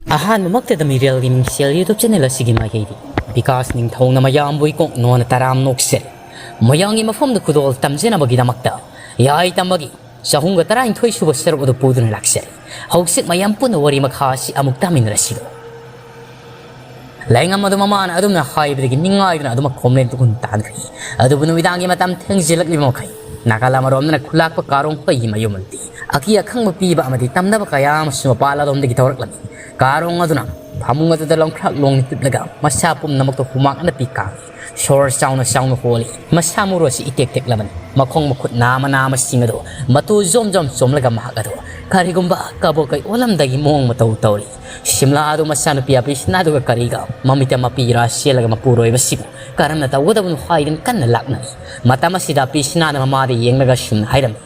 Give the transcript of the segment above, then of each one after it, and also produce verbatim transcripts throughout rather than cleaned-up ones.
ꯑꯍꯥꯟꯕꯃꯛꯇꯗ ꯃꯤꯔꯦꯜꯒꯤ ꯃꯤꯡꯁꯦꯜ YouTube channel ꯑꯁꯤꯒꯤ ꯃꯥꯏꯀꯩꯗꯤ ꯕꯤꯀꯥꯁ ꯅꯤꯡꯊꯧꯅ ꯃꯌꯥꯝꯕꯨ ꯏꯀꯣꯛ ꯅꯣꯟꯅ ꯇꯔꯥꯝ ꯅꯣꯛꯆꯔꯤ꯫ ꯃꯌꯥꯝꯒꯤ ꯃꯐꯝꯗ ꯈꯨꯗꯣꯜ ꯇꯝꯖꯅꯕꯒꯤꯗꯃꯛꯇ ꯌꯥꯏ ꯇꯝꯕꯒꯤ ꯆꯍꯨꯝꯒ ꯇꯔꯥꯅꯤꯊꯣꯏ ꯁꯨꯕ ꯁꯔꯨꯛ ꯑꯗꯨ ꯄꯨꯗꯨꯅ ꯂꯥꯛꯆꯔꯤ꯫ ꯍꯧꯖꯤꯛ ꯃꯌꯥꯝ ꯄꯨꯟꯅ ꯋꯥꯔꯤ ꯃꯈꯥ ꯑꯁꯤ ꯑꯃꯨꯛ ꯇꯥꯃꯤꯟꯅꯔꯁꯤꯗꯣ꯫ ꯂꯥꯏꯉꯝ ꯑꯗꯨ ꯃꯃꯥꯅ ꯑꯗꯨꯝꯅ ꯍꯥꯏꯕꯗꯒꯤ ꯅꯤꯡꯉꯥꯏꯗꯨꯅ ꯑꯗꯨꯃꯛ ꯈꯣꯝꯂꯦꯟ ꯇꯨꯈꯨꯟ ꯇꯥꯟꯈ꯭ꯔꯦ꯫ ꯑꯗꯨꯕꯨ ꯅꯨꯃꯤꯗꯥꯡꯒꯤ ꯃꯇꯝ ꯊꯦꯡꯖꯤꯜꯂꯛꯂꯤꯕ ꯃꯈꯩ ꯅꯥꯀꯜ ꯑꯃꯔꯣꯝꯗꯅ ꯈꯨꯂꯥꯛꯄ ꯀꯥꯔꯣꯡ ꯍꯣꯏꯒꯤ ꯃꯌꯨꯝ ꯑꯗꯨꯗꯤ ꯑꯀꯤ ꯑꯈꯪꯕ ꯄꯤꯕ ꯑꯃꯗꯤ ꯇꯝꯅꯕ ꯀꯌꯥ ꯑꯃꯁꯨ ꯃꯄꯥꯜ ꯑꯗꯣꯝꯗꯒꯤ ꯇꯧꯔꯛꯂꯝꯃꯤ꯫ ꯀꯥꯔꯣꯡ ꯑꯗꯨꯅ ꯐꯃꯨꯡ ꯑꯗꯨꯗ ꯂꯣꯡꯈ꯭ꯔꯥꯛ ꯂꯣꯡꯅ ꯍꯤꯞꯂꯒ ꯃꯁꯥ ꯄꯨꯝꯅꯃꯛꯇ ꯍꯨꯃꯥꯡ ꯑꯅꯞꯄꯤ ꯀꯥꯡꯏ꯫ ꯁꯣꯔ ꯆꯥꯎꯅ ꯆꯥꯎꯅ ꯍꯣꯜꯂꯤ꯫ ꯃꯁꯥ ꯃꯔꯨ ꯑꯁꯤ ꯏꯇꯦꯛ ꯇꯦꯛꯂꯕꯅꯤ꯫ ꯃꯈꯣꯡ ꯃꯈꯨꯠ ꯅꯥꯃ ꯅꯥꯃꯁꯤꯡ ꯑꯗꯨ ꯃꯇꯨ ꯖꯣꯝ ꯖꯣꯝ ꯆꯣꯝꯂꯒ ꯃꯍꯥꯛ ꯑꯗꯨ ꯀꯔꯤꯒꯨꯝꯕ ꯀꯕꯣꯛ ꯀꯩ ꯑꯣꯜꯂꯝꯗꯥꯏꯒꯤ ꯃꯑꯣꯡ ꯃꯇꯧ ꯇꯧꯔꯤ꯫ ꯁꯤꯝꯂꯥ ꯑꯗꯨ ꯃꯆꯥꯅꯨꯄꯤ ꯑꯄꯤꯁꯅꯥꯗꯨꯒ ꯀꯔꯤꯒ ꯃꯃꯤꯠꯇ ꯃꯄꯤ ꯏꯔꯥ ꯆꯦꯜꯂꯒ ꯃꯄꯨꯔꯣꯏꯕꯁꯤꯕꯨ ꯀꯔꯝꯅ ꯇꯧꯒꯗꯕꯅꯣ ꯍꯥꯏꯗꯨꯅ ꯀꯟꯅ ꯂꯥꯛꯅꯔꯤ꯫ ꯃꯇꯝ ꯑꯁꯤꯗ ꯑꯄꯤꯁꯅꯥꯅ ꯃꯃꯥꯗ ꯌꯦꯡꯂꯒ ꯁꯨꯝꯅ ꯍꯥꯏꯔꯝꯃꯤ,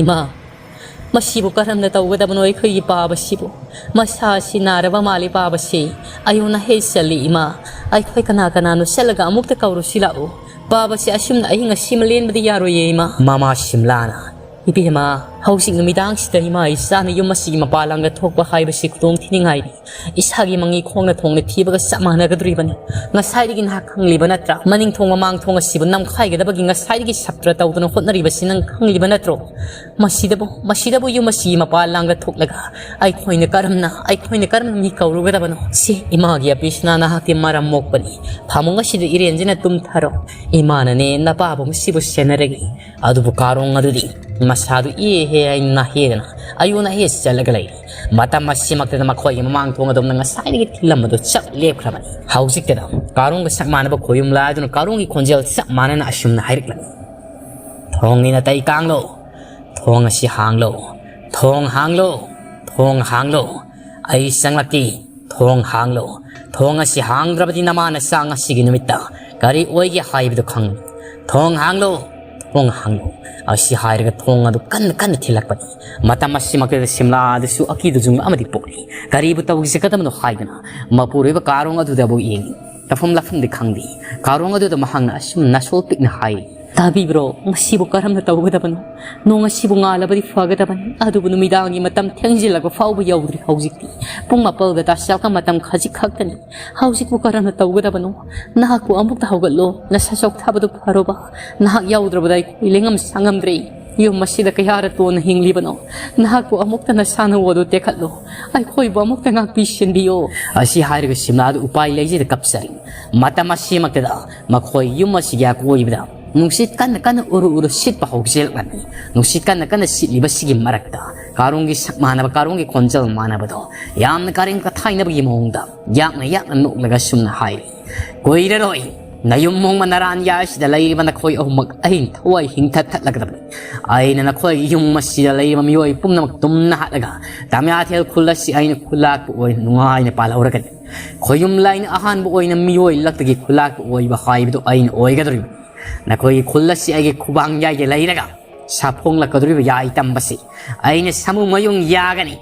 "ꯏꯃꯥ, ꯃꯁꯤꯕꯨ ꯀꯔꯝꯅ ꯇꯧꯒꯗꯕꯅꯣ ꯑꯩꯈꯣꯏꯒꯤ ꯄꯥꯕꯁꯤꯕꯨ? ꯃꯁꯥ ꯑꯁꯤ ꯅꯥꯔꯕ ꯃꯥꯜꯂꯤ ꯄꯥꯕꯁꯤ꯫ ꯑꯌꯨꯛꯅ ꯍꯦꯛ ꯆꯠꯂꯤ ꯏꯃꯥ꯫ ꯑꯩꯈꯣꯏ ꯀꯅꯥ ꯀꯅꯥꯅꯣ ꯆꯠꯂꯒ ꯑꯃꯨꯛꯇ ꯀꯧꯔꯨꯁꯤ ꯂꯥꯛꯎ꯫ ꯄꯥꯕꯁꯤ ꯑꯁꯨꯝꯅ ꯑꯍꯤꯡ ꯑꯁꯤꯃ ꯂꯦꯟꯕꯗꯤ ꯌꯥꯔꯣꯏꯌꯦ ꯏꯃꯥ꯫" ꯃꯃꯥ ꯁꯤꯝꯂꯥꯅ, "ꯏꯕꯦꯝꯃ, ꯍꯧꯖꯤꯛ ꯅꯨꯃꯤꯗꯥꯡꯁꯤꯗ ꯏꯃꯥ ꯏꯆꯥꯅ ꯌꯨꯝ ꯑꯁꯤꯒꯤ ꯃꯄꯥꯟ ꯂꯥꯡꯗ ꯊꯣꯛꯄ ꯍꯥꯏꯕꯁꯤ ꯈꯨꯗꯣꯡ ꯊꯤꯅꯤꯡꯉꯥꯏꯅꯤ꯫ ꯏꯁꯥꯒꯤ ꯃꯪꯒꯤ ꯈꯣꯡꯅ ꯊꯣꯡꯅ ꯊꯤꯕꯒ ꯆꯞ ꯃꯥꯟꯅꯒꯗꯣꯔꯤꯕꯅꯤ꯫ ꯉꯁꯥꯏꯗꯒꯤ ꯅꯍꯥꯛ ꯈꯪꯂꯤꯕ ꯅꯠꯇ꯭ꯔꯥ? ꯃꯅꯤꯡ ꯊꯣꯡ ꯃꯃꯥꯡ ꯊꯣꯡ ꯑꯁꯤꯕꯨ ꯅꯝꯈꯥꯏꯒꯗꯕꯒꯤ ꯉꯁꯥꯏꯗꯒꯤ ꯁꯞꯇ꯭ꯔ ꯇꯧꯗꯨꯅ ꯍꯣꯠꯅꯔꯤꯕꯁꯤ ꯅꯪ ꯈꯪꯂꯤꯕ ꯅꯠꯇ꯭ꯔꯣ? ꯃꯁꯤꯗꯕꯨ, ꯃꯁꯤꯗꯕꯨ ꯌꯨꯝ ꯑꯁꯤꯒꯤ ꯃꯄꯥꯟ ꯂꯥꯡꯗ ꯊꯣꯛꯂꯒ ꯑꯩꯈꯣꯏꯅ ꯀꯔꯝꯅ, ꯑꯩꯈꯣꯏꯅ ꯀꯔꯝꯅ ꯃꯤ ꯀꯧꯔꯨꯒꯗꯕꯅꯣ? ꯁꯤ ꯏꯃꯥꯒꯤ ꯑꯄꯤꯁꯅꯥ ꯅꯍꯥꯛꯇꯤ ꯃꯔꯝ ꯃꯣꯛꯄꯅꯤ꯫ ꯐꯃꯨꯡ ꯑꯁꯤꯗ ꯏꯔꯦꯟꯖꯅ ꯇꯨꯝꯊꯔꯣ꯫ ꯏꯃꯥꯅꯅꯦ ꯅꯄꯥꯕꯨꯡ ꯑꯁꯤꯕꯨ ꯁꯦꯟꯅꯔꯒꯦ꯫" ꯑꯗꯨꯕꯨ ꯀꯥꯔꯣꯡ ꯑꯗꯨꯗꯤ ꯃꯁꯥꯗꯨ ꯏꯍꯦ ꯍꯥꯏꯅ ꯅꯥꯍꯦꯗꯅ ꯑꯌꯨ ꯅꯥꯍꯦ ꯆꯠꯂꯒ ꯂꯩꯔꯤ꯫ ꯃꯇꯝ ꯑꯁꯤꯃꯛꯇꯗ ꯃꯈꯣꯏꯒꯤ ꯃꯃꯥꯡ ꯊꯣꯡ ꯑꯗꯣꯝꯅ ꯉꯁꯥꯏꯗꯒꯤ ꯊꯤꯜꯂꯝꯕꯗꯨ ꯆꯞ ꯂꯦꯞꯈ꯭ꯔꯕꯅꯤ꯫ ꯍꯧꯖꯤꯛꯇꯗ ꯀꯥꯔꯣꯡꯒ ꯆꯞ ꯃꯥꯟꯅꯕ ꯈꯣꯌꯨꯝ ꯂꯥꯗꯨꯅ ꯀꯥꯔꯣꯡꯒꯤ ꯈꯣꯟꯖꯦꯜ ꯆꯞ ꯃꯥꯟꯅꯅ ꯑꯁꯨꯝꯅ ꯍꯥꯏꯔꯛꯂꯝꯃꯤ, "ꯊꯣꯡꯒꯤ ꯅꯥꯇꯩ ꯀꯥꯡꯂꯣ, ꯊꯣꯡ ꯑꯁꯤ ꯍꯥꯡꯂꯣ, ꯊꯣꯡ ꯍꯥꯡꯂꯣ, ꯊꯣꯡ ꯍꯥꯡꯂꯣ꯫ ꯑꯩ ꯆꯪꯂꯛꯀꯦ, ꯊꯣꯡ ꯍꯥꯡꯂꯣ꯫ ꯊꯣꯡ ꯑꯁꯤ ꯍꯥꯡꯗ꯭ꯔꯕꯗꯤ ꯅꯃꯥ ꯅꯆꯥ ꯉꯁꯤꯒꯤ ꯅꯨꯃꯤꯠꯇ ꯀꯔꯤ ꯑꯣꯏꯒꯦ ꯍꯥꯏꯕꯗꯨ ꯈꯪꯂꯨ꯫ ꯊꯣꯡ ꯍꯥꯡꯂꯣ, ꯊꯣꯡ ꯍꯥꯡꯂꯣ꯫" ꯑꯁꯤ ꯍꯥꯏꯔꯒ ꯊꯣꯡ ꯑꯗꯨ ꯀꯟꯅ ꯀꯟꯅ ꯊꯤꯜꯂꯛꯄꯅꯤ꯫ ꯃꯇꯝ ꯑꯁꯤꯃꯛꯇꯗ ꯁꯤꯝꯂꯥ ꯑꯗꯨꯁꯨ ꯑꯀꯤꯗꯨ ꯖꯨꯡ ꯑꯃꯗꯤ ꯄꯣꯛꯂꯤ꯫ ꯀꯔꯤꯕꯨ ꯇꯧꯒꯗꯕꯅꯣ ꯍꯥꯏꯗꯅ ꯃꯄꯨꯔꯣꯏꯕ ꯀꯥꯔꯣꯡ ꯑꯗꯨꯗꯕꯨ ꯌꯦꯡꯂꯤ꯫ ꯇꯧꯐꯝ ꯂꯥꯛꯐꯝꯗꯤ ꯈꯪꯗꯦ꯫ ꯀꯥꯔꯣꯡ ꯑꯗꯨꯗ ꯃꯍꯥꯛꯅ ꯑꯁꯨꯝ ꯅꯁꯣꯜ ꯄꯤꯛꯅ ꯍꯥꯏꯔꯤ, ꯇꯥꯕꯤꯕ꯭ꯔꯣ? ꯃꯁꯤꯕꯨ ꯀꯔꯝꯅ ꯇꯧꯒꯗꯕꯅꯣ? ꯅꯣꯡ ꯑꯁꯤꯕꯨ ꯉꯥꯜꯂꯕꯗꯤ ꯐꯒꯗꯕꯅꯤ, ꯑꯗꯨꯕꯨ ꯅꯨꯃꯤꯗꯥꯡꯒꯤ ꯃꯇꯝ ꯊꯦꯡꯖꯤꯜꯂꯛꯄ ꯐꯥꯎꯕ ꯌꯧꯗ꯭ꯔꯤ꯫ ꯍꯧꯖꯤꯛꯇꯤ ꯄꯨꯡ ꯃꯥꯄꯜꯒ ꯇꯥꯁꯤꯜꯂꯛꯄ ꯃꯇꯝ ꯈꯖꯤꯛ ꯈꯛꯇꯅꯤ꯫ ꯍꯧꯖꯤꯛꯄꯨ ꯀꯔꯝꯅ ꯇꯧꯒꯗꯕꯅꯣ? ꯅꯍꯥꯛꯄꯨ ꯑꯃꯨꯛꯇ ꯍꯧꯒꯠꯂꯣ, ꯅꯁꯥ ꯆꯣꯛꯊꯥꯕꯗꯨ ꯐꯔꯣꯕ꯫ ꯅꯍꯥꯛ ꯌꯥꯎꯗ꯭ꯔꯕꯗ ꯑꯩꯈꯣꯏ ꯂꯦꯡꯉꯝ ꯁꯥꯉꯝꯗ꯭ꯔꯦ꯫ ꯌꯨꯝ ꯑꯁꯤꯗ ꯀꯌꯥꯔ ꯇꯣꯟꯅ ꯍꯤꯡꯂꯤꯕꯅꯣ? ꯅꯍꯥꯛꯄꯨ ꯑꯃꯨꯛꯇ ꯅꯁꯥꯅ ꯑꯗꯨ ꯇꯦꯛꯈꯠꯂꯣ, ꯑꯩꯈꯣꯏꯕꯨ ꯑꯃꯨꯛꯇ ꯉꯥꯛꯄꯤ ꯁꯦꯟꯕꯤꯌꯣ꯫ ꯑꯁꯤ ꯍꯥꯏꯔꯒ ꯁꯤꯝꯂꯥꯗꯨ ꯎꯄꯥꯏ ꯂꯩꯖꯗ ꯀꯞꯆꯔꯤ꯫ ꯃꯇꯝ ꯑꯁꯤꯃꯛꯇꯗ ꯃꯈꯣꯏ ꯌꯨꯝ ꯑꯁꯤꯒꯤ ꯑꯀꯣꯏꯕꯗ ꯅꯨꯡꯁꯤꯠ ꯀꯟꯅ ꯀꯟꯅ ꯎꯔꯨ ꯎꯔꯨ ꯁꯤꯠꯄ ꯍꯧꯖꯤꯜꯂꯛꯂꯝꯃꯤ꯫ ꯅꯨꯡꯁꯤꯠ ꯀꯟꯅ ꯀꯟꯅ ꯁꯤꯠꯂꯤꯕꯁꯤꯒꯤ ꯃꯔꯛꯇ ꯀꯥꯔꯣꯡꯒꯤ ꯁꯛ ꯃꯥꯟꯅꯕ, ꯀꯥꯔꯣꯡꯒꯤ ꯈꯣꯟꯖꯦꯜ ꯃꯥꯟꯅꯕꯗꯣ ꯌꯥꯝꯅ ꯀꯥꯔꯦꯝ ꯀꯊꯥꯏꯅꯕꯒꯤ ꯃꯑꯣꯡꯗ ꯌꯥꯛꯅ ꯌꯥꯛꯅ ꯅꯣꯛꯂꯒ ꯁꯨꯝꯅ ꯍꯥꯏꯔꯤ, "ꯀꯨꯏꯔꯔꯣꯏ ꯅꯌꯨꯝ ꯃꯣꯡꯃ ꯅꯔꯥꯟ ꯌꯥꯏꯁꯤꯗ ꯂꯩꯔꯤꯕ ꯅꯈꯣꯏ ꯑꯍꯨꯝꯃꯛ ꯑꯩꯅ ꯊꯋꯥꯏ ꯍꯤꯡꯊꯠ ꯊꯠꯂꯒꯗꯕꯅꯤ꯫ ꯑꯩꯅ ꯅꯈꯣꯏꯒꯤ ꯌꯨꯝ ꯑꯁꯤꯗ ꯂꯩꯔꯤꯕ ꯃꯤꯑꯣꯏ ꯄꯨꯝꯅꯃꯛ ꯇꯨꯝꯅ ꯍꯥꯠꯂꯒ ꯇꯥꯃꯤꯌꯥꯊꯦꯜ ꯈꯨꯜ ꯑꯁꯤ ꯑꯩꯅ ꯈꯨꯜꯂꯥꯛꯄ ꯑꯣꯏꯅ ꯅꯨꯡꯉꯥꯏꯅ ꯄꯥꯜꯍꯧꯔꯒꯅꯤ꯫ ꯈꯣꯌꯨꯝ ꯂꯥꯏꯅ ꯑꯍꯥꯟꯕ ꯑꯣꯏꯅ ꯃꯤꯑꯣꯏ ꯂꯛꯇꯒꯤ ꯈꯨꯜꯂꯥꯛꯄ ꯑꯣꯏꯕ ꯍꯥꯏꯕꯗꯨ ꯑꯩꯅ ꯑꯣꯏꯒꯗꯧꯔꯤꯕꯅꯤ꯫ ꯅꯈꯣꯏꯒꯤ ꯈꯨꯜ ꯑꯁꯤ ꯑꯩꯒꯤ ꯈꯨꯕꯥꯡ ꯌꯥꯏꯗ ꯂꯩꯔꯒ ꯁꯥꯐꯣꯡꯂꯛꯀꯗꯧꯔꯤꯕ ꯌꯥꯏ ꯇꯝꯕꯁꯤ ꯑꯩꯅ ꯁꯥꯃꯨ ꯃꯌꯨꯡ ꯌꯥꯒꯅꯤ꯫"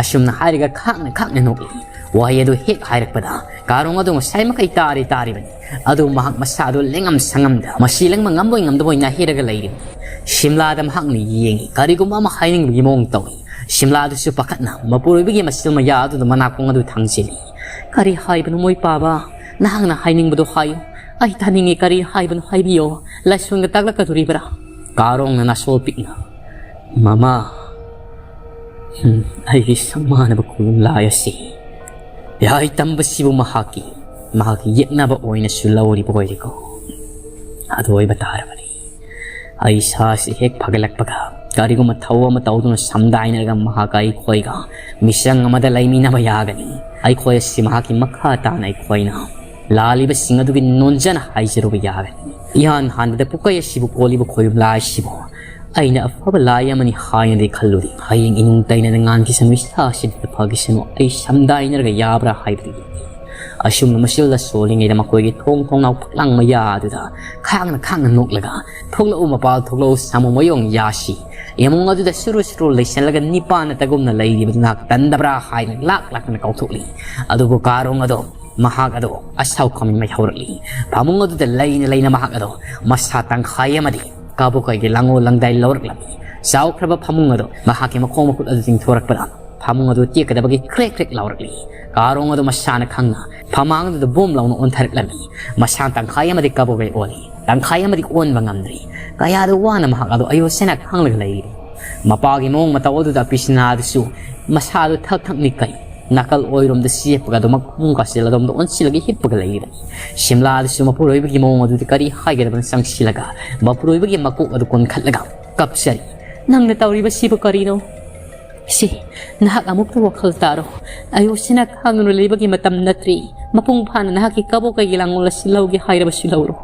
ꯑꯁꯨꯝꯅ ꯍꯥꯏꯔꯒ ꯈꯥꯛꯅ ꯈꯥꯛꯅ ꯅꯣꯛꯂꯤ꯫ ꯋꯥꯍꯩ ꯑꯗꯨ ꯍꯦꯛ ꯍꯥꯏꯔꯛꯄꯗ ꯀꯥꯔꯣꯡ ꯑꯗꯨ ꯉꯁꯥꯏ ꯃꯈꯩ ꯇꯥꯔꯤ ꯇꯥꯔꯤꯕꯅꯤ꯫ ꯑꯗꯨ ꯃꯍꯥꯛ ꯃꯁꯥꯗꯨ ꯂꯦꯡꯉꯝ ꯁꯪꯉꯝꯗ ꯃꯁꯤ ꯂꯦꯡꯕ ꯉꯝꯕꯣꯏ ꯉꯝꯗꯕꯣꯏ ꯅꯥꯍꯦꯔꯒ ꯂꯩꯔꯤꯕꯅꯤ꯫ ꯁꯤꯝꯂꯥꯗ ꯃꯍꯥꯛꯅ ꯌꯦꯡꯉꯤ꯫ ꯀꯔꯤꯒꯨꯝꯕ ꯑꯃ ꯍꯥꯏꯅꯤꯡꯕꯒꯤ ꯃꯑꯣꯡ ꯇꯧꯏ꯫ ꯁꯤꯝꯂꯥꯗꯨꯁꯨ ꯄꯥꯈꯠꯅ ꯃꯄꯨꯔꯣꯏꯕꯒꯤ ꯃꯆꯤꯜ ꯃꯌꯥ ꯑꯗꯨꯗ ꯃꯅꯥꯀꯣꯡ ꯑꯗꯨ ꯊꯥꯡꯖꯤꯜꯂꯤ꯫ "ꯀꯔꯤ ꯍꯥꯏꯕꯅꯣ, ꯃꯣꯏ ꯄꯥꯕ? ꯅꯍꯥꯛꯅ ꯍꯥꯏꯅꯤꯡꯕꯗꯣ ꯍꯥꯏꯌꯨ꯫ ꯑꯩ ꯇꯥꯅꯤꯡꯉꯤ, ꯀꯔꯤ ꯍꯥꯏꯕꯅꯣ ꯍꯥꯏꯕꯤꯌꯣ꯫ ꯂꯥꯏꯁꯣꯟꯒ ꯇꯥꯛꯂꯛꯀꯗꯣꯔꯤꯕ꯭ꯔꯥ?" ꯀꯥꯔꯣꯡꯅ ꯅꯥꯁꯣꯜ ꯄꯤꯛꯅ, "ꯃꯃꯥ, ꯎꯝ, ꯑꯩꯒꯤ ꯁꯛ ꯃꯥꯟꯅꯕ ꯈꯨꯌꯨꯝ ꯂꯥꯏ ꯑꯁꯤ ꯌꯥꯏ ꯇꯝꯕꯁꯤꯕꯨ ꯃꯍꯥꯛꯀꯤ, ꯃꯍꯥꯛꯀꯤ ꯌꯦꯛꯅꯕ ꯑꯣꯏꯅꯁꯨ ꯂꯧꯔꯤꯕ ꯑꯣꯏꯔꯦꯀꯣ꯫ ꯑꯗꯨ ꯑꯣꯏꯕ ꯇꯥꯔꯕꯗꯤ ꯑꯩ ꯏꯁꯥꯁꯤ ꯍꯦꯛ ꯐꯒꯠꯂꯛꯄꯒ ꯀꯔꯤꯒꯨꯝꯕ ꯊꯧ ꯑꯃ ꯇꯧꯗꯨꯅ ꯁꯝꯗꯥꯏꯅꯔꯒ ꯃꯍꯥꯛꯀ ꯑꯩꯈꯣꯏꯒ ꯃꯤꯆꯪ ꯑꯃꯗ ꯂꯩꯃꯤꯟꯅꯕ ꯌꯥꯒꯅꯤ꯫ ꯑꯩꯈꯣꯏ ꯑꯁꯤ ꯃꯍꯥꯛꯀꯤ ꯃꯈꯥ ꯇꯥꯅ ꯑꯩꯈꯣꯏꯅ ꯂꯥꯜꯂꯤꯕꯁꯤꯡ ꯑꯗꯨꯒꯤ ꯅꯣꯟꯖꯅ ꯍꯥꯏꯖꯔꯨꯕ ꯌꯥꯒꯅꯤ꯫ ꯏꯍꯥꯟ ꯍꯥꯟꯕꯗ ꯄꯨꯀꯩ ꯑꯁꯤꯕꯨ ꯀꯣꯜꯂꯤꯕ ꯈꯣꯌꯨꯝ ꯂꯥꯏ ꯑꯁꯤꯕꯨ ꯑꯩꯅ ꯑꯐꯕ ꯂꯥꯏ ꯑꯃꯅꯤ ꯍꯥꯏꯅꯗꯤ ꯈꯜꯂꯨꯗꯦ꯫ ꯍꯌꯦꯡ ꯏꯅꯨꯡ ꯇꯩꯅꯅ ꯉꯥꯟꯈꯤꯁꯅꯨ, ꯏꯁꯥꯁꯤꯗ ꯐꯈꯤꯁꯅꯨ, ꯑꯩ ꯁꯝꯗꯥꯏꯅꯔꯒ ꯌꯥꯕ꯭ꯔꯥ ꯍꯥꯏꯕꯗꯨ ꯌꯦꯡꯒꯦ꯫" ꯑꯁꯨꯝꯅ ꯃꯁꯤꯜꯂ ꯁꯣꯜꯂꯤꯉꯩꯗ ꯃꯈꯣꯏꯒꯤ ꯊꯣꯡ ꯊꯣꯡꯅꯥꯎ ꯐꯛꯂꯥꯡ ꯃꯌꯥ ꯑꯗꯨꯗ ꯈꯥꯡꯅ ꯈꯥꯡꯅ ꯅꯣꯛꯂꯒ, "ꯊꯣꯛꯂꯛꯎ ꯃꯄꯥꯜ ꯊꯣꯛꯂꯛꯎ ꯁꯥꯃꯨ ꯃꯌꯣꯡ ꯌꯥꯁꯤ, ꯏꯃꯨꯡ ꯑꯗꯨꯗ ꯁꯨꯔꯨ ꯁꯨꯔꯨ ꯂꯩꯁꯜꯂꯒ ꯅꯤꯄꯥꯅ ꯇꯒꯨꯝꯅ ꯂꯩꯔꯤꯕꯗꯨ ꯅꯍꯥꯛ ꯇꯟꯗꯕ꯭ꯔꯥ?" ꯍꯥꯏꯅ ꯂꯥꯛ ꯂꯥꯛꯇꯅ ꯀꯧꯊꯣꯛꯂꯤ꯫ ꯑꯗꯨꯕꯨ ꯀꯥꯔꯣꯡ ꯑꯗꯣ ꯃꯍꯥꯛ ꯑꯗꯣ ꯑꯁꯥꯎ ꯈꯥꯃꯩ ꯃꯩ ꯍꯧꯔꯛꯂꯤ꯫ ꯐꯃꯨꯡ ꯑꯗꯨꯗ ꯂꯩꯅ ꯂꯩꯅ ꯃꯍꯥꯛ ꯑꯗꯣ ꯃꯁꯥ ꯇꯪꯈꯥꯏ ꯑꯃꯗꯤ ꯀꯕꯣꯀꯩꯒꯤ ꯂꯥꯡꯉꯣ ꯂꯪꯗꯥꯏ ꯂꯧꯔꯛꯂꯝꯃꯤ꯫ ꯆꯥꯎꯈ꯭ꯔꯕ ꯐꯃꯨꯡ ꯑꯗꯣ ꯃꯍꯥꯛꯀꯤ ꯃꯈꯣꯡ ꯃꯈꯨꯠ ꯑꯗꯨ ꯇꯤꯡꯊꯣꯔꯛꯄꯗ ꯐꯃꯨꯡ ꯑꯗꯨ ꯇꯦꯛꯀꯗꯕꯒꯤ ꯀ꯭ꯔꯦꯛ ꯀ꯭ꯔꯦꯛ ꯂꯥꯎꯔꯛꯂꯤ꯫ ꯀꯥꯔꯣꯡ ꯑꯗꯨ ꯃꯁꯥꯅ ꯈꯪꯅ ꯐꯃꯥꯡ ꯑꯗꯨꯗ ꯕꯣꯝ ꯂꯥꯎꯅ ꯑꯣꯟꯊꯔꯛꯂꯝꯃꯤ꯫ ꯃꯁꯥ ꯇꯪꯈꯥꯏ ꯑꯃꯗꯤ ꯀꯕꯣꯀꯩ ꯑꯣꯜꯂꯤ, ꯇꯪꯈꯥꯏ ꯑꯃꯗꯤ ꯑꯣꯟꯕ ꯉꯝꯗ꯭ꯔꯤ꯫ ꯀꯌꯥꯗ ꯋꯥꯅ ꯃꯍꯥꯛ ꯑꯗꯣ ꯑꯌꯣꯁꯦꯅ ꯈꯥꯡꯂꯒ ꯂꯩꯔꯤ꯫ ꯃꯄꯥꯒꯤ ꯃꯑꯣꯡ ꯃꯇꯧ ꯑꯗꯨꯗ ꯄꯤꯁꯤꯅꯥ ꯑꯗꯨꯁꯨ ꯃꯁꯥꯗꯨ ꯊꯛ ꯊꯛ ꯅꯤꯛꯀꯩ꯫ ꯅꯥꯀꯜ ꯑꯣꯏꯔꯣꯝꯗ ꯆꯦꯞꯄꯒ ꯑꯗꯨꯃꯛ ꯈꯣꯡ ꯀꯥꯁꯤꯜ ꯑꯗꯣꯝꯗ ꯑꯣꯟꯁꯤꯜꯂꯒ ꯍꯤꯞꯄꯒ ꯂꯩꯔꯤꯕꯅꯤ꯫ ꯁꯤꯝꯂꯥ ꯑꯗꯨꯁꯨ ꯃꯄꯨꯔꯣꯏꯕꯒꯤ ꯃꯑꯣꯡ ꯑꯗꯨꯗꯤ ꯀꯔꯤ ꯍꯥꯏꯒꯗꯕꯅ ꯆꯪꯁꯤꯜꯂꯒ ꯃꯄꯨꯔꯣꯏꯕꯒꯤ ꯃꯀꯣꯛ ꯑꯗꯨ ꯀꯣꯟꯈꯠꯂꯒ ꯀꯞꯆꯔꯤ꯫ "ꯅꯪꯅ ꯇꯧꯔꯤꯕꯁꯤꯕꯨ ꯀꯔꯤꯅꯣ? ꯁꯤ, ꯅꯍꯥꯛ ꯑꯃꯨꯛꯇ ꯋꯥꯈꯜ ꯇꯥꯔꯣ꯫ ꯑꯌꯣꯁꯤꯅ ꯈꯥꯡꯗꯨꯅ ꯂꯩꯕꯒꯤ ꯃꯇꯝ ꯅꯠꯇ꯭ꯔꯤ꯫ ꯃꯄꯨꯡ ꯐꯥꯅ ꯅꯍꯥꯛꯀꯤ ꯀꯕꯣꯀꯩꯒꯤ ꯂꯥꯡꯒꯣꯜ ꯑꯁꯤ ꯂꯧꯒꯦ ꯍꯥꯏꯔꯕꯁꯨ ꯂꯧꯔꯣ꯫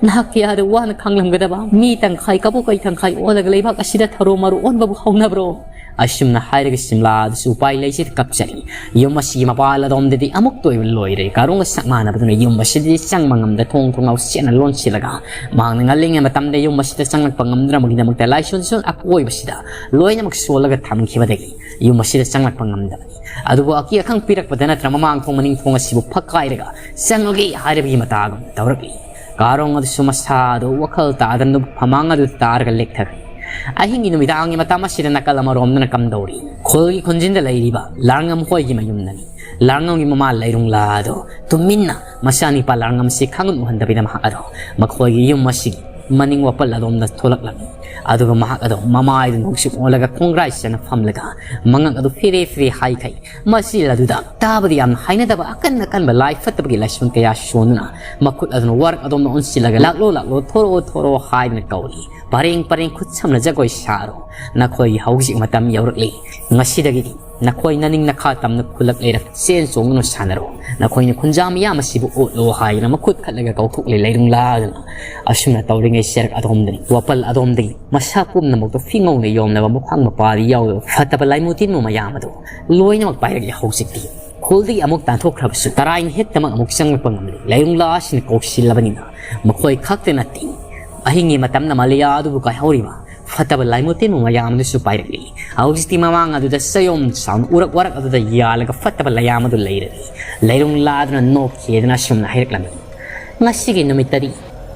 ꯅꯍꯥꯛ ꯀꯌꯥꯗ ꯋꯥꯅ ꯈꯥꯡꯂꯝꯒꯗꯕ꯫ ꯃꯤ ꯇꯪꯈꯥꯏ ꯀꯕꯣꯀꯩ ꯇꯪꯈꯥꯏ ꯑꯣꯜꯂꯒ ꯂꯩꯕꯥꯛ ꯑꯁꯤꯗ ꯊꯔꯣ ꯃꯔꯣ ꯑꯣꯟꯕꯕꯨ ꯍꯧꯅꯕ꯭ꯔꯣ?" ꯑꯁꯨꯝꯅ ꯍꯥꯏꯔꯒ ꯁꯤꯝꯂꯥ ꯑꯗꯨꯁꯨ ꯎꯄꯥꯏ ꯂꯩꯖꯗ ꯀꯞꯆꯔꯤ꯫ ꯌꯨꯝ ꯑꯁꯤꯒꯤ ꯃꯄꯥꯜ ꯑꯗꯣꯝꯗꯗꯤ ꯑꯃꯨꯛꯇ ꯑꯣꯏꯕ ꯂꯣꯏꯔꯦ꯫ ꯀꯥꯔꯣꯡꯒ ꯁꯛ ꯃꯥꯟꯅꯕꯗꯨꯅ ꯌꯨꯝ ꯑꯁꯤꯗꯗꯤ ꯆꯪꯕ ꯉꯝꯗ ꯊꯣꯡ ꯊꯣꯡꯅꯥꯎ ꯆꯦꯠꯅ ꯂꯣꯟꯁꯤꯜꯂꯒ ꯃꯍꯥꯛꯅ ꯉꯜꯂꯤꯉꯩ ꯃꯇꯝꯗ ꯌꯨꯝ ꯑꯁꯤꯗ ꯆꯪꯂꯛꯄ ꯉꯝꯗꯅꯕꯒꯤꯗꯃꯛꯇ ꯂꯥꯏꯁꯣꯟ ꯁꯣꯟ ꯑꯀꯣꯏꯕꯁꯤꯗ ꯂꯣꯏꯅꯃꯛ ꯁꯣꯜꯂꯒ ꯊꯝꯈꯤꯕꯗꯒꯤ ꯌꯨꯝ ꯑꯁꯤꯗ ꯆꯪꯂꯛꯄ ꯉꯝꯗꯕꯅꯤ꯫ ꯑꯗꯨꯕꯨ ꯑꯀꯤ ꯑꯈꯪ ꯄꯤꯔꯛꯄꯗ ꯅꯠꯇ꯭ꯔ ꯃꯃꯥꯡ ꯊꯣꯡ ꯃꯅꯤꯡ ꯊꯣꯡ ꯑꯁꯤꯕꯨ ꯐꯛꯀꯥꯏꯔꯒ ꯆꯪꯂꯒꯦ ꯍꯥꯏꯔꯕꯒꯤ ꯃꯇꯥꯒꯨꯝ ꯇꯧꯔꯛꯂꯤ꯫ ꯀꯥꯔꯣꯡ ꯑꯗꯨꯁꯨ ꯃꯁꯥꯗꯨ ꯋꯥꯈꯜ ꯇꯥꯗꯅ ꯐꯃꯥꯡ ꯑꯗꯨ ꯇꯥꯔꯒ ꯂꯦꯛꯊꯈ꯭ꯔꯦ꯫ ꯑꯍꯤꯡꯒꯤ ꯅꯨꯃꯤꯗꯥꯡꯒꯤ ꯃꯇꯝ ꯑꯁꯤꯗ ꯅꯥꯀꯜ ꯑꯃꯔꯣꯝꯗꯅ ꯀꯝꯗꯧꯔꯤ? ꯈꯨꯜꯒꯤ ꯈꯨꯟꯖꯤꯟꯗ ꯂꯩꯔꯤꯕ ꯂꯥꯡꯉꯝ ꯍꯣꯏꯒꯤ ꯃꯌꯨꯝꯗꯅꯤ꯫ ꯂꯥꯡꯉꯝꯒꯤ ꯃꯃꯥ ꯂꯩꯔꯨꯡꯂꯥ ꯑꯗꯣ ꯇꯨꯃꯤꯟꯅ ꯃꯆꯥꯅꯤꯄꯥ ꯂꯥꯡꯉꯝꯁꯤ ꯈꯪꯍꯟ ꯎꯍꯟꯗꯕꯤꯗ ꯃꯍꯥꯛ ꯑꯗꯣ ꯃꯈꯣꯏꯒꯤ ꯌꯨꯝ ꯑꯁꯤꯒꯤ ꯃꯅꯤꯡ ꯋꯥꯄꯜ ꯑꯗꯣꯝꯗ ꯊꯣꯛꯂꯛꯂꯝꯃꯤ꯫ ꯑꯗꯨꯒ ꯃꯍꯥꯛ ꯑꯗꯣ ꯃꯃꯥꯏꯗꯨ ꯅꯣꯡꯆꯨꯞ ꯑꯣꯜꯂꯒ ꯈꯣꯡꯒ꯭ꯔꯥꯏ ꯆꯦꯠꯅ ꯐꯝꯂꯒ ꯃꯉꯛ ꯑꯗꯨ ꯐꯤꯔꯦ ꯐꯤꯔꯦ ꯍꯥꯏꯈꯩ꯫ ꯃꯁꯤ ꯑꯗꯨꯗ ꯇꯥꯕꯗ ꯌꯥꯝꯅ ꯍꯩꯅꯗꯕ ꯑꯀꯟ ꯑꯀꯟꯕ ꯂꯥꯏ ꯐꯠꯇꯕꯒꯤ ꯂꯥꯏꯁꯣꯟ ꯀꯌꯥ ꯁꯣꯟꯗꯨꯅ ꯃꯈꯨꯠ ꯑꯗꯨꯅ ꯋꯥꯔꯛ ꯑꯗꯣꯝꯗ ꯑꯣꯟꯁꯤꯜꯂꯒ "ꯂꯥꯛꯂꯣ, ꯂꯥꯛꯂꯣ, ꯊꯣꯔꯛꯑꯣ, ꯊꯣꯔꯛꯑꯣ" ꯍꯥꯏꯗꯨꯅ ꯀꯧꯔꯤ꯫ ꯄꯔꯦꯡ ꯄꯔꯦꯡ ꯈꯨꯠ ꯁꯝꯅ ꯖꯒꯣꯏ ꯁꯥꯔꯣ꯫ ꯅꯈꯣꯏꯒꯤ ꯍꯧꯖꯤꯛ ꯃꯇꯝ ꯌꯧꯔꯛꯂꯤ꯫ ꯉꯁꯤꯗꯒꯤꯗꯤ ꯅꯈꯣꯏ ꯅꯅꯤꯡ ꯅꯈꯥ ꯇꯝꯅ ꯈꯨꯜꯂꯛ ꯂꯩꯔꯛ ꯆꯦꯟ ꯆꯣꯡꯗꯨꯅ ꯁꯥꯟꯅꯔꯣ꯫ ꯅꯈꯣꯏꯅ ꯈꯨꯟꯖꯥ ꯃꯤꯌꯥꯝ ꯑꯁꯤꯕꯨ ꯑꯣꯠꯂꯣ ꯍꯥꯏꯗꯨꯅ ꯃꯈꯨꯠ ꯈꯠꯂꯒ ꯀꯧꯊꯣꯛꯂꯦ ꯂꯩꯔꯨꯡꯂꯥꯗꯨꯅ꯫ ꯑꯁꯨꯝꯅ ꯇꯧꯔꯤꯉꯩ ꯆꯦꯔꯛ ꯑꯗꯣꯝꯗꯅꯤ ꯋꯥꯄꯜ ꯑꯗꯣꯝꯗꯒꯤ ꯃꯁꯥ ꯄꯨꯝꯅꯃꯛꯇ ꯐꯤꯉꯧꯅ ꯌꯣꯝꯂꯕ ꯃꯈ꯭ꯋꯥꯡ ꯃꯄꯥꯗꯤ ꯌꯥꯎꯗꯕ ꯐꯠꯇꯕ ꯂꯥꯏꯃꯨ ꯇꯤꯟꯃꯨ ꯃꯌꯥꯝ ꯑꯗꯨ ꯂꯣꯏꯅꯃꯛ ꯄꯥꯏꯔꯛꯂꯦ ꯍꯧꯖꯤꯛꯇꯤ꯫ ꯈꯨꯜꯗꯒꯤ ꯑꯃꯨꯛ ꯇꯥꯟꯊꯣꯛꯈ꯭ꯔꯕꯁꯨ ꯇꯔꯥꯏꯅ ꯍꯦꯛꯇꯃꯛ ꯑꯃꯨꯛ ꯆꯪꯂꯛꯄ ꯉꯝꯂꯦ꯫ ꯂꯩꯔꯨꯡꯂꯥ ꯑꯁꯤꯅ ꯀꯧꯁꯤꯜꯂꯕꯅꯤꯅ ꯃꯈꯣꯏ ꯈꯛꯇ ꯅꯠꯇꯦ꯫ ꯑꯍꯤꯡꯒꯤ ꯃꯇꯝꯗ ꯃꯂꯤꯌꯥ ꯑꯗꯨꯕꯨ ꯀꯥꯏꯍꯧꯔꯤꯕ ꯐꯠꯇꯕ ꯂꯥꯏꯃꯣꯇꯦꯟꯕ ꯃꯌꯥꯝ ꯑꯗꯨꯁꯨ ꯄꯥꯏꯔꯛꯂꯤ꯫ ꯍꯧꯖꯤꯛꯇꯤ ꯃꯃꯥꯡ ꯑꯗꯨꯗ ꯆꯌꯣꯝ ꯆꯥꯎꯅ ꯎꯔꯛ ꯋꯥꯔꯛ ꯑꯗꯨꯗ ꯌꯥꯜꯂꯒ ꯐꯠꯇꯕ ꯂꯌꯥꯝ ꯑꯗꯨ ꯂꯩꯔꯦ꯫ ꯂꯩꯔꯨꯡꯂꯥꯗꯨꯅ ꯅꯣꯛꯈꯤꯗꯨꯅ ꯑꯁꯨꯝꯅ ꯍꯥꯏꯔꯛꯂꯝꯃꯤ, "ꯉꯁꯤꯒꯤ ꯅꯨꯃꯤꯠꯇꯗꯤ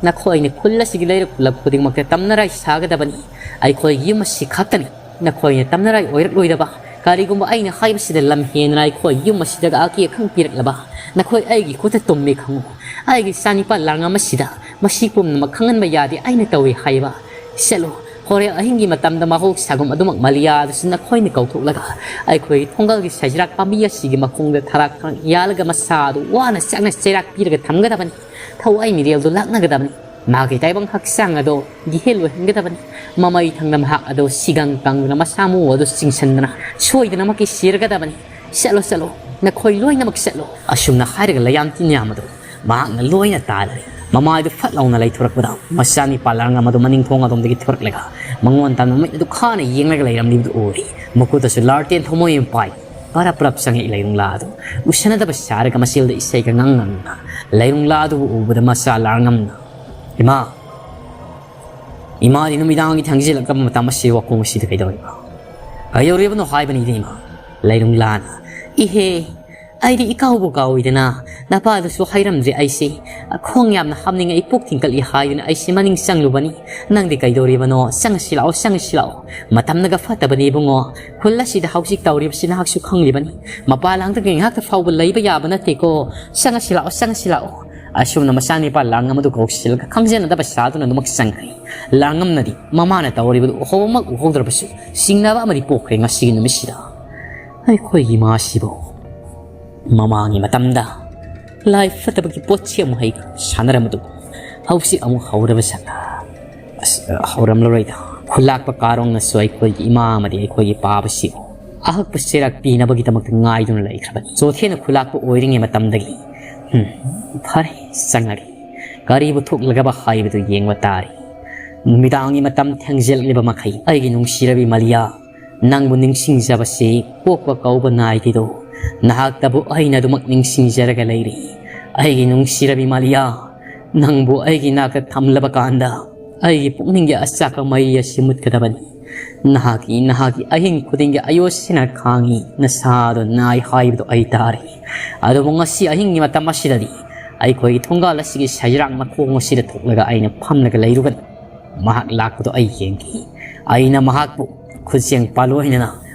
ꯅꯈꯣꯏꯅ ꯈꯨꯜ ꯑꯁꯤꯒꯤ ꯂꯩꯔꯛ ꯈꯨꯜꯂꯛ ꯈꯨꯗꯤꯡꯃꯛꯇ ꯇꯝꯅꯔꯥꯏ ꯁꯥꯒꯗꯕꯅꯤ꯫ ꯑꯩꯈꯣꯏꯒꯤ ꯌꯨꯝ ꯑꯁꯤ ꯈꯛꯇꯅꯤ ꯅꯈꯣꯏꯅ ꯇꯝꯅꯔꯥꯏ ꯑꯣꯏꯔꯛꯂꯣꯏꯗꯕ꯫ ꯀꯔꯤꯒꯨꯝꯕ ꯑꯩꯅ ꯍꯥꯏꯕꯁꯤꯗ ꯂꯝ ꯍꯦꯟꯗꯨꯅ ꯑꯩꯈꯣꯏ ꯌꯨꯝ ꯑꯁꯤꯗꯒ ꯑꯀꯤ ꯑꯈꯪ ꯄꯤꯔꯛꯂꯕ, ꯅꯈꯣꯏ ꯑꯩꯒꯤ ꯈꯨꯠꯇ ꯇꯨꯝꯃꯤ ꯈꯪꯉꯨ꯫ ꯑꯩꯒꯤ ꯏꯆꯥꯅꯤꯄꯥ ꯂꯥꯡꯉꯝ ꯑꯁꯤꯗ ꯃꯁꯤ ꯄꯨꯝꯅꯃꯛ ꯈꯪꯍꯟꯕ ꯌꯥꯗꯦ, ꯑꯩꯅ ꯇꯧꯏ ꯍꯥꯏꯕ꯫ ꯆꯠꯂꯨ, ꯍꯣꯔꯦꯟ ꯑꯍꯤꯡꯒꯤ ꯃꯇꯝꯗ ꯃꯍꯧꯁꯥꯒꯨꯝ ꯑꯗꯨꯃꯛ ꯃꯂꯤꯌꯥꯗꯨꯁꯨ ꯅꯈꯣꯏꯅ ꯀꯧꯊꯣꯛꯂꯒ ꯑꯩꯈꯣꯏꯒꯤ ꯊꯣꯡꯒꯜꯒꯤ ꯁꯖꯤꯔꯥꯛ ꯄꯥꯝꯕꯤ ꯑꯁꯤꯒꯤ ꯃꯈꯣꯡꯗ ꯊꯔꯥꯛ ꯊꯔꯥꯛ ꯌꯥꯜꯂꯒ ꯃꯁꯥ ꯑꯗꯨ ꯋꯥꯅ ꯆꯥꯛꯅ ꯆꯩꯔꯥꯛ ꯄꯤꯔꯒ ꯊꯝꯒꯗꯕꯅꯤ꯫ ꯊꯋꯥꯏ ꯃꯤꯔꯦꯜꯗꯨ ꯂꯥꯛꯅꯒꯗꯕꯅꯤ꯫ ꯃꯥꯒꯤ ꯇꯥꯏꯕꯪ ꯍꯛꯆꯥꯡ ꯑꯗꯣ ꯒꯤꯍꯦꯜ ꯑꯣꯏꯍꯟꯒꯗꯕꯅꯤ꯫ ꯃꯃꯩ ꯊꯪꯗ ꯃꯍꯥꯛ ꯑꯗꯣ ꯁꯤꯒꯪ ꯀꯪꯗꯨꯅ ꯃꯁꯥ ꯃꯎ ꯑꯗꯨ ꯆꯤꯡꯁꯤꯟꯗꯅ ꯁꯣꯏꯗꯅꯃꯛꯀꯤ ꯁꯤꯔꯒꯗꯕꯅꯤ꯫ ꯆꯠꯂꯣ, ꯆꯠꯂꯣ, ꯅꯈꯣꯏ ꯂꯣꯏꯅꯃꯛ ꯆꯠꯂꯣ"꯫ ꯑꯁꯨꯝꯅ ꯍꯥꯏꯔꯒ ꯂꯌꯥꯝ ꯇꯤꯟꯌꯥꯝ ꯑꯗꯨ ꯃꯍꯥꯛꯅ ꯂꯣꯏꯅ ꯇꯥꯜꯂꯦ꯫ ꯃꯃꯥꯏꯗꯨ ꯐꯠ ꯂꯥꯎꯅ ꯂꯩꯊꯣꯔꯛꯄꯗ ꯃꯆꯥꯅꯤꯄꯥ ꯂꯥꯡꯉꯝ ꯑꯗꯨ ꯃꯅꯤꯡ ꯊꯣꯡ ꯑꯗꯣꯝꯗꯒꯤ ꯊꯣꯔꯛꯂꯒ ꯃꯉꯣꯟ ꯇꯝꯅ ꯃꯃꯤꯠ ꯑꯗꯨ ꯈꯥꯅ ꯌꯦꯡꯂꯒ ꯂꯩꯔꯝꯂꯤꯕꯗꯨ ꯎꯔꯦ꯫ ꯃꯈꯨꯠꯇꯁꯨ ꯂꯥꯔꯇꯦꯟ ꯊꯃꯣꯏ ꯑꯃ ꯄꯥꯏ꯫ ꯄꯔꯞ ꯄꯔꯞ ꯆꯪꯉꯛꯏ ꯂꯩꯔꯨꯡꯂꯥ ꯑꯗꯨ꯫ ꯎꯁꯤꯟꯅꯗꯕ ꯁꯥꯔꯒ ꯃꯆꯤꯜꯗ ꯏꯁꯩꯒ ꯉꯪ ꯉꯪꯅ ꯂꯩꯔꯨꯡꯂꯥ ꯑꯗꯨꯕꯨ ꯎꯕꯗ ꯃꯆꯥ ꯂꯥꯡꯉꯝꯅ, "ꯏꯃꯥ, ꯏꯃꯥꯗꯤ ꯅꯨꯃꯤꯗꯥꯡꯒꯤ ꯊꯦꯡꯖꯤꯜꯂꯛꯂꯕ ꯃꯇꯝ ꯑꯁꯤ ꯋꯥꯈꯣꯡ ꯑꯁꯤꯗ ꯀꯩꯗꯧꯔꯤꯕ? ꯀꯩꯗꯧꯔꯤꯕꯅꯣ ꯍꯥꯏꯕꯅꯤꯗ ꯏꯃꯥ?" ꯂꯩꯔꯨꯡꯂꯥꯅ, "ꯏꯍꯦ, ꯑꯩꯗꯤ ꯏꯀꯥꯎꯕꯨ ꯀꯥꯎꯏꯗꯅ, ꯅꯄꯥꯗꯨꯁꯨ ꯍꯥꯏꯔꯝꯗ꯭ꯔꯦ ꯑꯩꯁꯦ꯫ ꯈꯣꯡ ꯌꯥꯝꯅ ꯍꯥꯝꯅꯤꯡꯉꯦ, ꯑꯩ ꯄꯨꯛ ꯊꯤꯟꯀꯠꯂꯤ ꯍꯥꯏꯗꯨꯅ ꯑꯩꯁꯦ ꯃꯅꯤꯡ ꯆꯪꯂꯨꯕꯅꯤ꯫ ꯅꯪꯗꯤ ꯀꯩꯗꯧꯔꯤꯕꯅꯣ? ꯆꯪꯉꯁꯤ ꯂꯥꯛꯑꯣ, ꯆꯪꯉꯁꯤ ꯂꯥꯛꯑꯣ꯫ ꯃꯇꯝꯅꯒ ꯐꯠꯇꯕꯅꯦ ꯏꯕꯨꯡꯉꯣ꯫ ꯈꯨꯜ ꯑꯁꯤꯗ ꯍꯧꯖꯤꯛ ꯇꯧꯔꯤꯕꯁꯤ ꯅꯍꯥꯛꯁꯨ ꯈꯪꯂꯤꯕꯅꯤ꯫ ꯃꯄꯥꯟ ꯂꯥꯡꯗ ꯉꯥꯏꯍꯥꯛꯇ ꯐꯥꯎꯕ ꯂꯩꯕ ꯌꯥꯕ ꯅꯠꯇꯦꯀꯣ꯫ ꯆꯪꯉꯁꯤ ꯂꯥꯛꯑꯣ, ꯆꯪꯉꯁꯤ ꯂꯥꯛꯑꯣ"꯫ ꯑꯁꯨꯝꯅ ꯃꯆꯥꯅꯤꯄꯥ ꯂꯥꯡꯉꯝ ꯑꯗꯨ ꯀꯧꯁꯤꯜꯂꯒ ꯈꯪꯖꯅꯗꯕ ꯁꯥꯗꯨꯅ ꯑꯗꯨꯃꯛ ꯆꯪꯈ꯭ꯔꯦ꯫ ꯂꯥꯡꯉꯝꯅꯗꯤ ꯃꯃꯥꯅ ꯇꯧꯔꯤꯕꯗꯨ ꯎꯍꯧꯃꯛ ꯎꯍꯧꯗ꯭ꯔꯕꯁꯨ ꯆꯤꯡꯅꯕ ꯑꯃꯗꯤ ꯄꯣꯛꯈ꯭ꯔꯦ ꯉꯁꯤꯒꯤ ꯅꯨꯃꯤꯠꯁꯤꯗ꯫ ꯑꯩꯈꯣꯏꯒꯤ ꯏꯃꯥꯁꯤꯕꯨ ꯃꯃꯥꯡꯒꯤ ꯃꯇꯝꯗ ꯂꯥꯏ ꯐꯠꯇꯕꯒꯤ ꯄꯣꯠꯁꯤ ꯑꯃꯨꯛ ꯍꯩ ꯁꯥꯟꯅꯔꯝꯕꯗꯨ ꯍꯧꯖꯤꯛ ꯑꯃꯨꯛ ꯍꯧꯔꯕ ꯁꯥꯟꯅ꯫ ꯑꯁ, ꯍꯧꯔꯝꯂꯔꯣꯏꯗ꯫ ꯈꯨꯂꯥꯛꯄ ꯀꯥꯔꯣꯡꯅꯁꯨ ꯑꯩꯈꯣꯏꯒꯤ ꯏꯃꯥ ꯑꯃꯗꯤ ꯑꯩꯈꯣꯏꯒꯤ ꯄꯥꯕꯁꯤꯕꯨ ꯑꯍꯛꯄ ꯆꯩꯔꯥꯛ ꯄꯤꯅꯕꯒꯤꯗꯃꯛꯇ ꯉꯥꯏꯗꯨꯅ ꯂꯩꯈ꯭ꯔꯕꯅꯤ꯫ ꯆꯣꯊꯦꯅ ꯈꯨꯂꯥꯛꯄ ꯑꯣꯏꯔꯤꯉꯩ ꯃꯇꯝꯗꯒꯤ, ꯎꯝ, ꯐꯔꯦ, ꯆꯪꯉꯒꯦ꯫ ꯀꯔꯤꯕꯨ ꯊꯣꯛꯂꯒꯕ ꯍꯥꯏꯕꯗꯨ ꯌꯦꯡꯕ ꯇꯥꯔꯦ꯫ ꯅꯨꯃꯤꯗꯥꯡꯒꯤ ꯃꯇꯝ ꯊꯦꯡꯖꯤꯜꯂꯛꯂꯤꯕ ꯃꯈꯩ ꯑꯩꯒꯤ ꯅꯨꯡꯁꯤꯔꯕꯤ ꯃꯂꯤꯌꯥ, ꯅꯪꯕꯨ ꯅꯤꯡꯁꯤꯡꯖꯕꯁꯤ ꯄꯣꯛꯄ ꯀꯧꯕ ꯅꯥꯏꯗꯦꯗꯣ꯫ ꯅꯍꯥꯛꯇꯕꯨ ꯑꯩꯅ ꯑꯗꯨꯃꯛ ꯅꯤꯡꯁꯤꯡꯖꯔꯒ ꯂꯩꯔꯤ꯫ ꯑꯩꯒꯤ ꯅꯨꯡꯁꯤꯔꯕꯤ ꯃꯥꯂꯤꯌꯥ, ꯅꯪꯕꯨ ꯑꯩꯒꯤ ꯅꯥꯛꯇ ꯊꯝꯂꯕ ꯀꯥꯟꯗ ꯑꯩꯒꯤ ꯄꯨꯛꯅꯤꯡꯒꯤ ꯑꯆꯥꯛꯄ ꯃꯩ ꯑꯁꯤ ꯃꯨꯠꯀꯗꯕꯅꯤ꯫ ꯅꯍꯥꯛꯀꯤ, ꯅꯍꯥꯛꯀꯤ ꯑꯍꯤꯡ ꯈꯨꯗꯤꯡꯒꯤ ꯑꯌꯣꯁꯤꯅ ꯈꯥꯡꯉꯤ, ꯅꯁꯥꯗꯣ ꯅꯥꯏ ꯍꯥꯏꯕꯗꯣ ꯑꯩ ꯇꯥꯔꯦ꯫ ꯑꯗꯨꯕꯨ ꯉꯁꯤ ꯑꯍꯤꯡꯒꯤ ꯃꯇꯝ ꯑꯁꯤꯗꯗꯤ ꯑꯩꯈꯣꯏꯒꯤ ꯊꯣꯡꯒꯥꯜ ꯑꯁꯤꯒꯤ ꯁꯩꯔꯥꯡ ꯃꯈꯣꯡ ꯑꯁꯤꯗ ꯊꯣꯛꯂꯒ ꯑꯩꯅ ꯐꯝꯂꯒ ꯂꯩꯔꯨꯒꯅꯤ꯫ ꯃꯍꯥꯛ ꯂꯥꯛꯄꯗꯣ ꯑꯩ ꯌꯦꯡꯈꯤ꯫ ꯑꯩꯅ ꯃꯍꯥꯛꯄꯨ ꯈꯨꯠꯁꯦꯡ ꯄꯥꯂꯣꯏꯅꯅ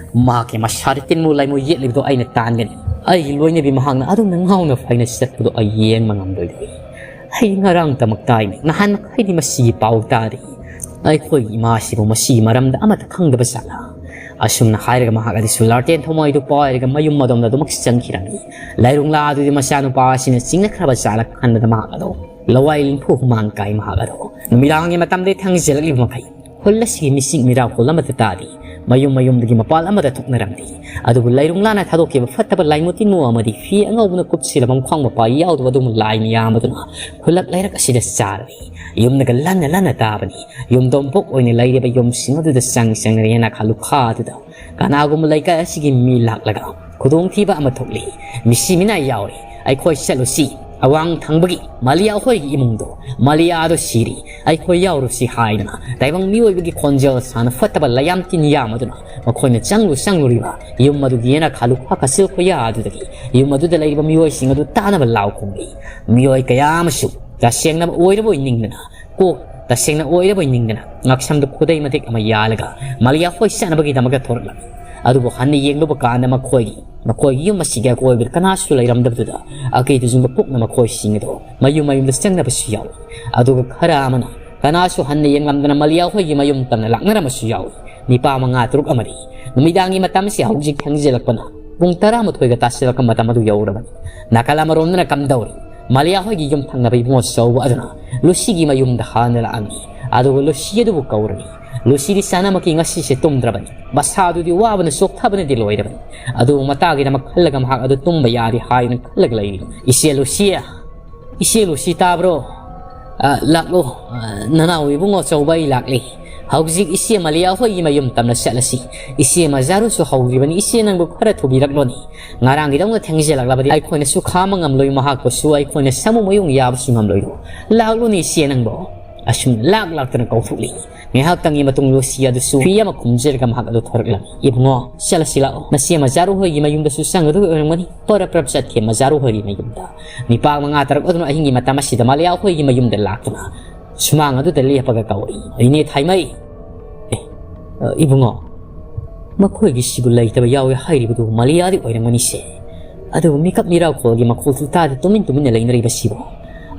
ꯃꯍꯥꯛꯀꯤ ꯃꯁꯥꯗ ꯇꯤꯟꯃꯨ ꯂꯥꯏꯃꯨ ꯌꯦꯠꯂꯤꯕꯗꯣ ꯑꯩꯅ ꯇꯥꯟꯒꯅꯤ꯫ ꯑꯩꯒꯤ ꯂꯣꯏꯅꯕꯤ ꯃꯍꯥꯛꯅ ꯑꯗꯨꯝꯅ ꯉꯥꯎꯅ ꯐꯩꯅ ꯆꯠꯄꯗꯣ ꯑꯩ ꯌꯦꯡꯕ ꯉꯝꯂꯣꯏꯗꯦ꯫ ꯑꯩ ꯉꯔꯥꯡꯇꯃꯛ ꯇꯥꯏꯅꯦ, ꯅꯍꯥꯟ ꯃꯈꯩꯗꯤ ꯃꯁꯤꯒꯤ ꯄꯥꯎ ꯇꯥꯗꯦ꯫ ꯑꯩꯈꯣꯏꯒꯤ ꯏꯃꯥꯁꯤꯕꯨ ꯃꯁꯤꯒꯤ ꯃꯔꯝꯗ ꯑꯃꯠꯇ ꯈꯪꯗꯕ ꯖꯥꯠꯂꯥ? ꯑꯁꯨꯝꯅ ꯍꯥꯏꯔꯒ ꯃꯍꯥꯛ ꯑꯗꯨꯁꯨ ꯂꯥꯔꯇꯦꯟ ꯊꯧꯃꯥꯏꯗꯨ ꯄꯥꯏꯔꯒ ꯃꯌꯨꯝ ꯑꯗꯣꯝꯗ ꯑꯗꯨꯃꯛ ꯆꯪꯈꯤꯔꯝꯃꯤ꯫ ꯂꯥꯏꯔꯨꯡꯂꯥ ꯑꯗꯨꯗꯤ ꯃꯆꯥꯅꯨꯄꯥ ꯑꯁꯤꯅ ꯆꯤꯡꯅꯈ꯭ꯔꯕ ꯖꯥꯠꯂꯥ ꯈꯟꯕꯗ ꯃꯍꯥꯛ ꯑꯗꯣ ꯂꯋꯥꯏ ꯂꯤꯟꯐꯨ ꯍꯨꯃꯥꯡ ꯀꯥꯏ꯫ ꯃꯍꯥꯛ ꯑꯗꯣ ꯅꯨꯃꯤꯗꯥꯡꯒꯤ ꯃꯇꯝꯗ ꯊꯦꯡꯖꯤꯜꯂꯛꯂꯤꯕ ꯃꯈꯩ ꯈꯨꯜ ꯑꯁꯤꯒꯤ ꯃꯤꯁꯤꯡ ꯃꯤꯔꯥꯎꯈꯣꯜ ꯑꯃꯠꯇ ꯇꯥꯗꯦ꯫ ꯃꯌꯨꯝ ꯃꯌꯨꯝꯗꯒꯤ ꯃꯄꯥꯜ ꯑꯃꯗ ꯊꯣꯛꯅꯔꯝꯗꯦ꯫ ꯑꯗꯨꯕꯨ ꯂꯩꯔꯨꯡꯂꯥꯅ ꯊꯥꯗꯣꯛꯈꯤꯕ ꯐꯠꯇꯕ ꯂꯥꯏꯃꯨ ꯇꯤꯟꯃꯨ ꯑꯃꯗꯤ ꯐꯤ ꯑꯉꯧꯕꯅ ꯀꯨꯞꯁꯤꯜꯂꯕ ꯃꯈ꯭ꯋꯥꯡ ꯃꯄꯥ ꯌꯥꯎꯗꯕ ꯑꯗꯨꯒꯨꯝꯕ ꯂꯥꯏ ꯃꯌꯥꯝ ꯑꯗꯨꯅ ꯈꯨꯜꯂꯛ ꯂꯩꯔꯛ ꯑꯁꯤꯗ ꯆꯥꯔꯤ꯫ ꯌꯨꯝꯅꯒ ꯂꯟꯅ ꯂꯟꯅ ꯇꯥꯕꯅꯤ꯫ ꯌꯨꯝꯗꯣꯡꯄꯣꯛ ꯑꯣꯏꯅ ꯂꯩꯔꯤꯕ ꯌꯨꯝꯁꯤꯡ ꯑꯗꯨꯗ ꯆꯪ ꯆꯪꯗꯅ ꯌꯦꯅꯈꯥ ꯂꯨꯈꯥ ꯑꯗꯨꯗ ꯀꯅꯥꯒꯨꯝꯕ ꯂꯩꯀꯥꯏ ꯑꯁꯤꯒꯤ ꯃꯤ ꯂꯥꯛꯂꯒ ꯈꯨꯗꯣꯡꯊꯤꯕ ꯑꯃ ꯊꯣꯛꯂꯤ꯫ ꯃꯤꯁꯤ ꯃꯤꯅꯥꯏ ꯌꯥꯎꯔꯤ꯫ ꯑꯩꯈꯣꯏ ꯆꯠꯂꯨꯁꯤ꯫ ꯑꯋꯥꯡ ꯊꯪꯕꯒꯤ ꯃꯂꯤꯌꯥ ꯍꯣꯏꯒꯤ ꯏꯃꯨꯡꯗꯣ, ꯃꯂꯤꯌꯥꯗꯣ ꯁꯤꯔꯤ꯫ ꯑꯩꯈꯣꯏ ꯌꯥꯎꯔꯨꯁꯤ ꯍꯥꯏꯗꯨꯅ ꯇꯥꯏꯕꯪ ꯃꯤꯑꯣꯏꯕꯒꯤ ꯈꯣꯟꯖꯦꯜ ꯁꯥꯅ ꯐꯠꯇꯕ ꯂꯥꯏꯌꯥꯝ ꯇꯤꯟ ꯌꯥꯝ ꯑꯗꯨꯅ ꯃꯈꯣꯏꯅ ꯆꯪꯂꯨ ꯆꯪꯂꯨꯔꯤꯕ ꯌꯨꯝ ꯑꯗꯨꯒꯤ ꯌꯦꯅꯈꯥ ꯂꯨꯈꯥ ꯀꯥꯆꯤꯜ ꯀꯣꯌꯥ ꯑꯗꯨꯗꯒꯤ ꯌꯨꯝ ꯑꯗꯨꯗ ꯂꯩꯔꯤꯕ ꯃꯤꯑꯣꯏꯁꯤꯡ ꯑꯗꯨ ꯇꯥꯅꯕ ꯂꯥꯎ ꯈꯣꯡꯂꯤ꯫ ꯃꯤꯑꯣꯏ ꯀꯌꯥ ꯑꯃꯁꯨ ꯇꯁꯦꯡꯅ ꯑꯣꯏꯔꯕꯣꯏ ꯅꯤꯡꯗꯅ, ꯀꯣꯛ ꯇꯁꯦꯡꯅ ꯑꯣꯏꯔꯕꯣꯏ ꯅꯤꯡꯗꯅ ꯉꯛꯁꯝꯗ ꯈꯨꯗꯩ ꯃꯇꯦꯛ ꯑꯃ ꯌꯥꯜꯂꯒ ꯃꯂꯤꯌꯥ ꯍꯣꯏ ꯆꯠꯅꯕꯒꯤꯗꯃꯛꯇ ꯊꯣꯔꯛꯂꯝꯃꯤ꯫ ꯑꯗꯨꯕꯨ ꯍꯟꯅ ꯌꯦꯡꯂꯨꯕ ꯀꯥꯟꯗ ꯃꯈꯣꯏꯒꯤ, ꯃꯈꯣꯏꯒꯤ ꯌꯨꯝ ꯑꯁꯤꯒꯤ ꯑꯀꯣꯏꯕꯗ ꯀꯅꯥꯁꯨ ꯂꯩꯔꯝꯗꯕꯗꯨꯗ ꯑꯀꯤ ꯇꯨꯖꯨꯡꯕ ꯄꯣꯛꯅ ꯃꯈꯣꯏꯁꯤꯡ ꯑꯗꯣ ꯃꯌꯨꯝ ꯃꯌꯨꯝꯗ ꯆꯪꯅꯕꯁꯨ ꯌꯥꯎꯏ꯫ ꯑꯗꯨꯒ ꯈꯔ ꯑꯃꯅ ꯀꯅꯥꯁꯨ ꯍꯟꯅ ꯌꯦꯡꯂꯝꯗꯅ ꯃꯂꯤꯌꯥ ꯍꯣꯏꯒꯤ ꯃꯌꯨꯝ ꯇꯝꯅ ꯂꯥꯛꯅꯔꯝꯕꯁꯨ ꯌꯥꯎꯏ꯫ ꯅꯤꯄꯥ ꯃꯉꯥ ꯇꯔꯨꯛ ꯑꯃꯗꯤ ꯅꯨꯃꯤꯗꯥꯡꯒꯤ ꯃꯇꯝꯁꯤ ꯍꯧꯖꯤꯛ ꯊꯦꯡꯖꯤꯜꯂꯛꯄꯅ ꯄꯨꯡ ꯇꯔꯥꯃꯥꯊꯣꯏꯒ ꯇꯥꯁꯤꯜꯂꯛꯄ ꯃꯇꯝ ꯑꯗꯨ ꯌꯧꯔꯕꯅꯤ꯫ ꯅꯥꯀꯜ ꯑꯃꯔꯣꯝꯗꯅ ꯀꯝꯗꯧꯔꯤ? ꯃꯂꯤꯌꯥ ꯍꯣꯏꯒꯤ ꯌꯨꯝ ꯊꯪꯅꯕ ꯏꯕꯨꯡꯉꯣ ꯆꯧꯕ ꯑꯗꯨꯅ ꯂꯨꯁꯤꯒꯤ ꯃꯌꯨꯝꯗ ꯍꯥꯟꯅ ꯂꯥꯛꯑꯝꯃꯤ꯫ ꯑꯗꯨꯒ ꯂꯨꯁꯤ ꯑꯗꯨꯕꯨ ꯀꯧꯔꯅꯤ꯫ ꯂꯨꯁꯤꯗꯤ ꯆꯥꯅꯃꯛꯀꯤ ꯉꯁꯤꯁꯦ ꯇꯨꯝꯗ꯭ꯔꯕꯅꯤ꯫ ꯃꯁꯥ ꯑꯗꯨꯗꯤ ꯋꯥꯕꯅ ꯆꯣꯛꯊꯕꯅꯗꯤ ꯂꯣꯏꯔꯕꯅꯤ꯫ ꯑꯗꯨꯕꯨ ꯃꯇꯥꯒꯤꯗꯃꯛ ꯈꯜꯂꯒ ꯃꯍꯥꯛ ꯑꯗꯨ ꯇꯨꯝꯕ ꯌꯥꯔꯤ ꯍꯥꯏꯅ ꯈꯜꯂꯒ ꯂꯩꯔꯤ꯫ "ꯏꯆꯦ ꯂꯨꯁꯤ, ꯏꯆꯦ ꯂꯨꯁꯤ, ꯇꯥꯕ꯭ꯔꯣ? ꯑ, ꯂꯥꯛꯂꯣ꯫ ꯑ, ꯅꯅꯥꯎ ꯏꯕꯨꯡꯉꯣ ꯑꯆꯧꯕ ꯑꯩ ꯂꯥꯛꯂꯦ꯫ ꯍꯧꯖꯤꯛ ꯏꯆꯦ ꯃꯂꯤꯌꯥ ꯍꯣꯏꯒꯤ ꯃꯌꯨꯝ ꯇꯝꯅ ꯆꯠꯂꯁꯤ꯫ ꯏꯆꯦ ꯃꯖꯥꯔꯨꯁꯨ ꯍꯧꯗ꯭ꯔꯤꯕꯅꯤ꯫ ꯏꯆꯦ ꯅꯪꯕꯨ ꯈꯔ ꯊꯨꯕꯤꯔꯛꯂꯣꯅꯦ꯫ ꯉꯔꯥꯡꯒꯤꯗꯧꯅ ꯊꯦꯡꯖꯤꯜꯂꯛꯂꯕꯗꯤ ꯑꯩꯈꯣꯏꯅꯁꯨ ꯈꯥꯝꯕ ꯉꯝꯂꯣꯏ, ꯃꯍꯥꯛꯄꯨꯁꯨ ꯑꯩꯈꯣꯏꯅ ꯁꯥꯃꯨ ꯃꯌꯨꯡ ꯌꯥꯕꯁꯨ ꯉꯝꯂꯣꯏꯗꯣ꯫ ꯂꯥꯛꯂꯣꯅꯦ ꯏꯆꯦ ꯅꯪꯕꯣ"꯫ ꯑꯁꯨꯝ ꯂꯥꯛ ꯂꯥꯛꯇꯅ ꯀꯧꯊꯣꯛꯂꯤ꯫ ꯉꯥꯏꯍꯥꯛꯇꯪꯒꯤ ꯃꯇꯨꯡ ꯂꯨꯁꯤ ꯑꯗꯨꯁꯨ ꯐꯤ ꯑꯃ ꯈꯨꯝꯖꯔꯒ ꯃꯍꯥꯛ ꯑꯗꯨ ꯊꯣꯔꯛꯂꯝꯃꯤ꯫ "ꯏꯕꯨꯡꯉꯣ, ꯆꯠꯂꯁꯤ ꯂꯥꯛꯑꯣ꯫ ꯅꯆꯦ ꯃꯖꯥꯔꯨ ꯍꯣꯏꯒꯤ ꯃꯌꯨꯝꯗꯁꯨ ꯆꯪꯒꯗꯕ ꯑꯣꯏꯔꯝꯒꯅꯤ꯫" ꯄꯔꯞ ꯄꯔꯞ ꯆꯠꯈꯤ ꯃꯖꯥꯔꯨ ꯍꯣꯏꯒꯤ ꯃꯌꯨꯝꯗ꯫ ꯅꯤꯄꯥ ꯃꯉꯥ ꯇꯔꯨꯛ ꯑꯗꯨꯅ ꯑꯍꯤꯡꯒꯤ ꯃꯇꯝ ꯑꯁꯤꯗ ꯃꯥꯂꯤꯌꯥ ꯍꯣꯏꯒꯤ ꯃꯌꯨꯝꯗ ꯂꯥꯛꯇꯨꯅ ꯁꯨꯃꯥꯡ ꯑꯗꯨꯗ ꯂꯦꯞꯄꯒ ꯀꯧꯔꯛꯏ꯫ "ꯏꯅꯦ ꯊꯥꯏꯃꯩ!" "ꯑꯦ, ꯑ, ꯏꯕꯨꯡꯉꯣ, ꯃꯈꯣꯏꯒꯤꯁꯤꯕꯨ ꯂꯩꯇꯕ ꯌꯥꯎꯏ ꯍꯥꯏꯔꯤꯕꯗꯨ ꯃꯥꯂꯤꯌꯥꯗꯤ ꯑꯣꯏꯔꯝꯒꯅꯤꯁꯦ꯫ ꯑꯗꯨꯕꯨ ꯃꯤꯀꯞ ꯃꯤꯔꯥꯎꯈꯣꯜꯒꯤ ꯃꯈꯣꯜꯁꯨ ꯇꯥꯗꯦ, ꯇꯨꯃꯤꯟ ꯇꯨꯃꯤꯟꯅ ꯂꯩꯅꯔꯤꯕꯁꯤꯕꯨ꯫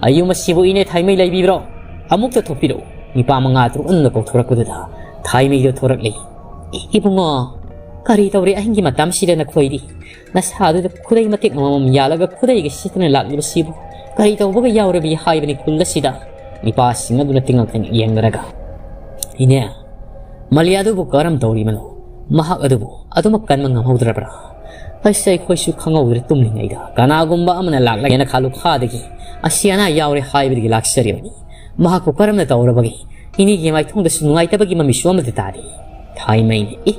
ꯑꯌꯨꯝ ꯑꯁꯤꯕꯨ ꯏꯅꯦ ꯊꯥꯏꯃꯩ ꯂꯩꯕꯤꯕ꯭ꯔꯣ? ꯑꯃꯨꯛꯇ ꯊꯣꯛꯄꯤꯔꯛꯎ꯫" ꯅꯤꯄꯥ ꯃꯉꯥ ꯇꯔꯨꯛ ꯑꯃꯅ ꯀꯧꯊꯣꯔꯛꯄꯗꯨꯗ ꯊꯥꯏꯃꯩꯗꯣ ꯊꯣꯔꯛꯂꯦ꯫ "ꯏ-, ꯏꯕꯨꯡꯉꯣ, ꯀꯔꯤ ꯇꯧꯔꯦ ꯑꯍꯤꯡꯒꯤ ꯃꯇꯝꯁꯤꯗ ꯅꯈꯣꯏꯗꯤ? ꯅꯁꯥꯗꯨꯗ ꯈꯨꯗꯩ ꯃꯇꯦꯛ ꯑꯃꯃꯝ ꯌꯥꯜꯂꯒ ꯈꯨꯗꯩꯒ ꯁꯦꯠꯇꯅ ꯂꯥꯛꯂꯤꯕꯁꯤꯕꯨ ꯀꯔꯤ ꯇꯧꯕꯒ ꯌꯥꯎꯔꯕꯤ ꯍꯥꯏꯕꯅꯤ ꯈꯨꯜ ꯑꯁꯤꯗ?" ꯅꯤꯄꯥꯁꯤꯡ ꯑꯗꯨꯅ ꯇꯤꯡꯉꯛꯇꯅ ꯌꯦꯡꯅꯔꯒ, "ꯏꯅꯦ, ꯃꯥꯂꯤꯌꯥꯗꯨꯕꯨ ꯀꯔꯝ ꯇꯧꯔꯤꯕꯅꯣ? ꯃꯍꯥꯛ ꯑꯗꯨꯕꯨ ꯑꯗꯨꯃꯛ ꯀꯟꯕ ꯉꯝꯍꯧꯗ꯭ꯔꯕ꯭ꯔꯥ? ꯑꯁ, ꯑꯩꯈꯣꯏꯁꯨ ꯈꯪꯍꯧꯗ꯭ꯔꯦ, ꯇꯨꯝꯂꯤꯉꯩꯗ ꯀꯅꯥꯒꯨꯝꯕ ꯑꯃꯅ ꯂꯥꯛꯂꯒ ꯌꯦꯅꯈꯥ ꯂꯨꯈꯥꯗꯒꯤ ꯑꯁꯤ ꯑꯅꯥ ꯌꯥꯎꯔꯦ ꯍꯥꯏꯕꯗꯒꯤ ꯂꯥꯛꯆꯔꯤꯕꯅꯤ꯫ ꯃꯍꯥꯛꯄꯨ ꯀꯔꯝꯅ ꯇꯧꯔꯕꯒꯦ? ꯏꯅꯦꯒꯤ ꯃꯥꯏꯊꯣꯡꯗꯁꯨ ꯅꯨꯡꯉꯥꯏꯇꯕꯒꯤ ꯃꯃꯤꯁꯨ ꯑꯃꯠꯇ ꯇꯥꯗꯦ꯫" ꯊꯥꯏꯃꯩꯅ, "ꯏ,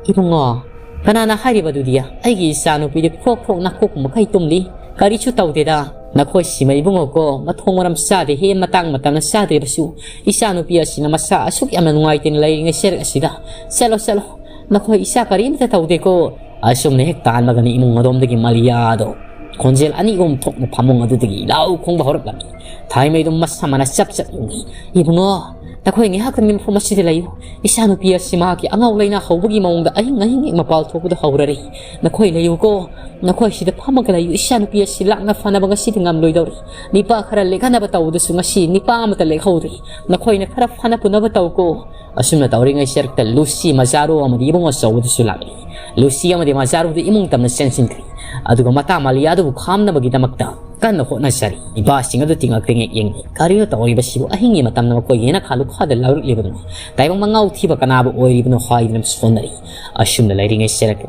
ꯏꯕꯨꯡꯉꯣ, ꯀꯅꯥꯅ ꯍꯥꯏꯔꯤꯕꯗꯨꯗꯤ? ꯑꯩꯒꯤ ꯏꯆꯥꯅꯨꯄꯤꯗꯤ ꯈ꯭ꯔꯣꯛ ꯈ꯭ꯔꯣꯛ ꯅꯥꯀꯣꯛ ꯃꯈꯩ ꯇꯨꯝꯂꯤ꯫ ꯀꯔꯤꯁꯨ ꯇꯧꯗꯦꯗ꯫ ꯅꯈꯣꯏ ꯁꯤꯃ ꯏꯕꯨꯡꯉꯣꯀꯣ, ꯃꯊꯣꯡ ꯃꯔꯝ ꯆꯥꯗꯦ ꯍꯦ, ꯃꯇꯥꯡ ꯃꯇꯝꯅ ꯆꯥꯗ꯭ꯔꯤꯕꯁꯨ꯫ ꯏꯆꯥꯅꯨꯄꯤ ꯑꯁꯤꯅ ꯃꯁꯥ ꯑꯁꯨꯛ ꯌꯥꯝꯅ ꯅꯨꯡꯉꯥꯏꯇꯅ ꯂꯩꯔꯤꯉꯩ ꯆꯦꯔꯛ ꯑꯁꯤꯗ꯫ ꯆꯠꯂꯣ, ꯆꯠꯂꯣ꯫ ꯅꯈꯣꯏ ꯏꯆꯥ ꯀꯔꯤꯝꯇ ꯇꯧꯗꯦꯀꯣ꯫" ꯑꯁꯨꯝꯅ ꯍꯦꯛ ꯇꯥꯟꯕꯒꯅꯤ ꯏꯃꯨꯡ ꯑꯗꯣꯝꯗꯒꯤ ꯃꯥꯂꯤꯌꯥꯗꯣ ꯈꯣꯟꯖꯦꯜ ꯑꯅꯤ ꯑꯍꯨꯝ ꯊꯣꯛꯅ ꯐꯃꯨꯡ ꯑꯗꯨꯗꯒꯤ ꯂꯥꯎ ꯈꯣꯡꯕ ꯍꯧꯔꯛꯂꯝꯃꯤ꯫ ꯊꯥꯏꯃꯩꯗꯨ ꯃꯁꯝ ꯃꯅꯥ ꯆꯞ ꯆꯞ ꯌꯨꯡꯏ꯫ "ꯏꯕꯨꯡꯉꯣ, ꯅꯈꯣꯏ ꯉꯥꯏꯍꯥꯛꯇꯪꯒꯤ ꯃꯐꯝ ꯑꯁꯤꯗ ꯂꯩꯌꯨ꯫ ꯏꯆꯥꯅꯨꯄꯤ ꯑꯁꯤ ꯃꯍꯥꯛꯀꯤ ꯑꯉꯥꯎ ꯂꯩꯅꯥ ꯍꯧꯕꯒꯤ ꯃꯑꯣꯡꯗ ꯑꯍꯤꯡ ꯑꯍꯤꯡ ꯍꯦꯛ ꯃꯄꯥꯜ ꯊꯣꯛꯄꯗ ꯍꯧꯔꯔꯤ꯫ ꯅꯈꯣꯏ ꯂꯩꯌꯨꯀꯣ꯫ ꯅꯈꯣꯏ ꯁꯤꯗ ꯐꯝꯃꯒ ꯂꯩꯌꯨ꯫ ꯏꯆꯥꯅꯨꯄꯤ ꯑꯁꯤ ꯂꯥꯛꯅ ꯐꯅꯕ ꯉꯁꯤꯗꯤ ꯉꯝꯂꯣꯏꯗꯧꯔꯤ꯫ ꯅꯤꯄꯥ ꯈꯔ ꯂꯦꯛꯍꯟꯅꯕ ꯇꯧꯕꯗꯁꯨ ꯉꯁꯤ ꯅꯤꯄꯥ ꯑꯃꯠꯇ ꯂꯦꯛꯍꯧꯗ꯭ꯔꯤ꯫ ꯅꯈꯣꯏꯅ ꯈꯔ ꯐꯅ ꯄꯨꯅꯕ ꯇꯧꯀꯣ꯫" ꯑꯁꯨꯝꯅ ꯇꯧꯔꯤꯉꯩ ꯆꯦꯔꯛꯇ ꯂꯨꯁꯤ, ꯃꯖꯥꯔꯣ ꯑꯃꯗꯤ ꯏꯕꯨꯡ ꯑꯆꯧꯕꯗꯨꯁꯨ ꯂꯥꯛꯂꯤ꯫ ꯂꯨꯁꯤ ꯑꯃꯗꯤ ꯃꯖꯥꯔꯣꯗꯨ ꯏꯃꯨꯡ ꯇꯝꯅ ꯆꯦꯟꯁꯤꯟꯈ꯭ꯔꯤ꯫ ꯑꯗꯨꯒ ꯃꯇꯥ ꯃꯥꯂꯤꯌꯥꯗꯨꯕꯨ ꯈꯥꯝꯅꯕꯒꯤꯗꯃꯛꯇ ꯀꯟꯅ ꯍꯣꯠꯅꯖꯔꯤ꯫ ꯅꯤꯄꯥꯁꯤꯡ ꯑꯗꯨ ꯇꯤꯡꯉꯛꯇ ꯉꯦꯛ ꯌꯦꯡꯂꯤ꯫ ꯀꯔꯤꯅꯣ ꯇꯧꯔꯤꯕꯁꯤꯕꯨ? ꯑꯍꯤꯡꯒꯤ ꯃꯇꯝꯗ ꯃꯈꯣꯏꯒꯤ ꯌꯦꯅꯈꯥ ꯂꯨꯈꯥꯗ ꯂꯥꯎꯔꯛꯂꯤꯕꯅꯣ? ꯇꯥꯏꯕꯪ ꯃꯉꯥꯎ ꯊꯤꯕ ꯀꯅꯥꯕꯨ ꯑꯣꯏꯔꯤꯕꯅꯣ ꯍꯥꯏꯗꯨꯅ ꯁꯣꯟꯅꯔꯤ꯫ ꯑꯁꯨꯝꯅ ꯂꯩꯔꯤꯉꯩ ꯆꯦꯔꯛꯇ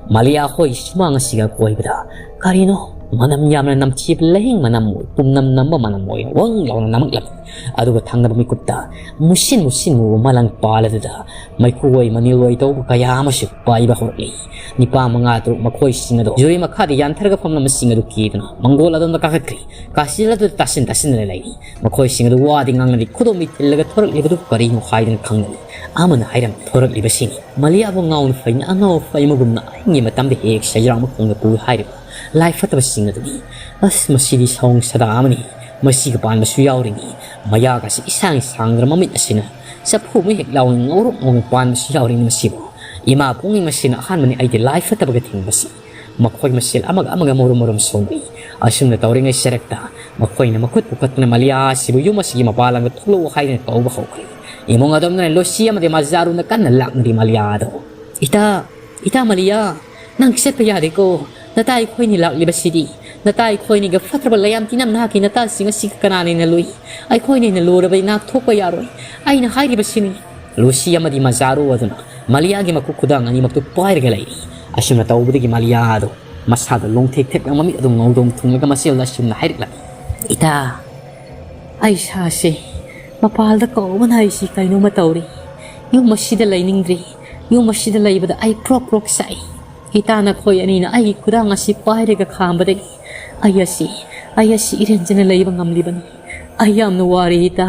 ꯃꯥꯂꯤꯌꯥ ꯍꯣꯏꯒꯤ ꯁꯨꯃꯥꯡ ꯑꯁꯤꯒ ꯀꯣꯏꯕꯗ ꯀꯔꯤꯅꯣ ꯃꯅꯝ ꯌꯥꯝꯅ ꯅꯝꯊꯤꯕ ꯂꯩꯍꯤꯡ ꯃꯅꯝ ꯑꯣꯏ, ꯄꯨꯝꯅꯝ ꯅꯝꯕ ꯃꯅꯝ ꯑꯣꯏ ꯋꯪ ꯂꯥꯎꯅ ꯅꯝꯃꯛꯂꯝꯃꯤ꯫ ꯑꯗꯨꯒ ꯊꯪꯅꯕ ꯃꯤꯀꯨꯞꯇ ꯃꯨꯁꯤꯟ ꯃꯨꯁꯤꯟ ꯃꯨꯕ ꯃꯂꯪ ꯄꯥꯜ ꯑꯗꯨꯗ ꯃꯩꯈꯨ ꯑꯣꯏ, ꯃꯅꯤꯜ ꯑꯣꯏ ꯇꯧꯕ ꯀꯌꯥ ꯑꯃꯁꯨ ꯄꯥꯏꯕ ꯍꯧꯔꯛꯂꯤ꯫ ꯅꯤꯄꯥ ꯃꯉꯥ ꯇꯔꯨꯛ ꯃꯈꯣꯏꯁꯤꯡ ꯑꯗꯨ ꯌꯨꯔꯤ ꯃꯈꯥꯗ ꯌꯥꯟꯊꯔꯒ ꯐꯝꯂꯝꯕꯁꯤꯡ ꯑꯗꯨ ꯀꯤꯗꯨꯅ ꯃꯪꯒꯣꯜ ꯑꯗꯣꯝꯗ ꯀꯥꯈꯠꯈ꯭ꯔꯤ꯫ ꯀꯥꯁꯤꯜ ꯑꯗꯨꯗ ꯇꯥꯁꯤꯟ ꯇꯥꯁꯤꯟꯗꯅ ꯂꯩꯔꯤ꯫ ꯃꯈꯣꯏꯁꯤꯡ ꯑꯗꯨ ꯋꯥꯗꯤ ꯉꯥꯡꯅꯔꯤ, ꯈꯨꯗꯣꯝꯕꯤ ꯊꯤꯜꯂꯒ ꯊꯣꯔꯛꯂꯤꯕꯗꯨ ꯀꯔꯤꯅꯣ ꯍꯥꯏꯗꯅ ꯈꯪꯅꯔꯤ꯫ ꯑꯃꯅ ꯍꯥꯏꯔꯝꯃꯤ, ꯊꯣꯔꯛꯂꯤꯕꯁꯤꯅꯤ ꯃꯂꯤꯌꯥꯕꯨ ꯉꯥꯎꯅ ꯐꯩꯅ ꯑꯉꯥꯎ ꯑꯐꯩ ꯑꯃꯒꯨꯝꯅ ꯑꯍꯤꯡꯒꯤ ꯃꯇꯝꯗ ꯍꯦꯛ ꯁꯩꯖꯥꯎ ꯃꯈꯣꯡꯗ ꯄꯨꯏ ꯍꯥꯏꯔꯤꯕ ꯂꯥꯏ ꯐꯠꯇꯕꯁꯤꯡ ꯑꯗꯨꯅꯤ꯫ ꯑꯁ, ꯃꯁꯤꯗꯤ ꯁꯑꯣꯡ ꯁꯥꯗꯥ ꯑꯃꯅꯤ꯫ ꯃꯁꯤꯒ ꯄꯥꯟꯕꯁꯨ ꯌꯥꯎꯔꯤꯅꯤ꯫ ꯃꯌꯥꯒꯁꯤ ꯏꯁꯥꯡ ꯁꯥꯡꯗ꯭ꯔ ꯃꯃꯤꯠ ꯑꯁꯤꯅ ꯆꯐꯨ ꯑꯃ ꯍꯦꯛ ꯂꯥꯎꯅ ꯉꯧꯔꯣꯛ ꯉꯧꯅ ꯄꯥꯟꯕꯁꯨ ꯌꯥꯎꯔꯤꯅꯤ꯫ ꯃꯁꯤꯕꯨ ꯏꯃꯥ ꯄꯨꯛꯅꯤꯡ ꯑꯁꯤꯅ ꯑꯍꯥꯟꯕꯅꯤ ꯑꯩꯗꯤ ꯂꯥꯏ ꯐꯠꯇꯕꯒ ꯊꯦꯡꯅꯕꯁꯤ꯫ ꯃꯈꯣꯏ ꯃꯁꯦꯜ ꯑꯃꯒ ꯑꯃꯒ ꯃꯔꯨꯝ ꯃꯔꯨꯝ ꯁꯣꯟꯅꯩ꯫ ꯑꯁꯨꯝꯅ ꯇꯧꯔꯤꯉꯩ ꯁꯔꯛꯇ ꯃꯈꯣꯏꯅ ꯃꯈꯨꯠ ꯄꯨꯈꯠꯇꯨꯅ ꯃꯂꯤꯌꯥ ꯑꯁꯤꯕꯨ ꯌꯨꯝ ꯑꯁꯤꯒꯤ ꯃꯄꯥꯟ ꯂꯝꯗ ꯊꯣꯛꯂꯛꯎ ꯍꯥꯏꯗꯨꯅ ꯀꯧꯕ ꯍꯧꯈ꯭ꯔꯦ꯫ ꯏꯃꯨꯡ ꯑꯗꯣꯝꯗꯅ ꯂꯣꯁꯤ ꯑꯃꯗꯤ ꯃꯖꯥꯔꯨꯅ ꯀꯟꯅ ꯂꯥꯛꯅꯔꯤ ꯃꯂꯤꯌꯥ ꯑꯗꯣ꯫ "ꯏꯇꯥ, ꯏꯇꯥ ꯃꯂꯤꯌꯥ, ꯅꯪ ꯆꯠꯄ ꯌꯥꯗꯦꯀꯣ꯫ ꯅꯇꯥ ꯑꯩꯈꯣꯏꯅꯤ ꯂꯥꯛꯂꯤꯕꯁꯤꯗꯤ, ꯅꯇꯥ ꯑꯩꯈꯣꯏꯅꯤꯒ ꯐꯠꯇ꯭ꯔꯕ ꯂꯩꯌꯥꯝ ꯇꯤꯟꯅꯝ ꯅꯍꯥꯛꯀꯤ ꯅꯇꯥꯁꯤꯡ ꯑꯁꯤꯒ ꯀꯅꯥꯅ ꯍꯦꯟꯅ ꯂꯨꯏ? ꯑꯩꯈꯣꯏꯅ ꯍꯦꯟꯅ ꯂꯨꯔꯕꯗꯤ ꯅꯍꯥꯛ ꯊꯣꯛꯄ ꯌꯥꯔꯣꯏ꯫ ꯑꯩꯅ ꯍꯥꯏꯔꯤꯕꯁꯤꯅꯤ"꯫ ꯂꯨꯁꯤ ꯑꯃꯗꯤ ꯃꯖꯥꯔꯨ ꯑꯗꯨꯅ ꯃꯂꯤꯌꯥꯒꯤ ꯃꯈꯨꯠ ꯈꯨꯗꯥꯡ ꯑꯅꯤꯃꯛꯇꯨ ꯄꯥꯏꯔꯒ ꯂꯩꯔꯤ꯫ ꯑꯁꯨꯝꯅ ꯇꯧꯕꯗꯒꯤ ꯃꯂꯤꯌꯥ ꯑꯗꯨ ꯃꯁꯥꯗ ꯂꯣꯡꯊꯦꯛ ꯊꯦꯛꯂꯕ ꯃꯃꯤꯠ ꯑꯗꯨ ꯉꯧꯗꯣꯡ ꯊꯨꯡꯂꯒ ꯃꯆꯦꯜꯗ ꯑꯁꯨꯝꯅ ꯍꯥꯏꯔꯛꯂꯝꯃꯤ, "ꯏꯇꯥ, ꯑꯩ ꯏꯁꯥꯁꯦ ꯃꯄꯥꯜꯗ ꯀꯧꯕꯅ ꯑꯩꯁꯤ ꯀꯩꯅꯣꯝꯃ ꯇꯧꯔꯤ꯫ ꯌꯨꯝ ꯑꯁꯤꯗ ꯂꯩꯅꯤꯡꯗ꯭ꯔꯤ꯫ ꯌꯨꯝ ꯑꯁꯤꯗ ꯂꯩꯕꯗ ꯑꯩ ꯄ꯭ꯔꯣꯛ ꯄ꯭ꯔꯣꯛ ꯆꯥꯛꯏ꯫ ꯏꯇꯥ, ꯅꯈꯣꯏ ꯑꯅꯤꯅ ꯑꯩꯒꯤ ꯈꯨꯗꯥꯡ ꯑꯁꯤ ꯄꯥꯏꯔꯒ ꯈꯥꯝꯕꯗꯒꯤ ꯑꯩ ꯑꯁꯤ, ꯑꯩ ꯑꯁꯤ ꯏꯔꯦꯟꯖꯅ ꯂꯩꯕ ꯉꯝꯂꯤꯕꯅꯤ꯫ ꯑꯩ ꯌꯥꯝꯅ ꯋꯥꯔꯦ ꯏꯇꯥ꯫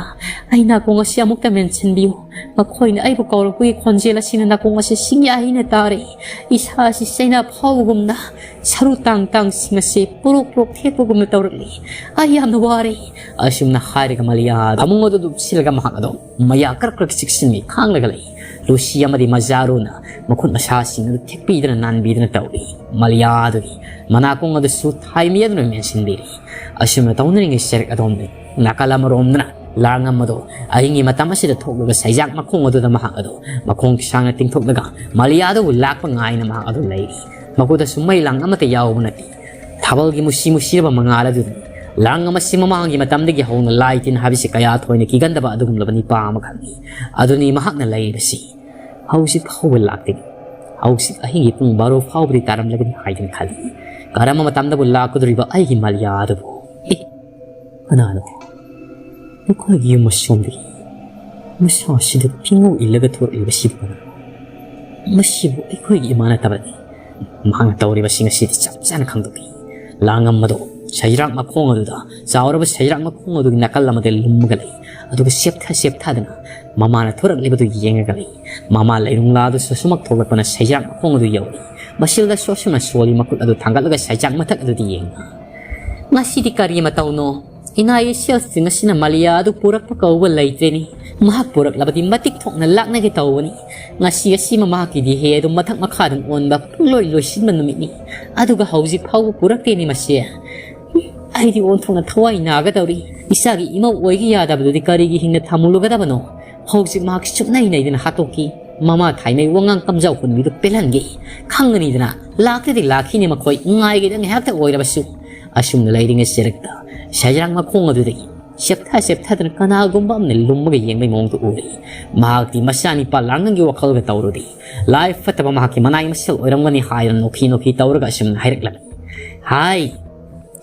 ꯑꯩ ꯅꯥꯀꯣꯡ ꯑꯁꯤ ꯑꯃꯨꯛꯇ ꯃꯦꯟꯁꯤꯟꯕꯤꯌꯨ꯫ ꯃꯈꯣꯏꯅ ꯑꯩꯕꯨ ꯀꯧꯔꯛꯄꯒꯤ ꯈꯣꯟꯖꯦꯜ ꯑꯁꯤꯅ ꯅꯥꯀꯣꯡ ꯑꯁꯤ ꯁꯤꯡꯌꯥ ꯍꯩꯅ ꯇꯥꯔꯦ꯫ ꯏꯁꯥ ꯑꯁꯤ ꯆꯩꯅꯥ ꯐꯥꯎꯕꯒꯨꯝꯅ ꯁꯔꯨ ꯇꯥꯡ ꯇꯥꯡꯁꯤꯡ ꯑꯁꯤ ꯄꯨꯔꯣꯛ ꯄꯨꯔꯣꯛ ꯊꯦꯛꯄꯒꯨꯝꯅ ꯇꯧꯔꯛꯂꯤ꯫ ꯑꯩ ꯌꯥꯝꯅ ꯋꯥꯔꯦ"꯫ ꯑꯁꯨꯝꯅ ꯍꯥꯏꯔꯒ ꯃꯂꯤꯌꯥ ꯑꯃꯨꯛ ꯑꯗꯨ ꯂꯨꯞꯁꯤꯜꯂꯒ ꯃꯍꯥꯛ ꯑꯗꯨ ꯃꯌꯥ ꯀꯔꯛ ꯀꯔꯛ ꯆꯤꯛꯁꯤꯟꯕꯤ ꯈꯥꯡꯂꯒ ꯂꯩ꯫ ꯂꯨꯁꯤ ꯑꯃꯗꯤ ꯃꯖꯥꯔꯨꯅ ꯃꯈꯨꯠ ꯃꯁꯥꯁꯤꯡ ꯑꯗꯨ ꯊꯦꯛꯄꯤꯗꯨꯅ ꯅꯥꯟꯕꯤꯗꯨꯅ ꯇꯧꯔꯤ꯫ ꯃꯂꯤꯌꯥ ꯑꯗꯨꯒꯤ ꯃꯅꯥꯀꯣꯡ ꯑꯗꯨꯁꯨ ꯊꯥꯏꯃꯤ ꯑꯗꯨꯅ ꯃꯦꯟꯁꯤꯟꯕꯤꯔꯤ꯫ ꯑꯁꯨꯝꯅ ꯇꯧꯅꯔꯤꯉꯩ ꯁꯔꯛ ꯑꯗꯣꯝꯗ ꯅꯥꯀꯜ ꯑꯃꯔꯣꯝꯗꯅ ꯂꯥꯡꯉꯝ ꯑꯗꯨ ꯑꯍꯤꯡꯒꯤ ꯃꯇꯝ ꯑꯁꯤꯗ ꯊꯣꯛꯂꯒ ꯁꯩꯖꯥꯛ ꯃꯈꯣꯡ ꯑꯗꯨꯗ ꯃꯍꯥꯛ ꯑꯗꯨ ꯃꯈꯣꯡ ꯁꯥꯡꯅ ꯇꯤꯡꯊꯣꯛꯂꯒ ꯃꯂꯤꯌꯥ ꯑꯗꯨꯕꯨ ꯂꯥꯛꯄ ꯉꯥꯏꯅ ꯃꯍꯥꯛ ꯑꯗꯨ ꯂꯩꯔꯤ꯫ ꯃꯈꯨꯠꯇꯁꯨ ꯃꯩ ꯂꯥꯡ ꯑꯃꯠꯇ ꯌꯥꯎꯕ ꯅꯠꯇꯦ꯫ ꯊꯥꯕꯜꯒꯤ ꯃꯨꯁꯤ ꯃꯨꯁꯤꯔꯕ ꯃꯉꯥꯜ ꯑꯗꯨꯅꯤ꯫ ꯂꯥꯡ ꯑꯃꯁꯤ ꯃꯃꯥꯡꯒꯤ ꯃꯇꯝꯗꯒꯤ ꯍꯧꯅ ꯂꯥꯏ ꯇꯤꯟ ꯍꯥꯏꯕꯁꯤ ꯀꯌꯥ ꯊꯣꯏꯅ ꯀꯤꯒꯟꯗꯕ ꯑꯗꯨꯒꯨꯝꯂꯕ ꯅꯤꯄꯥ ꯑꯃꯈꯛꯅꯤ꯫ ꯑꯗꯨꯅꯤ ꯃꯍꯥꯛꯅ ꯂꯩꯔꯤꯕꯁꯤ꯫ ꯍꯧꯖꯤꯛ ꯐꯥꯎꯕ ꯂꯥꯛꯇꯦ꯫ ꯍꯧꯖꯤꯛ ꯑꯍꯤꯡꯒꯤ ꯄꯨꯡ ꯕꯥꯔꯣ ꯐꯥꯎꯕꯗꯤ ꯇꯥꯔꯝꯂꯒꯅꯤ ꯍꯥꯏꯗꯨꯅ ꯈꯜꯂꯤ꯫ ꯀꯔꯝꯕ ꯃꯇꯝꯗꯕꯨ ꯂꯥꯛꯀꯗꯧꯔꯤꯕ ꯑꯩꯒꯤ ꯃꯂꯤꯌꯥ ꯑꯗꯨꯕꯨ? ꯑꯦ, ꯀꯅꯥꯅꯣ? ꯑꯩꯈꯣꯏꯒꯤ ꯌꯨꯝ ꯑꯁꯣꯝꯗꯒꯤ ꯃꯁꯥꯁꯤꯗ ꯐꯤꯉꯧ ꯏꯜꯂꯒ ꯊꯣꯔꯛꯂꯤꯕꯁꯤꯕꯨ ꯀꯅꯥꯅꯣ? ꯃꯁꯤꯕꯨ ꯑꯩꯈꯣꯏꯒꯤ ꯏꯃꯥ ꯅꯠꯇꯕꯅꯤ꯫ ꯃꯍꯥꯛꯅ ꯇꯧꯔꯤꯕꯁꯤꯡ ꯑꯁꯤꯗꯤ ꯆꯞ ꯆꯥꯅ ꯈꯪꯗꯣꯛꯏ꯫ ꯂꯥꯡꯉꯝ ꯑꯗꯣ ꯁꯩꯖ꯭ꯔꯥꯛ ꯃꯈꯣꯡ ꯑꯗꯨꯗ, ꯆꯥꯎꯔꯕ ꯁꯩꯖ꯭ꯔꯥꯛ ꯃꯈꯣꯡ ꯑꯗꯨꯒꯤ ꯅꯥꯀꯜ ꯑꯃꯗ ꯂꯨꯝꯃꯒ ꯂꯩ꯫ ꯑꯗꯨꯒ ꯁꯦꯞꯊ ꯁꯦꯞꯊꯗꯅ ꯃꯃꯥꯅ ꯊꯣꯔꯛꯂꯤꯕꯗꯨ ꯌꯦꯡꯉꯒ ꯂꯩ꯫ ꯃꯃꯥ ꯂꯩꯔꯨꯡꯂꯥ ꯑꯗꯨ ꯁꯣꯁꯨꯃꯛ ꯊꯣꯛꯂꯛꯄꯅ ꯁꯩꯖ꯭ꯔꯥꯛ ꯃꯈꯣꯡ ꯑꯗꯨ ꯌꯧꯏ꯫ ꯃꯁꯤꯜꯗ ꯁꯣꯁꯨꯅ ꯁꯣꯜꯂꯤ ꯃꯈꯨꯠ ꯑꯗꯨ ꯊꯥꯡꯒꯠꯂꯒ ꯁꯩꯖ꯭ꯔꯥꯛ ꯃꯊꯛ ꯑꯗꯨꯗ ꯌꯦꯡꯏ꯫ "ꯃꯁꯤꯗꯤ ꯀꯔꯤ ꯃꯇꯧꯅꯣ? ꯏꯅꯥ ꯏꯁꯦꯜꯁꯤꯡ ꯑꯁꯤꯅ ꯃꯂꯤꯌꯥ ꯑꯗꯨ ꯄꯨꯔꯛꯄ ꯀꯧꯕ ꯂꯩꯇ꯭ꯔꯦꯅꯤ꯫ ꯃꯍꯥꯛ ꯄꯨꯔꯛꯂꯕꯗꯤ ꯃꯇꯤꯛ ꯊꯣꯛꯅ ꯂꯥꯛꯅꯒꯦ ꯇꯧꯕꯅꯤ꯫ ꯉꯁꯤ ꯑꯁꯤ ꯃꯃꯥꯒꯤꯗꯤ ꯍꯦ ꯑꯗꯨ ꯃꯊꯛ ꯃꯈꯥꯗ ꯑꯣꯟꯕ ꯄꯨꯡꯂꯣꯏ ꯂꯣꯏꯁꯤꯟꯕ ꯅꯨꯃꯤꯠꯅꯤ꯫ ꯑꯗꯨꯒ ꯍꯧꯖꯤꯛ ꯐꯥꯎꯕ ꯄꯨꯔꯛꯇꯦꯅꯤ ꯃꯁꯤ꯫ ꯑꯩꯗꯤ ꯑꯣꯟꯊꯣꯛꯅ ꯊꯋꯥꯏ ꯅꯥꯒꯗꯧꯔꯤ꯫ ꯏꯆꯥꯒꯤ ꯏꯃꯧ ꯑꯣꯏꯒꯦ ꯌꯥꯗꯕꯗꯨꯗꯤ ꯀꯔꯤꯒꯤ ꯍꯤꯡꯅ ꯊꯝꯃꯨꯂꯨꯒꯗꯕꯅꯣ? ꯍꯧꯖꯤꯛ ꯃꯍꯥꯛ ꯁꯨꯞꯅꯩ ꯅꯩꯗꯅ ꯍꯥꯠꯇꯣꯛꯈꯤ꯫ ꯃꯃꯥ ꯊꯥꯏꯃꯩ ꯋꯥꯉꯥꯡ ꯀꯝꯖꯥꯎ ꯍꯨꯟꯕꯤꯗꯨ ꯄꯦꯜꯍꯟꯒꯦ꯫ ꯈꯪꯒꯅꯤꯗꯅ, ꯂꯥꯛꯇꯗꯤ ꯂꯥꯛꯈꯤꯅꯤ ꯃꯈꯣꯏ, ꯉꯥꯏꯒꯦꯗ ꯉꯥꯏꯍꯥꯛꯇ ꯑꯣꯏꯔꯕꯁꯨ"꯫ ꯑꯁꯨꯝꯅ ꯂꯩꯔꯤꯉꯩ ꯆꯦꯔꯛꯇ ꯁꯩꯖ꯭ꯔꯥꯡ ꯃꯈꯣꯡ ꯑꯗꯨꯗꯒꯤ ꯁꯦꯞꯊ ꯁꯦꯞꯊꯗꯅ ꯀꯅꯥꯒꯨꯝꯕ ꯑꯃꯅ ꯂꯨꯝꯃꯒ ꯌꯦꯡꯕꯒꯤ ꯃꯑꯣꯡꯗꯨ ꯎꯔꯦ꯫ ꯃꯍꯥꯛꯇꯤ ꯃꯆꯥꯅꯤꯄꯥ ꯂꯥꯡꯉꯝꯒꯤ ꯋꯥꯈꯜꯒ ꯇꯧꯔꯨꯗꯦ꯫ ꯂꯥꯏ ꯐꯠꯇꯕ ꯃꯍꯥꯛꯀꯤ ꯃꯅꯥꯏ ꯃꯁꯤꯜ ꯑꯣꯏꯔꯝꯒꯅꯤ ꯍꯥꯏꯗꯨꯅ ꯅꯣꯛꯈꯤ ꯅꯣꯛꯈꯤ ꯇꯧꯔꯒ ꯑꯁꯨꯝꯅ ꯍꯥꯏꯔꯛꯂꯝꯃꯤ꯫ "ꯍꯥꯏ,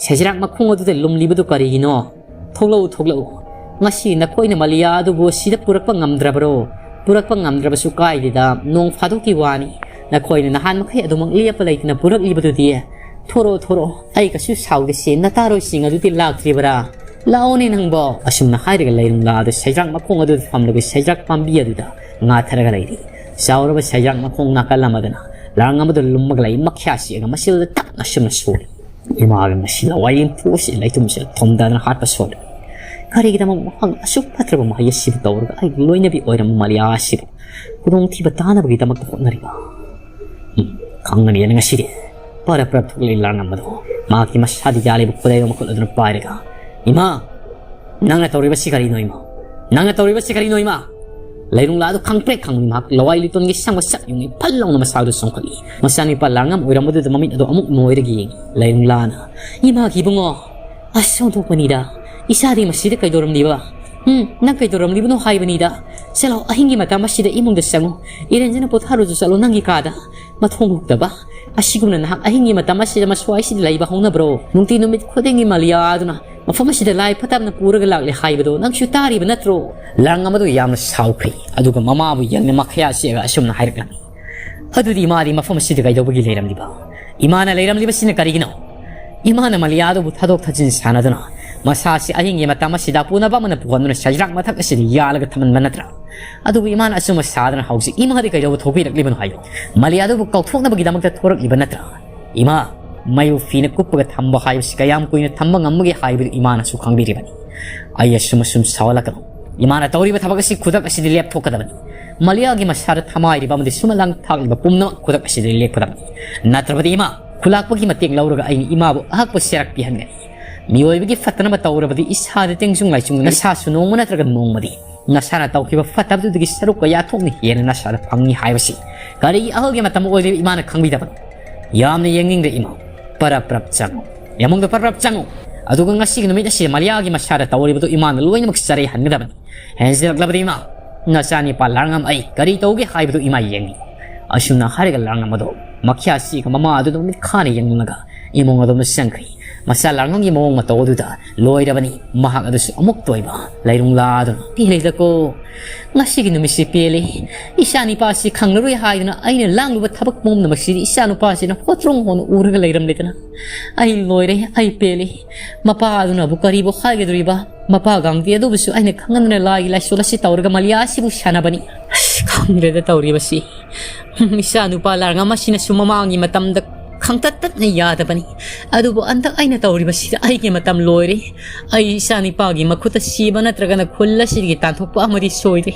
ꯁꯩꯖ꯭ꯔꯥꯛ ꯃꯈꯣꯡ ꯑꯗꯨꯗ ꯂꯨꯝꯂꯤꯕꯗꯨ ꯀꯔꯤꯒꯤꯅꯣ? ꯊꯣꯛꯂꯛꯎ, ꯊꯣꯛꯂꯛꯎ꯫ ꯉꯁꯤ ꯅꯈꯣꯏꯅ ꯃꯂꯤꯌꯥ ꯑꯗꯨꯕꯨ ꯑꯁꯤꯗ ꯄꯨꯔꯛꯄ ꯉꯝꯗ꯭ꯔꯕꯔꯣ? ꯄꯨꯔꯛꯄ ꯉꯝꯗ꯭ꯔꯕꯁꯨ ꯀꯥꯏꯗꯦꯗ, ꯅꯣꯡ ꯐꯥꯗꯣꯛꯀꯤ ꯋꯥꯅꯤ꯫ ꯅꯈꯣꯏꯅ ꯅꯍꯥꯟ ꯃꯈꯩ ꯑꯗꯨꯃꯛ ꯂꯦꯞꯄ ꯂꯩꯇꯅ ꯄꯨꯔꯛꯂꯤꯕꯗꯨꯗꯤ꯫ ꯊꯣꯔꯛꯑꯣ, ꯊꯣꯔꯛꯑꯣ, ꯑꯩ ꯀꯩꯁꯨ ꯁꯥꯎꯗꯦꯁꯦ, ꯅꯇꯥꯔꯣꯏꯁꯤꯡ ꯑꯗꯨꯗꯤ ꯂꯥꯛꯇ꯭ꯔꯤꯕꯔꯥ? ꯂꯥꯛꯑꯣꯅꯦ ꯅꯪꯕꯣ"꯫ ꯑꯁꯨꯝꯅ ꯍꯥꯏꯔꯒ ꯂꯩꯔꯨꯡꯂꯥ ꯑꯗꯨ ꯁꯩꯖ꯭ꯔꯥꯛ ꯃꯈꯣꯡ ꯑꯗꯨꯗ ꯐꯝꯂꯒ ꯁꯩꯖ꯭ꯔꯥꯛ ꯄꯥꯝꯕꯤ ꯑꯗꯨꯗ ꯉꯥꯊꯔꯒ ꯂꯩꯔꯤ꯫ ꯆꯥꯎꯔꯕ ꯁꯩꯖ꯭ꯔꯥꯛ ꯃꯈꯣꯡ ꯅꯥꯀꯜ ꯑꯃꯗꯅ ꯂꯥꯡ ꯑꯃꯗ ꯂꯨꯝꯃꯒ ꯂꯩ, ꯃꯈ꯭ꯌꯥ ꯁꯤꯛꯑꯒ ꯃꯁꯤꯜꯗ ꯇꯞꯅ ꯑꯁꯨꯝꯅ ꯁꯣꯜꯂꯤ꯫ "ꯏꯃꯥꯒꯤ ꯃꯁꯤ ꯂꯋꯥꯏ ꯏꯝꯐꯨꯁꯤ ꯂꯩꯇꯨꯝꯁꯤꯗ ꯊꯣꯝꯗꯗꯅ ꯍꯥꯠꯄ ꯁꯣꯏꯗ꯭ꯔꯦ꯫ ꯀꯔꯤꯒꯤꯗꯃꯛ ꯃꯍꯥꯛꯅ ꯑꯁꯨꯛ ꯐꯠꯇ꯭ꯔꯕ ꯃꯍꯩ ꯑꯁꯤꯕꯨ ꯇꯧꯔꯒ ꯑꯩꯒꯤ ꯂꯣꯏꯅꯕꯤ ꯑꯣꯏꯔꯝꯕ ꯃꯂꯤꯌꯥ ꯑꯁꯤꯕꯨ ꯈꯨꯗꯣꯡꯊꯤꯕ ꯇꯥꯅꯕꯒꯤꯗꯃꯛꯇ ꯍꯣꯠꯅꯔꯤꯕ? ꯎꯝ, ꯈꯪꯒꯅꯤꯅ ꯉꯁꯤꯗꯤ"꯫ ꯄꯔꯞ ꯄꯔꯞ ꯊꯣꯛꯂꯛꯏ ꯂꯥꯡꯉꯝ ꯑꯗꯣ꯫ ꯃꯍꯥꯛꯀꯤ ꯃꯁꯥꯗ ꯌꯥꯜꯂꯤꯕ ꯈꯨꯗꯩ ꯃꯈꯨꯠ ꯑꯗꯨꯅ ꯄꯥꯏꯔꯒ, "ꯏꯃꯥ, ꯅꯪꯅ ꯇꯧꯔꯤꯕꯁꯤ ꯀꯔꯤꯅꯣ ꯏꯃꯥ? ꯅꯪꯅ ꯇꯧꯔꯤꯕꯁꯤ ꯀꯔꯤꯅꯣ ꯏꯃꯥ?" ꯂꯩꯔꯨꯡꯂꯥ ꯑꯗꯨ ꯈꯪꯄ꯭ꯔꯦꯛ ꯈꯪꯂꯤ꯫ ꯃꯍꯥꯛ ꯂꯋꯥꯏ ꯂꯤꯇꯣꯟꯒꯤ ꯁꯪꯕ ꯁꯛ ꯌꯨꯡꯉꯤ꯫ ꯐꯜ ꯂꯥꯎꯅ ꯃꯁꯥꯗꯨ ꯆꯣꯡꯈꯠꯂꯤ꯫ ꯃꯆꯥꯅꯤꯄꯥ ꯂꯥꯡꯉꯝ ꯑꯣꯏꯔꯝꯕꯗꯨꯗ ꯃꯃꯤꯠ ꯑꯗꯨ ꯑꯃꯨꯛ ꯅꯣꯏꯔꯒ ꯌꯦꯡꯉꯤ꯫ ꯂꯩꯔꯨꯡꯂꯥꯅ, "ꯏꯃꯥꯒꯤ ꯏꯕꯨꯡꯉꯣ, ꯑꯁ ꯑꯣꯟꯊꯣꯛꯄꯅꯤꯗ꯫ ꯏꯆꯥꯗꯤ ꯃꯁꯤꯗ ꯀꯩꯗꯧꯔꯝꯂꯤꯕ? ꯎꯝ, ꯅꯪ ꯀꯩꯗꯧꯔꯝꯂꯤꯕꯅꯣ ꯍꯥꯏꯕꯅꯤꯗ꯫ ꯆꯠꯂꯣ, ꯑꯍꯤꯡꯒꯤ ꯃꯇꯝ ꯑꯁꯤꯗ ꯏꯃꯨꯡꯗ ꯆꯪꯉꯨ꯫ ꯏꯔꯦꯟꯖꯅ ꯄꯣꯊꯥꯔꯨꯆꯣ ꯆꯠꯂꯣ ꯅꯪꯒꯤ ꯀꯥꯗ꯫ ꯃꯊꯣꯡ ꯍꯨꯛꯇꯕ꯫ ꯑꯁꯤꯒꯨꯝꯅ ꯅꯍꯥꯛ ꯑꯍꯤꯡꯒꯤ ꯃꯇꯝ ꯑꯁꯤꯗ ꯃꯁ꯭ꯋꯥꯏꯁꯤꯗ ꯂꯩꯕ ꯍꯧꯅꯕ꯭ꯔꯣ? ꯅꯨꯡꯇꯤ ꯅꯨꯃꯤꯠ ꯈꯨꯗꯤꯡꯒꯤ ꯃꯂꯤꯌꯥꯗꯨꯅ ꯃꯐꯝ ꯑꯁꯤꯗ ꯂꯥꯏ ꯐꯠꯇꯕꯅ ꯄꯨꯔꯒ ꯂꯥꯛꯂꯦ ꯍꯥꯏꯕꯗꯣ ꯅꯪꯁꯨ ꯇꯥꯔꯤꯕ ꯅꯠꯇ꯭ꯔꯣ?" ꯂꯥꯡꯉꯝ ꯑꯗꯨ ꯌꯥꯝꯅ ꯁꯥꯎꯈ꯭ꯔꯦ꯫ ꯑꯗꯨꯒ ꯃꯃꯥꯕꯨ ꯌꯦꯡꯅ ꯃꯈꯌꯥ ꯁꯤꯛꯑꯒ ꯑꯁꯨꯝꯅ ꯍꯥꯏꯔꯛꯂꯝꯃꯤ꯫ ꯑꯗꯨꯗꯤ ꯏꯃꯥꯗꯤ ꯃꯐꯝ ꯑꯁꯤꯗ ꯀꯩꯗꯧꯕꯒꯤ ꯂꯩꯔꯝꯂꯤꯕ? ꯏꯃꯥꯅ ꯂꯩꯔꯝꯂꯤꯕꯁꯤꯅ ꯀꯔꯤꯒꯤꯅꯣ? ꯏꯃꯥꯅ ꯃꯂꯤꯌꯥꯗꯨꯕꯨ ꯊꯥꯗꯣꯛ ꯊꯥꯖꯤꯟ ꯁꯥꯟꯅꯗꯨꯅ ꯃꯁꯥꯁꯤ ꯑꯍꯤꯡꯒꯤ ꯃꯇꯝ ꯑꯁꯤꯗ ꯑꯄꯨꯅꯕ ꯑꯃꯅ ꯄꯨꯍꯟꯗꯨꯅ ꯁꯖꯤꯔꯥꯛ ꯃꯊꯛ ꯑꯁꯤꯗ ꯌꯥꯜꯂꯒ ꯊꯝꯍꯟꯕ ꯅꯠꯇ꯭ꯔꯥ? ꯑꯗꯨꯕꯨ ꯏꯃꯥꯅ ꯑꯆꯨꯝꯕ ꯁꯥꯗꯅ ꯍꯧꯖꯤꯛ ꯏꯃꯥꯗꯤ ꯀꯩꯗꯧꯕ ꯊꯣꯛꯄꯤꯔꯛꯂꯤꯕꯅꯣ ꯍꯥꯏꯌꯨ? ꯃꯂꯤꯌꯥꯗꯨꯕꯨ ꯀꯥꯎꯊꯣꯛꯅꯕꯒꯤꯗꯃꯛꯇ ꯊꯣꯔꯛꯂꯤꯕ ꯅꯠꯇ꯭ꯔꯥ? ꯏꯃꯥ, ꯃꯩꯕꯨ ꯐꯤꯅ ꯀꯨꯞꯄꯒ ꯊꯝꯕ ꯍꯥꯏꯕꯁꯤ ꯀꯌꯥꯝ ꯀꯨꯏꯅ ꯊꯝꯕ ꯉꯝꯕꯒꯦ ꯍꯥꯏꯕꯗꯨ ꯏꯃꯥꯅꯁꯨ ꯈꯪꯕꯤꯔꯤꯕꯅꯤ꯫ ꯑꯩ ꯑꯁꯨꯝ ꯑꯁꯨꯝ ꯁꯥꯎꯍꯜꯂꯛꯀꯅꯨ꯫ ꯏꯃꯥꯅ ꯇꯧꯔꯤꯕ ꯊꯕꯛ ꯑꯁꯤ ꯈꯨꯗꯛ ꯑꯁꯤꯗ ꯂꯦꯞꯊꯣꯛꯀꯗꯕꯅꯤ꯫ ꯃꯂꯤꯌꯥꯒꯤ ꯃꯁꯥꯗ ꯊꯃꯥꯏꯔꯤꯕ ꯑꯃꯗꯤ ꯁꯨꯃꯂꯥꯡ ꯊꯥꯛꯂꯤꯕ ꯄꯨꯝꯅꯃꯛ ꯈꯨꯗꯛ ꯑꯁꯤꯗ ꯂꯦꯞꯀꯗꯕꯅꯤ꯫ ꯅꯠꯇ꯭ꯔꯕꯗꯤ ꯏꯃꯥ, ꯈꯨꯂꯥꯛꯄꯒꯤ ꯃꯇꯦꯡ ꯂꯧꯔꯒ ꯑꯩꯅ ꯏꯃꯥꯕꯨ ꯑꯍꯛꯄ ꯆꯩꯔꯛ ꯄꯤꯍꯟꯒꯅꯤ꯫ ꯃꯤꯑꯣꯏꯕꯒꯤ ꯐꯠꯇꯅꯕ ꯇꯧꯔꯕꯗꯤ ꯏꯁꯥꯗ ꯇꯦꯡꯁꯨꯡ ꯂꯥꯏꯁꯨꯡꯗꯨꯅ ꯁꯥꯁꯨ ꯅꯣꯡꯃ ꯅꯠꯇ꯭ꯔꯒ ꯅꯣꯡꯃꯗꯤ ꯅꯁꯥꯅ ꯇꯧꯈꯤꯕ ꯐꯠꯇꯕꯗꯨꯗꯒꯤ ꯁꯔꯨꯛ ꯀꯌꯥ ꯊꯣꯛꯅ ꯍꯦꯟꯅ ꯅꯁꯥꯗ ꯐꯪꯅꯤ ꯍꯥꯏꯕꯁꯤ ꯀꯔꯤꯒꯤ ꯑꯍꯜꯒꯤ ꯃꯇꯝ ꯑꯣꯏꯔꯤꯕ ꯏꯃꯥꯅ ꯈꯪꯕꯤꯗꯕꯅꯣ? ꯌꯥꯝꯅ ꯌꯦꯡꯅꯤꯡꯗꯦ ꯏꯃꯥ꯫ ꯄꯔꯞ ꯄꯔꯞ ꯆꯪꯉꯨ꯫ ꯌꯥꯃꯨꯡꯗ ꯄꯔꯞ ꯄꯔꯞ ꯆꯪꯉꯨ꯫ ꯑꯗꯨꯒ ꯉꯁꯤꯒꯤ ꯅꯨꯃꯤꯠ ꯑꯁꯤꯗ ꯃꯂꯤꯌꯥꯒꯤ ꯃꯁꯥꯗ ꯇꯧꯔꯤꯕꯗꯨ ꯏꯃꯥꯅ ꯂꯣꯏꯅꯃꯛ ꯆꯔꯩꯍꯟꯒꯗꯕꯅꯤ꯫ ꯍꯦꯟꯖꯤꯜꯂꯛꯂꯕꯗꯤ ꯏꯃꯥ, ꯅꯆꯥꯅꯤꯄꯥ ꯂꯥꯡꯉꯝ ꯑꯩ ꯀꯔꯤ ꯇꯧꯒꯦ ꯍꯥꯏꯕꯗꯨ ꯏꯃꯥ ꯌꯦꯡꯉꯤ꯫ ꯑꯁꯨꯝꯅ ꯍꯥꯏꯔꯒ ꯂꯥꯡꯉꯝ ꯑꯗꯨ ꯃꯈ꯭ꯌꯥ ꯁꯤꯒ ꯃꯃꯥ ꯑꯗꯨꯗ ꯃꯤꯠ ꯈꯥꯅ ꯌꯦꯡꯂꯒ ꯏꯃꯨꯡ ꯑꯗꯣꯝꯗ ꯆꯪꯈ꯭ꯔꯤ꯫ ꯃꯆꯥ ꯂꯥꯡꯉꯝꯒꯤ ꯃꯑꯣꯡ ꯃꯇꯧ ꯑꯗꯨꯗ ꯂꯣꯏꯔꯕꯅꯤ꯫ ꯃꯍꯥꯛ ꯑꯗꯨꯁꯨ ꯑꯃꯨꯛꯇ ꯑꯣꯏꯕ ꯂꯩꯔꯨꯡꯂꯥꯗꯨꯅ ꯄꯦꯜꯂꯦꯗꯀꯣ꯫ ꯉꯁꯤꯒꯤ ꯅꯨꯃꯤꯠꯁꯤ ꯄꯦꯜꯂꯤ꯫ ꯏꯆꯥ ꯅꯤꯄꯥꯁꯤ ꯈꯪꯂꯔꯣꯏ ꯍꯥꯏꯗꯨꯅ ꯑꯩꯅ ꯂꯥꯡꯂꯨꯕ ꯊꯕꯛ ꯄꯨꯝꯅꯃꯛꯁꯤꯗꯤ ꯏꯆꯥ ꯅꯨꯄꯥꯁꯤꯅ ꯍꯣꯇ꯭ꯔꯣꯡ ꯍꯣꯅ ꯎꯔꯒ ꯂꯩꯔꯝꯂꯦꯗꯅ꯫ ꯑꯩ ꯂꯣꯏꯔꯦ, ꯑꯩ ꯄꯦꯜꯂꯤ꯫ ꯃꯄꯥ ꯑꯗꯨꯅꯕꯨ ꯀꯔꯤꯕꯨ ꯍꯥꯏꯒꯗꯧꯔꯤꯕ? ꯃꯄꯥ ꯒꯥꯡꯗꯤ ꯑꯗꯨꯕꯨꯁꯨ ꯑꯩꯅ ꯈꯪꯍꯟꯗꯅ ꯂꯥꯏꯒꯤ ꯂꯥꯏꯁꯣꯜ ꯑꯁꯤ ꯇꯧꯔꯒ ꯃꯂꯤꯌꯥ ꯑꯁꯤꯕꯨ ꯁꯥꯟꯅꯕꯅꯤ꯫ ꯑꯁ, ꯈꯪꯗ꯭ꯔꯦꯗ ꯇꯧꯔꯤꯕꯁꯤ꯫ ꯏꯆꯥ ꯅꯨꯄꯥ ꯂꯥꯡꯉꯝ ꯑꯁꯤꯅꯁꯨ ꯃꯃꯥꯡꯒꯤ ꯃꯇꯝꯗ ꯈꯪꯇꯠ ꯇꯠꯅ ꯌꯥꯗꯕꯅꯤ꯫ ꯑꯗꯨꯕꯨ ꯍꯟꯗꯛ ꯑꯩꯅ ꯇꯧꯔꯤꯕꯁꯤꯗ ꯑꯩꯒꯤ ꯃꯇꯝ ꯂꯣꯏꯔꯦ꯫ ꯑꯩ ꯏꯆꯥ ꯅꯤꯄꯥꯒꯤ ꯃꯈꯨꯠꯇ ꯁꯤꯕ ꯅꯠꯇ꯭ꯔꯒꯅ ꯈꯨꯜ ꯑꯁꯤꯗꯒꯤ ꯇꯥꯟꯊꯣꯛꯄ ꯑꯃꯗꯤ ꯁꯣꯏꯔꯦ꯫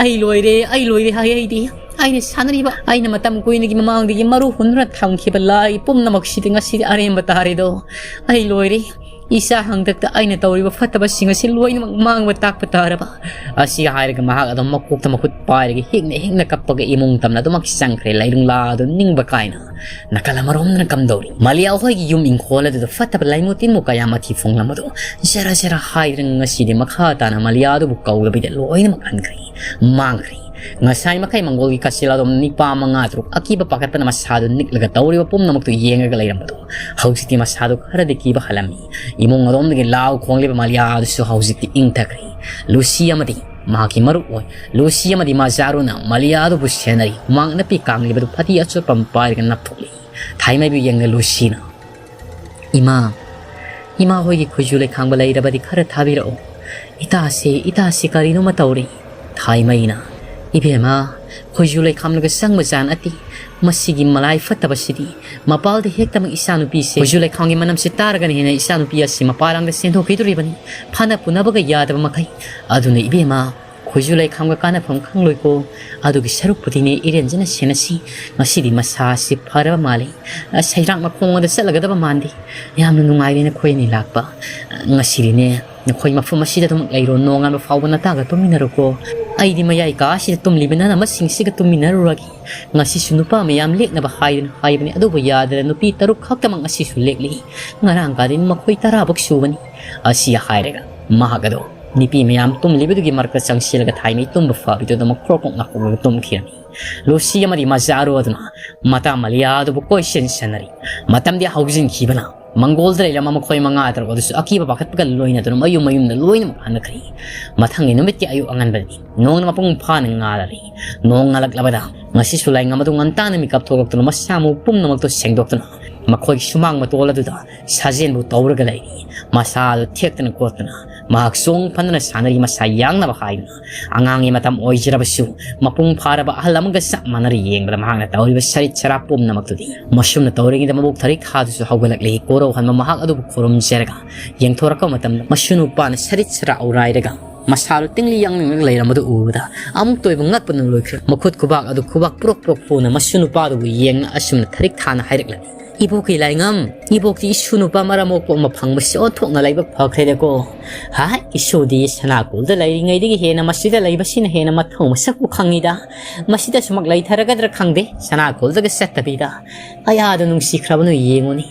ꯑꯩ ꯂꯣꯏꯔꯦ, ꯑꯩ ꯂꯣꯏꯔꯦ ꯍꯥꯏ ꯑꯩꯗꯤ꯫ ꯑꯩꯅ ꯁꯥꯟꯅꯔꯤꯕ, ꯑꯩꯅ ꯃꯇꯝ ꯀꯨꯏꯅꯒꯤ ꯃꯃꯥꯡꯗꯒꯤ ꯃꯔꯨ ꯍꯨꯟꯗꯨꯅ ꯊꯝꯈꯤꯕ ꯂꯥꯏ ꯄꯨꯝꯅꯃꯛꯁꯤꯗꯤ ꯉꯁꯤꯗꯤ ꯑꯔꯦꯝꯕ ꯇꯥꯔꯦꯗꯣ꯫ ꯑꯩ ꯂꯣꯏꯔꯦ꯫ ꯏꯆꯥ ꯍꯥꯡꯇꯛꯇ ꯑꯩꯅ ꯇꯧꯔꯤꯕ ꯐꯠꯇꯕꯁꯤꯡ ꯑꯁꯤ ꯂꯣꯏꯅꯃꯛ ꯃꯥꯡꯕ ꯇꯥꯛꯄ ꯇꯥꯔꯕ꯫ ꯑꯁꯤ ꯍꯥꯏꯔꯒ ꯃꯍꯥꯛ ꯑꯗꯨꯝ ꯃꯀꯣꯛꯇ ꯃꯈꯨꯠ ꯄꯥꯏꯔꯒ ꯍꯤꯛꯅ ꯍꯤꯛꯅ ꯀꯞꯄꯒ ꯏꯃꯨꯡ ꯇꯝꯅ ꯑꯗꯨꯃꯛ ꯆꯪꯈ꯭ꯔꯦ꯫ ꯂꯩꯔꯨꯡꯂꯥ ꯑꯗꯨ ꯅꯤꯡꯕ ꯀꯥꯏꯅ ꯅꯥꯀꯜ ꯑꯃꯔꯣꯝꯗꯅ ꯀꯝꯗꯧꯔꯤ? ꯃꯂꯤꯌꯥ ꯍꯣꯏꯒꯤ ꯌꯨꯝ ꯏꯪꯈꯣꯜ ꯑꯗꯨꯗ ꯐꯠꯇꯕ ꯂꯥꯏꯃꯨ ꯇꯤꯟꯃꯨ ꯀꯌꯥ ꯃꯊꯤ ꯐꯣꯡꯂꯝꯕꯗꯨ ꯖꯔ ꯖꯔ ꯍꯥꯏꯗꯨꯅ ꯉꯁꯤꯗꯤ ꯃꯈꯥ ꯇꯥꯅ ꯃꯂꯤꯌꯥ ꯑꯗꯨꯕꯨ ꯀꯧꯗꯕꯤꯗ ꯂꯣꯏꯅꯃꯛ ꯍꯟꯈ꯭ꯔꯦ, ꯃꯥꯡꯈ꯭ꯔꯦ꯫ ꯉꯁꯥꯏ ꯃꯈꯩ ꯃꯪꯒꯣꯜꯒꯤ ꯀꯥꯆꯤꯜ ꯑꯗꯨꯝ ꯅꯤꯄꯥ ꯃꯉꯥ ꯇꯔꯨꯛ ꯑꯀꯤꯕ ꯄꯥꯈꯠꯇꯅ ꯃꯁꯥꯗꯨ ꯅꯤꯛꯂꯒ ꯇꯧꯔꯤꯕ ꯄꯨꯝꯅꯃꯛꯇꯨ ꯌꯦꯡꯂꯒ ꯂꯩꯔꯝꯕꯗꯨ ꯍꯧꯖꯤꯛꯇꯤ ꯃꯁꯥꯗꯨ ꯈꯔꯗꯤ ꯀꯤꯕ ꯍꯜꯂꯝꯃꯤ꯫ ꯏꯃꯨꯡ ꯑꯗꯣꯝꯗꯒꯤ ꯂꯥꯎ ꯈꯣꯡꯂꯤꯕ ꯃꯂꯤꯌꯥ ꯑꯗꯨꯁꯨ ꯍꯧꯖꯤꯛꯇꯤ ꯏꯪꯊꯈ꯭ꯔꯦ꯫ ꯂꯨꯁꯤ ꯑꯃꯗꯤ ꯃꯍꯥꯛꯀꯤ ꯃꯔꯨꯞ ꯑꯣꯏ ꯂꯨꯁꯤ ꯑꯃꯗꯤ ꯃꯖꯥꯔꯨꯅ ꯃꯂꯤꯌꯥ ꯑꯗꯨꯕꯨ ꯁꯦꯟꯅꯔꯤ꯫ ꯍꯨꯃꯥꯡ ꯑꯅꯞꯄꯤ ꯀꯥꯡꯂꯤꯕꯗꯨ ꯐꯗꯤ ꯑꯆꯣꯠꯄ ꯑꯃ ꯄꯥꯏꯔꯒ ꯅꯞꯊꯣꯛꯂꯤ꯫ ꯊꯥꯏꯃꯩꯕꯨ ꯌꯦꯡꯂꯦ ꯂꯨꯁꯤꯅ꯫ "ꯏꯃꯥ, ꯏꯃꯥ ꯍꯣꯏꯒꯤ ꯈꯣꯏꯖꯨ ꯂꯩꯈꯥꯝꯒ ꯂꯩꯔꯕꯗꯤ ꯈꯔ ꯊꯥꯕꯤꯔꯛꯑꯣ꯫ ꯏꯇꯥꯁꯦ, ꯏꯇꯥꯁꯦ ꯀꯔꯤꯅꯣꯃ ꯇꯧꯔꯦ꯫" ꯊꯥꯏꯃꯩꯅ, "ꯏꯕꯦꯝꯃ, ꯈꯣꯏꯖꯨ ꯂꯩꯈꯥꯝꯂꯒ ꯆꯪꯕ ꯖꯥꯠ ꯅꯠꯇꯦ꯫ ꯃꯁꯤꯒꯤ ꯃꯂꯥꯏ ꯐꯠꯇꯕꯁꯤꯗꯤ ꯃꯄꯥꯜꯗ ꯍꯦꯛꯇꯃꯛ ꯏꯆꯥꯅꯨꯄꯤꯁꯦ ꯈꯣꯏꯖꯨ ꯂꯩꯈꯥꯝꯒꯤ ꯃꯅꯝꯁꯦ ꯇꯥꯔꯒꯅ ꯍꯦꯟꯅ ꯏꯆꯥꯅꯨꯄꯤ ꯑꯁꯤ ꯃꯄꯥꯜ ꯂꯝꯗ ꯆꯦꯟꯊꯣꯛꯈꯤꯗꯣꯔꯤꯕꯅꯤ꯫ ꯐꯅ ꯄꯨꯅꯕꯒ ꯌꯥꯗꯕ ꯃꯈꯩ꯫ ꯑꯗꯨꯅ ꯏꯕꯦꯝꯃ, ꯈꯣꯏꯖꯨ ꯂꯩꯈꯥꯝꯒ ꯀꯥꯟꯅꯐꯝ ꯈꯪꯂꯣꯏꯀꯣ꯫ ꯑꯗꯨꯒꯤ ꯁꯔꯨꯛꯄꯨꯗꯤꯅꯦ ꯏꯔꯦꯟꯖꯅ ꯁꯦꯟꯅꯁꯤ꯫ ꯉꯁꯤꯗꯤ ꯃꯁꯥꯁꯤ ꯐꯔꯕ ꯃꯥꯜꯂꯤ꯫ ꯑ, ꯁꯩꯔꯥꯛ ꯃꯈꯣꯡꯗ ꯆꯠꯂꯒꯗꯕ ꯃꯥꯟꯗꯦ꯫ ꯌꯥꯝꯅ ꯅꯨꯡꯉꯥꯏꯔꯦ ꯅꯈꯣꯏ ꯑꯅꯤ ꯂꯥꯛꯄ꯫ ꯑ, ꯉꯁꯤꯗꯤꯅꯦ ꯅꯈꯣꯏ ꯃꯐꯝ ꯑꯁꯤꯗ ꯑꯗꯨꯝ ꯂꯩꯔꯣ, ꯅꯣꯡꯉꯥꯟꯕ ꯐꯥꯎꯕ ꯅꯇꯥꯒ ꯇꯨꯝꯃꯤꯟꯅꯔꯣꯀꯣ꯫ ꯑꯩꯗꯤ ꯃꯌꯥꯏ ꯀꯥ ꯑꯁꯤꯗ ꯇꯨꯝꯂꯤꯕ ꯅꯅꯝꯃꯁꯤꯡꯁꯤꯒ ꯇꯨꯝꯃꯤꯟꯅꯔꯨꯔꯒꯦ꯫ ꯉꯁꯤꯁꯨ ꯅꯨꯄꯥ ꯃꯌꯥꯝ ꯂꯦꯛꯅꯕ ꯍꯥꯏꯗꯨꯅ ꯍꯥꯏꯕꯅꯤ, ꯑꯗꯨꯕꯨ ꯌꯥꯗꯅ ꯅꯨꯄꯤ ꯇꯔꯨꯛ ꯈꯛꯇꯃꯛ ꯉꯁꯤꯁꯨ ꯂꯦꯛꯂꯤ꯫ ꯉꯔꯥꯡ ꯀꯥꯗꯤ ꯃꯈꯣꯏ ꯇꯔꯥꯕꯨꯛ ꯁꯨꯕꯅꯤ꯫" ꯑꯁꯤ ꯍꯥꯏꯔꯒ ꯃꯍꯥꯛ ꯑꯗꯣ ꯅꯨꯄꯤ ꯃꯌꯥꯝ ꯇꯨꯝꯂꯤꯕꯗꯨꯒꯤ ꯃꯔꯛꯇ ꯆꯪꯁꯤꯜꯂꯒ ꯊꯥꯏꯃꯩ ꯇꯨꯝꯕ ꯐꯥꯕꯤꯗꯨꯗ ꯃꯈ꯭ꯔꯣꯛ ꯀꯣꯛ ꯉꯥꯛꯄꯒ ꯇꯨꯝꯈꯤꯔꯝꯃꯤ꯫ ꯂꯨꯁꯤ ꯑꯃꯗꯤ ꯃꯖꯥꯔꯨ ꯑꯗꯨꯅ ꯃꯇꯥ ꯃꯂꯤꯌꯥ ꯑꯗꯨꯕꯨ ꯀꯣꯏꯁꯦꯟ ꯁꯦꯟꯅꯔꯤ꯫ ꯃꯇꯝꯗꯤ ꯍꯧꯖꯤꯟꯈꯤꯕꯅ ꯃꯪꯒꯣꯜꯗ ꯂꯩꯔꯝꯕ ꯃꯈꯣꯏ ꯃꯉꯥ ꯇꯔꯨꯛ ꯑꯗꯨꯁꯨ ꯑꯀꯤꯕ ꯄꯥꯈꯠꯄꯒ ꯂꯣꯏꯅꯗꯨꯅ ꯃꯌꯨꯝ ꯃꯌꯨꯝꯗ ꯂꯣꯏꯅꯃꯛ ꯍꯟꯅꯈ꯭ꯔꯤ꯫ ꯃꯊꯪꯒꯤ ꯅꯨꯃꯤꯠꯀꯤ ꯑꯌꯨꯛ ꯑꯉꯟꯕꯗꯤ ꯅꯣꯡꯅ ꯃꯄꯨꯡ ꯐꯥꯅ ꯉꯥꯜꯂꯔꯤ꯫ ꯅꯣꯡ ꯉꯥꯜꯂꯛꯂꯕꯗ ꯉꯁꯤꯁꯨ ꯂꯥꯏꯉꯝ ꯑꯗꯨ ꯉꯟꯇꯥꯅ ꯃꯤꯀꯞ ꯊꯣꯛꯂꯛꯇꯨꯅ ꯃꯁꯥ ꯃꯎ ꯄꯨꯝꯅꯃꯛꯇꯨ ꯁꯦꯡꯗꯣꯛꯇꯨꯅ ꯃꯈꯣꯏꯒꯤ ꯁꯨꯃꯥꯡ ꯃꯇꯣꯜ ꯑꯗꯨꯗ ꯁꯥꯖꯦꯟꯕꯨ ꯇꯧꯔꯒ ꯂꯩꯔꯤ꯫ ꯃꯁꯥ ꯑꯗꯨ ꯊꯦꯛꯇꯅ ꯈꯣꯠꯇꯅ ꯃꯍꯥꯛ ꯆꯣꯡ ꯐꯟꯗꯅ ꯁꯥꯟꯅꯔꯤ꯫ ꯃꯁꯥ ꯌꯥꯡꯅꯕ ꯍꯥꯏꯗꯨꯅ ꯑꯉꯥꯡꯒꯤ ꯃꯇꯝ ꯑꯣꯏꯖꯔꯕꯁꯨ ꯃꯄꯨꯡ ꯐꯥꯔꯕ ꯑꯍꯜ ꯑꯃꯒ ꯆꯞ ꯃꯥꯟꯅꯔ ꯌꯦꯡꯕꯗ ꯃꯍꯥꯛꯅ ꯇꯧꯔꯤꯕ ꯁꯔꯤꯠ ꯁꯔꯥ ꯄꯨꯝꯅꯃꯛꯇꯨꯗꯤ꯫ ꯃꯁꯨꯝꯅ ꯇꯧꯔꯤꯉꯩꯗ ꯃꯕꯨꯛ ꯊꯔꯤꯛ ꯊꯥꯗꯨꯁꯨ ꯍꯧꯒꯠꯂꯛꯂꯤ꯫ ꯀꯣꯔꯧꯍꯟꯕ ꯃꯍꯥꯛ ꯑꯗꯨꯕꯨ ꯈꯨꯔꯨꯝꯖꯔꯒ ꯌꯦꯡꯊꯣꯔꯛꯄ ꯃꯇꯝꯗ ꯃꯁꯨ ꯅꯨꯄꯥꯅ ꯁꯔꯤꯠ ꯁꯔꯥ ꯑꯧꯔꯥꯏꯔꯒ ꯃꯁꯥꯗꯨ ꯇꯤꯡꯂꯤ ꯌꯥꯡꯂꯤꯡꯂꯒ ꯂꯩꯔꯝꯕꯗꯨ ꯎꯕꯗ ꯑꯃꯨꯛꯇ ꯑꯣꯏꯕ ꯉꯛꯄꯅ ꯂꯣꯏꯈ꯭ꯔꯦ꯫ ꯃꯈꯨꯠ ꯈꯨꯕꯥꯛ ꯑꯗꯨ ꯈꯨꯕꯥꯛ ꯄꯨꯔꯛ ꯄꯨꯔꯛ ꯄꯨꯅ ꯃꯁꯨ ꯅꯨꯄꯥꯗꯨꯕꯨ ꯌꯦꯡꯅ ꯑꯁꯨꯝꯅ ꯊꯔꯤꯛ ꯊꯥꯅ ꯍꯥꯏꯔꯛꯂꯝꯃꯤ꯫ "ꯏꯕꯣꯛꯀꯤ ꯂꯥꯏꯉꯝ, ꯏꯕꯣꯛꯇꯤ ꯏꯁꯨ ꯅꯨꯄꯥ ꯃꯔꯝ ꯃꯣꯛꯄ ꯑꯃ ꯐꯪꯕꯁꯤ ꯑꯣꯟꯊꯣꯛꯅ ꯂꯥꯏꯕꯛ ꯐꯈ꯭ꯔꯦꯗꯀꯣ꯫ ꯍꯥꯏ, ꯏꯁꯨꯗꯤ ꯁꯅꯥꯀꯣꯜꯗ ꯂꯩꯔꯤꯉꯩꯗꯒꯤ ꯍꯦꯟꯅ ꯃꯁꯤꯗ ꯂꯩꯕꯁꯤꯅ ꯍꯦꯟꯅ ꯃꯊꯧ ꯃꯁꯛꯄꯨ ꯈꯪꯉꯤꯗ꯫ ꯃꯁꯤꯗ ꯁꯨꯃꯛ ꯂꯩꯊꯔꯒꯗ꯭ꯔꯥ ꯈꯪꯗꯦ, ꯁꯅꯥꯀꯣꯜꯗꯒ ꯆꯠꯇꯕꯤꯗ꯫ ꯑꯌꯥꯗ ꯅꯨꯡꯁꯤꯈ꯭ꯔꯕꯅꯣ ꯌꯦꯡꯉꯨꯅꯤ꯫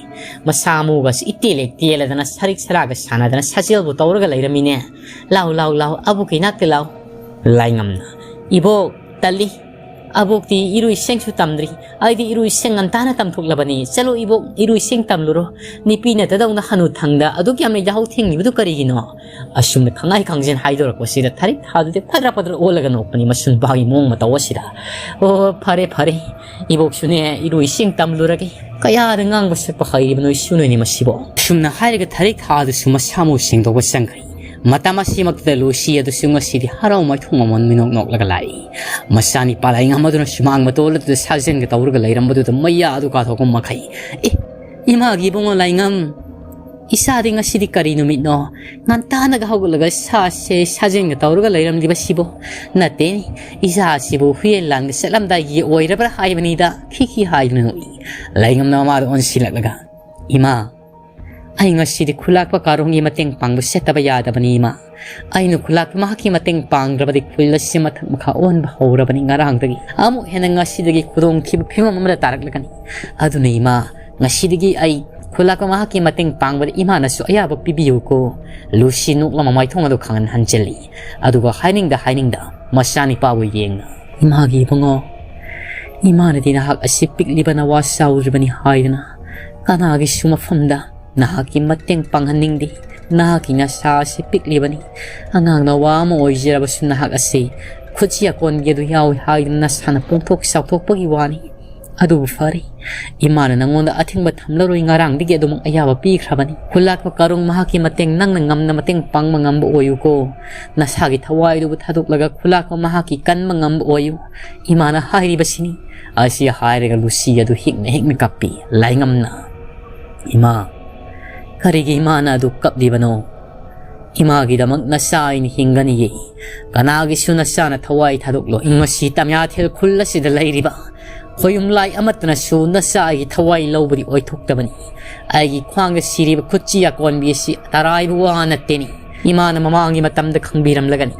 ꯃꯁꯥ ꯃꯎꯒꯁꯤ ꯏꯇꯦꯜ ꯍꯦꯛ ꯇꯦꯜꯂꯗꯅ ꯁꯔꯤꯛ ꯁꯔꯥꯒ ꯁꯥꯟꯅꯗꯅ ꯁꯥꯖꯦꯜꯕꯨ ꯇꯧꯔꯒ ꯂꯩꯔꯝꯃꯤꯅꯦ꯫ ꯂꯥꯎ, ꯂꯥꯎ, ꯂꯥꯎ, ꯑꯕꯣꯛꯀꯤ ꯏꯅꯥꯛꯇ ꯂꯥꯎ꯫" ꯂꯥꯏꯉꯝꯅ, "ꯏꯕꯣꯛ, ꯇꯜꯂꯤ꯫ "ꯑꯕꯣꯛꯇꯤ ꯏꯔꯨ ꯏꯁꯤꯡꯁꯨ ꯇꯝꯗ꯭ꯔꯤ, ꯑꯩꯗꯤ ꯏꯔꯨ ꯏꯁꯤꯡ ꯉꯟꯇꯥꯅ ꯇꯝꯊꯣꯛꯂꯕꯅꯤ꯫ ꯆꯠꯂꯣ ꯏꯕꯣꯛ, ꯏꯔꯨ ꯏꯁꯤꯡ ꯇꯝꯂꯨꯔꯣ꯫ ꯅꯨꯄꯤ ꯅꯠꯇꯗꯧꯅ ꯍꯅꯨꯊꯪꯗ ꯑꯗꯨꯛ ꯌꯥꯝꯅ ꯌꯥꯍꯧ ꯊꯦꯡꯂꯤꯕꯗꯨ ꯀꯔꯤꯒꯤꯅꯣ?" ꯑꯁꯨꯝꯅ ꯈꯪꯍꯥꯏ ꯈꯪꯖꯤꯟ ꯍꯥꯏꯗꯣꯔꯛꯄꯁꯤꯗ ꯊꯥꯔꯤꯛ ꯊꯥꯗꯨꯗꯤ ꯐꯗ꯭ꯔ ꯐꯗ꯭ꯔ ꯑꯣꯜꯂꯒ ꯅꯣꯛꯄꯅꯤ ꯃꯁꯨ ꯅꯨꯄꯥꯒꯤ ꯃꯑꯣꯡ ꯃꯇꯧ ꯑꯁꯤꯗ꯫ "ꯑꯣ, ꯐꯔꯦ ꯐꯔꯦ, ꯏꯕꯣꯛꯁꯨꯅꯦ ꯏꯔꯨ ꯏꯁꯤꯡ ꯇꯝꯂꯨꯔꯒꯦ꯫ ꯀꯌꯥꯗ ꯉꯥꯡꯕ ꯁꯛꯄ ꯍꯩꯔꯤꯕꯅꯣ ꯏꯁꯨ ꯅꯣꯏꯅꯤ ꯃꯁꯤꯕꯣ?" ꯁꯨꯝꯅ ꯍꯥꯏꯔꯒ ꯊꯥꯔꯤꯛ ꯊꯥꯗꯨꯁꯨ ꯃꯁꯥ ꯃꯎ ꯁꯦꯡꯗꯣꯛꯄ ꯆꯪꯈ꯭ꯔꯦ꯫ ꯃꯇꯝ ꯑꯁꯤꯃꯛꯇꯗ ꯂꯨꯁꯤ ꯑꯗꯨꯁꯨ ꯉꯁꯤꯗꯤ ꯍꯔꯥꯎ ꯃꯥꯏꯊꯣꯡ ꯃꯃꯣꯟ ꯃꯤꯅꯣꯛ ꯅꯣꯛꯂꯒ ꯂꯥꯛꯏ꯫ ꯃꯆꯥꯅꯤꯄꯥ ꯂꯥꯏꯉꯝ ꯑꯗꯨꯅ ꯁꯨꯃꯥꯡ ꯃꯇꯣꯜ ꯑꯗꯨꯗ ꯁꯥꯖꯦꯟꯒ ꯇꯧꯔꯒ ꯂꯩꯔꯝꯕꯗꯨꯗ ꯃꯌꯥ ꯑꯗꯨ ꯀꯥꯊꯣꯛꯄ ꯃꯈꯩ, "ꯑꯦ, ꯏꯃꯥꯒꯤ ꯏꯕꯨꯡꯉꯣ ꯂꯥꯏꯉꯝ, ꯏꯆꯥꯗꯤ ꯉꯁꯤꯗꯤ ꯀꯔꯤ ꯅꯨꯃꯤꯠꯅꯣ? ꯉꯟꯇꯥꯅꯒ ꯍꯧꯒꯠꯂꯒ ꯁꯥꯁꯦ ꯁꯥꯖꯦꯟꯒ ꯇꯧꯔꯒ ꯂꯩꯔꯝꯂꯤꯕꯁꯤꯕꯣ? ꯅꯠꯇꯦꯅꯦ, ꯏꯆꯥꯁꯤꯕꯨ ꯍꯨꯌꯦꯟ ꯂꯥꯟꯒ ꯆꯠꯂꯝꯗꯥꯏꯒꯤ ꯑꯣꯏꯔꯕ꯭ꯔꯥ?" ꯍꯥꯏꯕꯅꯤꯗ, ꯈꯤꯈꯤ ꯍꯥꯏꯗꯨꯅ ꯅꯣꯛꯏ꯫ ꯂꯥꯏꯉꯝꯅ ꯃꯃꯥꯗ ꯑꯣꯟꯁꯤꯜꯂꯛꯂꯒ, "ꯏꯃꯥ, ꯑꯩ ꯉꯁꯤꯗꯤ ꯈꯨꯂꯥꯛꯄ ꯀꯥꯔꯣꯡꯒꯤ ꯃꯇꯦꯡ ꯄꯥꯡꯕ ꯆꯠꯇꯕ ꯌꯥꯗꯕꯅꯤ ꯏꯃꯥ꯫ ꯑꯩꯅ ꯈꯨꯂꯥꯛꯄ ꯃꯍꯥꯛꯀꯤ ꯃꯇꯦꯡ ꯄꯥꯡꯗ꯭ꯔꯕꯗꯤ ꯈꯨꯜ ꯑꯁꯤ ꯃꯊꯛ ꯃꯈꯥ ꯑꯣꯟꯕ ꯍꯧꯔꯕꯅꯤ꯫ ꯉꯔꯥꯡꯗꯒꯤ ꯑꯃꯨꯛ ꯍꯦꯟꯅ ꯉꯁꯤꯗꯒꯤ ꯈꯨꯗꯣꯡꯊꯤꯕ ꯐꯤꯕꯝ ꯑꯃꯗ ꯇꯥꯔꯛꯂꯒꯅꯤ꯫ ꯑꯗꯨꯅ ꯏꯃꯥ, ꯉꯁꯤꯗꯒꯤ ꯑꯩ ꯈꯨꯂꯥꯛꯄ ꯃꯍꯥꯛꯀꯤ ꯃꯇꯦꯡ ꯄꯥꯡꯕꯗ ꯏꯃꯥꯅꯁꯨ ꯑꯌꯥꯕ ꯄꯤꯕꯤꯌꯨꯀꯣ꯫" ꯂꯨꯁꯤ ꯅꯣꯛꯂꯝꯕ ꯃꯥꯏꯊꯣꯡ ꯑꯗꯨ ꯈꯪꯍꯟ ꯍꯟꯖꯤꯜꯂꯤ꯫ ꯑꯗꯨꯒ ꯍꯥꯏꯅꯤꯡꯗ ꯍꯥꯏꯅꯤꯡꯗ ꯃꯆꯥꯅꯤꯄꯥꯕꯨ ꯌꯦꯡꯅ, "ꯏꯃꯥꯒꯤ ꯏꯕꯨꯡꯉꯣ, ꯏꯃꯥꯅꯗꯤ ꯅꯍꯥꯛ ꯑꯁꯤ ꯄꯤꯛꯂꯤꯕ ꯅꯋꯥ ꯆꯥꯎꯗ꯭ꯔꯤꯕꯅꯤ ꯍꯥꯏꯗꯅ ꯀꯅꯥꯒꯤꯁꯨ ꯃꯐꯝꯗ ꯅꯍꯥꯛꯀꯤ ꯃꯇꯦꯡ ꯄꯥꯡꯍꯟꯅꯤꯡꯗꯦ꯫ ꯅꯍꯥꯛꯀꯤ ꯅꯁꯥ ꯑꯁꯤ ꯄꯤꯛꯂꯤꯕꯅꯤ꯫ ꯑꯉꯥꯡ ꯅꯋꯥ ꯑꯃ ꯑꯣꯏꯖꯔꯕꯁꯨ ꯅꯍꯥꯛ ꯑꯁꯤ ꯈꯨꯠꯁꯤ ꯑꯀꯣꯟꯕꯤ ꯑꯗꯨ ꯌꯥꯎꯏ ꯍꯥꯏꯗꯨꯅ ꯅꯁꯥꯅ ꯄꯣꯡꯊꯣꯛ ꯆꯥꯎꯊꯣꯛꯄꯒꯤ ꯋꯥꯅꯤ꯫ ꯑꯗꯨꯕꯨ ꯐꯔꯦ, ꯏꯃꯥꯅ ꯅꯉꯣꯟꯗ ꯑꯊꯤꯡꯕ ꯊꯝꯂꯔꯣꯏ, ꯉꯔꯥꯡꯗꯒꯤ ꯑꯗꯨꯃꯛ ꯑꯌꯥꯕ ꯄꯤꯈ꯭ꯔꯕꯅꯤ꯫ ꯈꯨꯂꯥꯛꯄ ꯀꯥꯔꯣꯡ ꯃꯍꯥꯛꯀꯤ ꯃꯇꯦꯡ ꯅꯪꯅ ꯉꯝꯅ ꯃꯇꯦꯡ ꯄꯥꯡꯕ ꯉꯝꯕ ꯑꯣꯏꯌꯨꯀꯣ꯫ ꯅꯁꯥꯒꯤ ꯊꯋꯥꯏꯗꯨꯕꯨ ꯊꯥꯗꯣꯛꯂꯒ ꯈꯨꯂꯥꯛꯄ ꯃꯍꯥꯛꯀꯤ ꯀꯟꯕ ꯉꯝꯕ ꯑꯣꯏꯌꯨ꯫ ꯏꯃꯥꯅ ꯍꯥꯏꯔꯤꯕꯁꯤꯅꯤ꯫" ꯑꯁꯤ ꯍꯥꯏꯔꯒ ꯂꯨꯁꯤ ꯑꯗꯨ ꯍꯤꯛꯅ ꯍꯤꯛꯅ ꯀꯞꯄꯤ꯫ ꯂꯥꯏꯉꯝꯅ, "ꯏꯃꯥ, ꯀꯔꯤꯒꯤ ꯏꯃꯥꯅ ꯑꯗꯨ ꯀꯞꯂꯤꯕꯅꯣ? ꯏꯃꯥꯒꯤꯗꯃꯛ ꯅꯆꯥ ꯑꯩꯅ ꯍꯤꯡꯒꯅꯤꯌꯦ꯫ ꯀꯅꯥꯒꯤꯁꯨ ꯅꯆꯥꯅ ꯊꯋꯥꯏ ꯊꯥꯗꯣꯛꯂꯣꯏ꯫ ꯉꯁꯤ ꯇꯝꯌꯥꯊꯦꯜ ꯈꯨꯜ ꯑꯁꯤꯗ ꯂꯩꯔꯤꯕ ꯈꯣꯌꯨꯝ ꯂꯥꯏ ꯑꯃꯠꯇꯅꯁꯨ ꯅꯆꯥ ꯑꯩꯒꯤ ꯊꯋꯥꯏ ꯂꯧꯕꯗꯤ ꯑꯣꯏꯊꯣꯛꯇꯕꯅꯤ꯫ ꯑꯩꯒꯤ ꯈ꯭ꯋꯥꯡꯗ ꯁꯤꯔꯤꯕ ꯈꯨꯠꯁꯤ ꯑꯀꯣꯟꯕꯤ ꯑꯁꯤ ꯑꯔꯥꯏꯕ ꯋꯥ ꯅꯠꯇꯦꯅꯤ꯫ ꯏꯃꯥꯅ ꯃꯃꯥꯡꯒꯤ ꯃꯇꯝꯗ ꯈꯪꯕꯤꯔꯝꯂꯒꯅꯤ꯫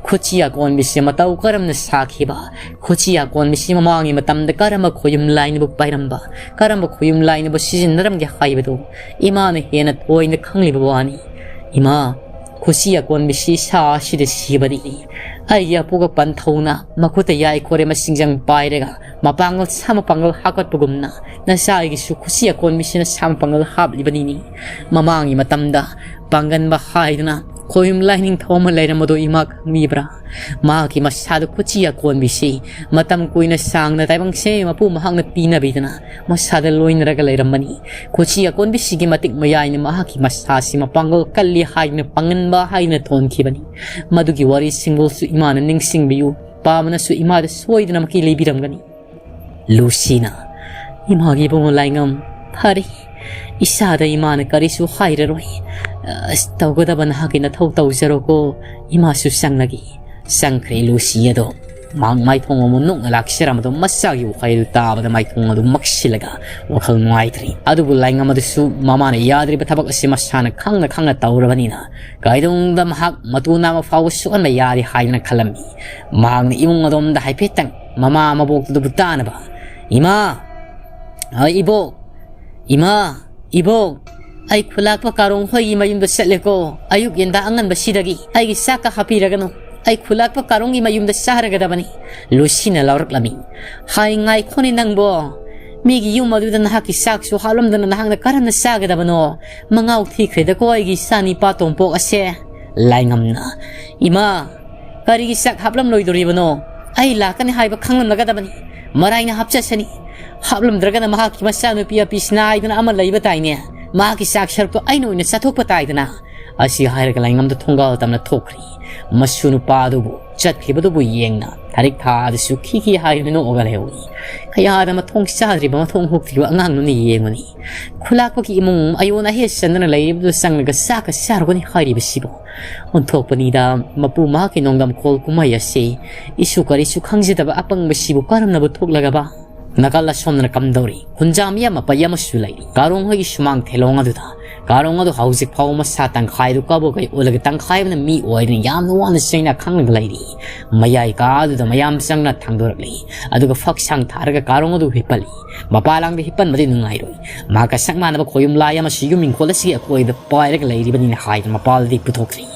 ꯈꯨꯠꯁꯤ ꯑꯀꯣꯟꯕꯤꯁꯤ ꯃꯇꯧ ꯀꯔꯝꯅ ꯁꯥꯈꯤꯕ, ꯈꯨꯠꯁꯤ ꯑꯀꯣꯟꯕꯤꯁꯤ ꯃꯃꯥꯡꯒꯤ ꯃꯇꯝꯗ ꯀꯔꯝꯕ ꯈꯣꯌꯨꯝ ꯂꯥꯏꯅꯕꯨ ꯄꯥꯏꯔꯝꯕ, ꯀꯔꯝꯕ ꯈꯣꯌꯨꯝ ꯂꯥꯏꯅꯕꯨ ꯁꯤꯖꯤꯟꯅꯔꯝꯒꯦ ꯍꯥꯏꯕꯗꯨ ꯏꯃꯥꯅ ꯍꯦꯟꯅ ꯇꯣꯏꯅ ꯈꯪꯂꯤꯕ ꯋꯥꯅꯤ꯫ ꯏꯃꯥ, ꯈꯨꯠꯁꯤ ꯑꯀꯣꯟꯕꯤꯁꯤ ꯁꯥ ꯑꯁꯤꯗ ꯁꯤꯕꯗꯤ ꯑꯩꯒꯤ ꯑꯄꯨꯒ ꯄꯟꯊꯧꯅ ꯃꯈꯨꯠꯇ ꯌꯥꯏꯈꯣꯔꯦ ꯃꯁꯤꯡꯖꯪ ꯄꯥꯏꯔꯒ ꯃꯄꯥꯡꯒꯜ ꯁꯥ ꯃꯄꯥꯡꯒꯜ ꯍꯥꯞꯀꯠꯄꯒꯨꯝꯅ ꯅꯆꯥ ꯑꯩꯒꯤꯁꯨ ꯈꯨꯠꯁꯤ ꯑꯀꯣꯟꯕꯤꯁꯤꯅ ꯁꯥ ꯃꯄꯥꯡꯒꯜ ꯍꯥꯞꯂꯤꯕꯅꯤꯅꯦ꯫ ꯃꯃꯥꯡꯒꯤ ꯃꯇꯝꯗ ꯄꯥꯡꯒꯟꯕ ꯍꯥꯏꯗꯨꯅ ꯈꯣꯌꯨꯝ ꯂꯥꯏꯅꯤꯡꯊꯧ ꯑꯃ ꯂꯩꯔꯝꯕꯗꯣ ꯏꯃꯥ ꯈꯪꯕꯤꯕ꯭ꯔꯥ? ꯃꯍꯥꯛꯀꯤ ꯃꯁꯥꯗ ꯈꯨꯠꯁꯤ ꯑꯀꯣꯟꯕꯤꯁꯤ ꯃꯇꯝ ꯀꯨꯏꯅ ꯁꯥꯡꯅ ꯇꯥꯏꯕꯪꯁꯦ ꯃꯄꯨ ꯃꯍꯥꯛꯅ ꯄꯤꯅꯕꯤꯗꯅ ꯃꯁꯥꯗ ꯂꯣꯏꯅꯔꯒ ꯂꯩꯔꯝꯕꯅꯤ꯫ ꯈꯨꯠꯁꯤ ꯑꯀꯣꯟꯕꯤꯁꯤꯒꯤ ꯃꯇꯤꯛ ꯃꯌꯥꯏꯅ ꯃꯍꯥꯛꯀꯤ ꯃꯁꯥꯁꯤ ꯃꯄꯥꯡꯒꯜ ꯀꯜꯂꯤ ꯍꯥꯏꯗꯨꯅ ꯄꯥꯡꯒꯟꯕ ꯍꯥꯏꯗꯨꯅ ꯊꯣꯟꯈꯤꯕꯅꯤ꯫ ꯃꯗꯨꯒꯤ ꯋꯥꯔꯤ ꯁꯤꯡꯒꯨꯜꯁꯨ ꯏꯃꯥꯅ ꯅꯤꯡꯁꯤꯡꯕꯤꯌꯨ꯫ ꯄꯥꯕꯅꯁꯨ ꯏꯃꯥꯗ ꯁꯣꯏꯗꯅꯃꯛꯀꯤ ꯂꯤꯕꯤꯔꯝꯒꯅꯤ꯫ ꯂꯨꯁꯤꯅ, "ꯏꯃꯥꯒꯤ ꯏꯕꯨꯡꯉꯣ ꯂꯥꯏꯉꯝ, ꯐꯔꯦ, ꯏꯆꯥꯗ ꯏꯃꯥꯅ ꯀꯔꯤꯁꯨ ꯍꯥꯏꯔꯔꯣꯏ꯫ ꯑꯁ, ꯇꯧꯒꯗꯕ ꯅꯍꯥꯛꯀꯤ ꯅꯊꯧ ꯇꯧꯖꯔꯣꯀꯣ, ꯏꯃꯥꯁꯨ ꯆꯪꯂꯒꯦ꯫" ꯆꯪꯈ꯭ꯔꯦ ꯂꯨꯁꯤ ꯑꯗꯣ꯫ ꯃꯍꯥꯛ ꯃꯥꯏꯊꯣꯡ ꯑꯃ ꯅꯣꯛꯅ ꯂꯥꯛꯆꯔꯝꯕꯗꯣ ꯃꯆꯥꯒꯤ ꯋꯥꯍꯩꯗꯨ ꯇꯥꯕꯗ ꯃꯥꯏꯊꯣꯡ ꯑꯗꯨ ꯃꯛꯁꯤꯜꯂꯒ ꯋꯥꯈꯜ ꯅꯨꯡꯉꯥꯏꯇ꯭ꯔꯤ꯫ ꯑꯗꯨꯕꯨ ꯂꯥꯏꯉꯝ ꯑꯗꯨꯁꯨ ꯃꯃꯥꯅ ꯌꯥꯗ꯭ꯔꯤꯕ ꯊꯕꯛ ꯑꯁꯤ ꯃꯁꯥꯅ ꯈꯪꯅ ꯈꯪꯅ ꯇꯧꯔꯕꯅꯤꯅ ꯀꯩꯗꯧꯅꯨꯡꯗ ꯃꯍꯥꯛ ꯃꯇꯨ ꯅꯥꯕ ꯐꯥꯎꯕ ꯁꯣꯛꯍꯟꯕ ꯌꯥꯗꯦ ꯍꯥꯏꯗꯅ ꯈꯜꯂꯝꯃꯤ꯫ ꯃꯍꯥꯛꯅ ꯏꯃꯨꯡ ꯑꯗꯣꯝꯗ ꯍꯥꯏꯐꯦꯠꯇꯪ ꯃꯃꯥ ꯃꯕꯣꯛꯇꯨꯗꯕꯨ ꯇꯥꯅꯕ, "ꯏꯃꯥ, ꯑ, ꯏꯕꯣꯛ, ꯏꯃꯥ, ꯏꯕꯣꯛ, ꯑꯩ ꯈꯨꯂꯥꯛꯄ ꯀꯥꯔꯣꯡ ꯍꯣꯏꯒꯤ ꯃꯌꯨꯝꯗ ꯆꯠꯂꯦꯀꯣ꯫ ꯑꯌꯨꯛ ꯌꯦꯟꯗꯥ ꯑꯉꯟꯕꯁꯤꯗꯒꯤ ꯑꯩꯒꯤ ꯆꯥꯛꯀ ꯍꯥꯞꯄꯤꯔꯒꯅꯨ꯫ ꯑꯩ ꯈꯨꯂꯥꯛꯄ ꯀꯥꯔꯣꯡꯒꯤ ꯃꯌꯨꯝꯗ ꯆꯥꯔꯒꯗꯕꯅꯤ꯫" ꯂꯨꯁꯤꯅ ꯂꯥꯎꯔꯛꯂꯝꯃꯤ꯫ "ꯍꯥꯏ, ꯉꯥꯏꯈꯣꯅꯦ ꯅꯪꯕꯣ꯫ ꯃꯤꯒꯤ ꯌꯨꯝ ꯑꯗꯨꯗ ꯅꯍꯥꯛꯀꯤ ꯆꯥꯛꯁꯨ ꯍꯥꯞꯂꯝꯗꯅ ꯅꯍꯥꯛꯅ ꯀꯔꯝꯅ ꯆꯥꯒꯗꯕꯅꯣ? ꯃꯉꯥꯎ ꯊꯤꯈ꯭ꯔꯦꯗꯀꯣ ꯑꯩꯒꯤ ꯏꯆꯥ ꯅꯤꯄꯥ ꯇꯣꯝꯄꯣꯛ ꯑꯁꯦ꯫" ꯂꯥꯏꯉꯝꯅ, "ꯏꯃꯥ, ꯀꯔꯤꯒꯤ ꯆꯥꯛ ꯍꯥꯞꯂꯝꯂꯣꯏꯗꯣꯔꯤꯕꯅꯣ? ꯑꯩ ꯂꯥꯛꯀꯅꯤ ꯍꯥꯏꯕ ꯈꯪꯂꯝꯂꯒꯗꯕꯅꯤ꯫ ꯃꯔꯥꯏꯅ ꯍꯥꯞꯆꯁꯅꯤ꯫ ꯍꯥꯞꯂꯝꯗ꯭ꯔꯒꯅ ꯃꯍꯥꯛꯀꯤ ꯃꯆꯥꯅꯨꯄꯤ ꯑꯄꯤꯁꯅꯥ ꯍꯥꯏꯗꯨꯅ ꯑꯃ ꯂꯩꯕ ꯇꯥꯏꯅꯦ꯫ ꯃꯍꯥꯛꯀꯤ ꯆꯥꯛ ꯁꯔꯨꯛꯇꯣ ꯑꯩꯅ ꯑꯣꯏꯅ ꯆꯥꯊꯣꯛꯄ ꯇꯥꯏꯗꯅ꯫" ꯑꯁꯤ ꯍꯥꯏꯔꯒ ꯂꯥꯏꯉꯝꯗ ꯊꯣꯡꯒꯥꯜ ꯇꯝꯅ ꯊꯣꯛꯈ꯭ꯔꯤ꯫ ꯃꯁꯨ ꯅꯨꯄꯥ ꯑꯗꯨꯕꯨ ꯆꯠꯈꯤꯕꯗꯨꯕꯨ ꯌꯦꯡꯅ ꯊꯥꯔꯤꯛ ꯊꯥ ꯑꯗꯨꯁꯨ ꯈꯤ ꯈꯤ ꯍꯥꯏꯗꯨꯅ ꯅꯣꯛꯑꯒ ꯂꯩꯍꯧꯏ꯫ ꯀꯌꯥꯗ ꯃꯊꯣꯡ ꯆꯥꯗ꯭ꯔꯤꯕ ꯃꯊꯣꯡ ꯍꯨꯛꯇ꯭ꯔꯤꯕ ꯑꯉꯥꯡꯅꯣꯅꯦ ꯌꯦꯡꯉꯨꯅꯦ꯫ ꯈꯨꯂꯥꯛꯄꯒꯤ ꯏꯃꯨꯡ ꯑꯌꯣꯟ ꯑꯍꯦ ꯆꯟꯗꯅ ꯂꯩꯔꯤꯕꯗꯨ ꯆꯪꯂꯒ ꯆꯥꯛꯀ ꯆꯥꯔꯨꯒꯅꯤ ꯍꯥꯏꯔꯤꯕꯁꯤꯕꯨ꯫ ꯑꯣꯟꯊꯣꯛꯄꯅꯤꯗ, ꯃꯄꯨ ꯃꯍꯥꯛꯀꯤ ꯅꯣꯡꯗꯝ ꯈꯣꯜ ꯀꯨꯝꯍꯩ ꯑꯁꯤ ꯏꯁꯨ ꯀꯔꯤꯁꯨ ꯈꯪꯖꯗꯕ ꯑꯄꯪꯕꯁꯤꯕꯨ ꯀꯔꯝꯅꯕꯨ ꯊꯣꯛꯂꯒꯕ? ꯅꯥꯀꯜ ꯑꯁꯣꯝꯗꯅ ꯀꯝꯗꯧꯔꯤ? ꯈꯨꯟꯖꯥ ꯃꯤꯌꯥꯝ ꯃꯄꯩ ꯑꯃꯁꯨ ꯂꯩꯔꯤ꯫ ꯀꯥꯔꯣꯡ ꯍꯣꯏꯒꯤ ꯁꯨꯃꯥꯡ ꯊꯦꯂꯣꯡ ꯑꯗꯨꯗ꯫ ꯀꯥꯔꯣꯡ ꯑꯗꯨ ꯍꯧꯖꯤꯛ ꯐꯥꯎꯕ ꯃꯁꯥ ꯇꯪꯈꯥꯏꯗꯨ ꯀꯕꯣꯛ ꯀꯩ ꯑꯣꯜꯂꯒ ꯇꯪꯈꯥꯏ ꯑꯃꯅ ꯃꯤ ꯑꯣꯏꯗꯨꯅ ꯌꯥꯝꯅ ꯋꯥꯅ ꯆꯩꯅ ꯈꯥꯡꯂꯒ ꯂꯩꯔꯤ꯫ ꯃꯌꯥꯏ ꯀꯥ ꯑꯗꯨꯗ ꯃꯌꯥꯝ ꯆꯪꯅ ꯊꯥꯡꯗꯣꯔꯛꯂꯤ꯫ ꯑꯗꯨꯒ ꯐꯛ ꯁꯥꯡ ꯊꯥꯔꯒ ꯀꯥꯔꯣꯡ ꯑꯗꯨ ꯍꯤꯞꯍꯜꯂꯤ꯫ ꯃꯄꯥ ꯂꯥꯡꯗ ꯍꯤꯞꯍꯟꯕꯗꯤ ꯅꯨꯡꯉꯥꯏꯔꯣꯏ꯫ ꯃꯍꯥꯛꯀ ꯁꯛ ꯃꯥꯟꯅꯕ ꯈꯣꯌꯨꯝ ꯂꯥꯏ ꯑꯃꯁꯨ ꯌꯨꯝ ꯏꯪꯈꯣꯜ ꯑꯁꯤꯒꯤ ꯑꯀꯣꯏꯗ ꯄꯥꯏꯔꯒ ꯂꯩꯔꯤꯕꯅꯤꯅ ꯍꯥꯏꯗꯨꯅ ꯃꯄꯥꯜꯗꯗꯤ ꯄꯨꯊꯣꯛꯈ꯭ꯔꯤ꯫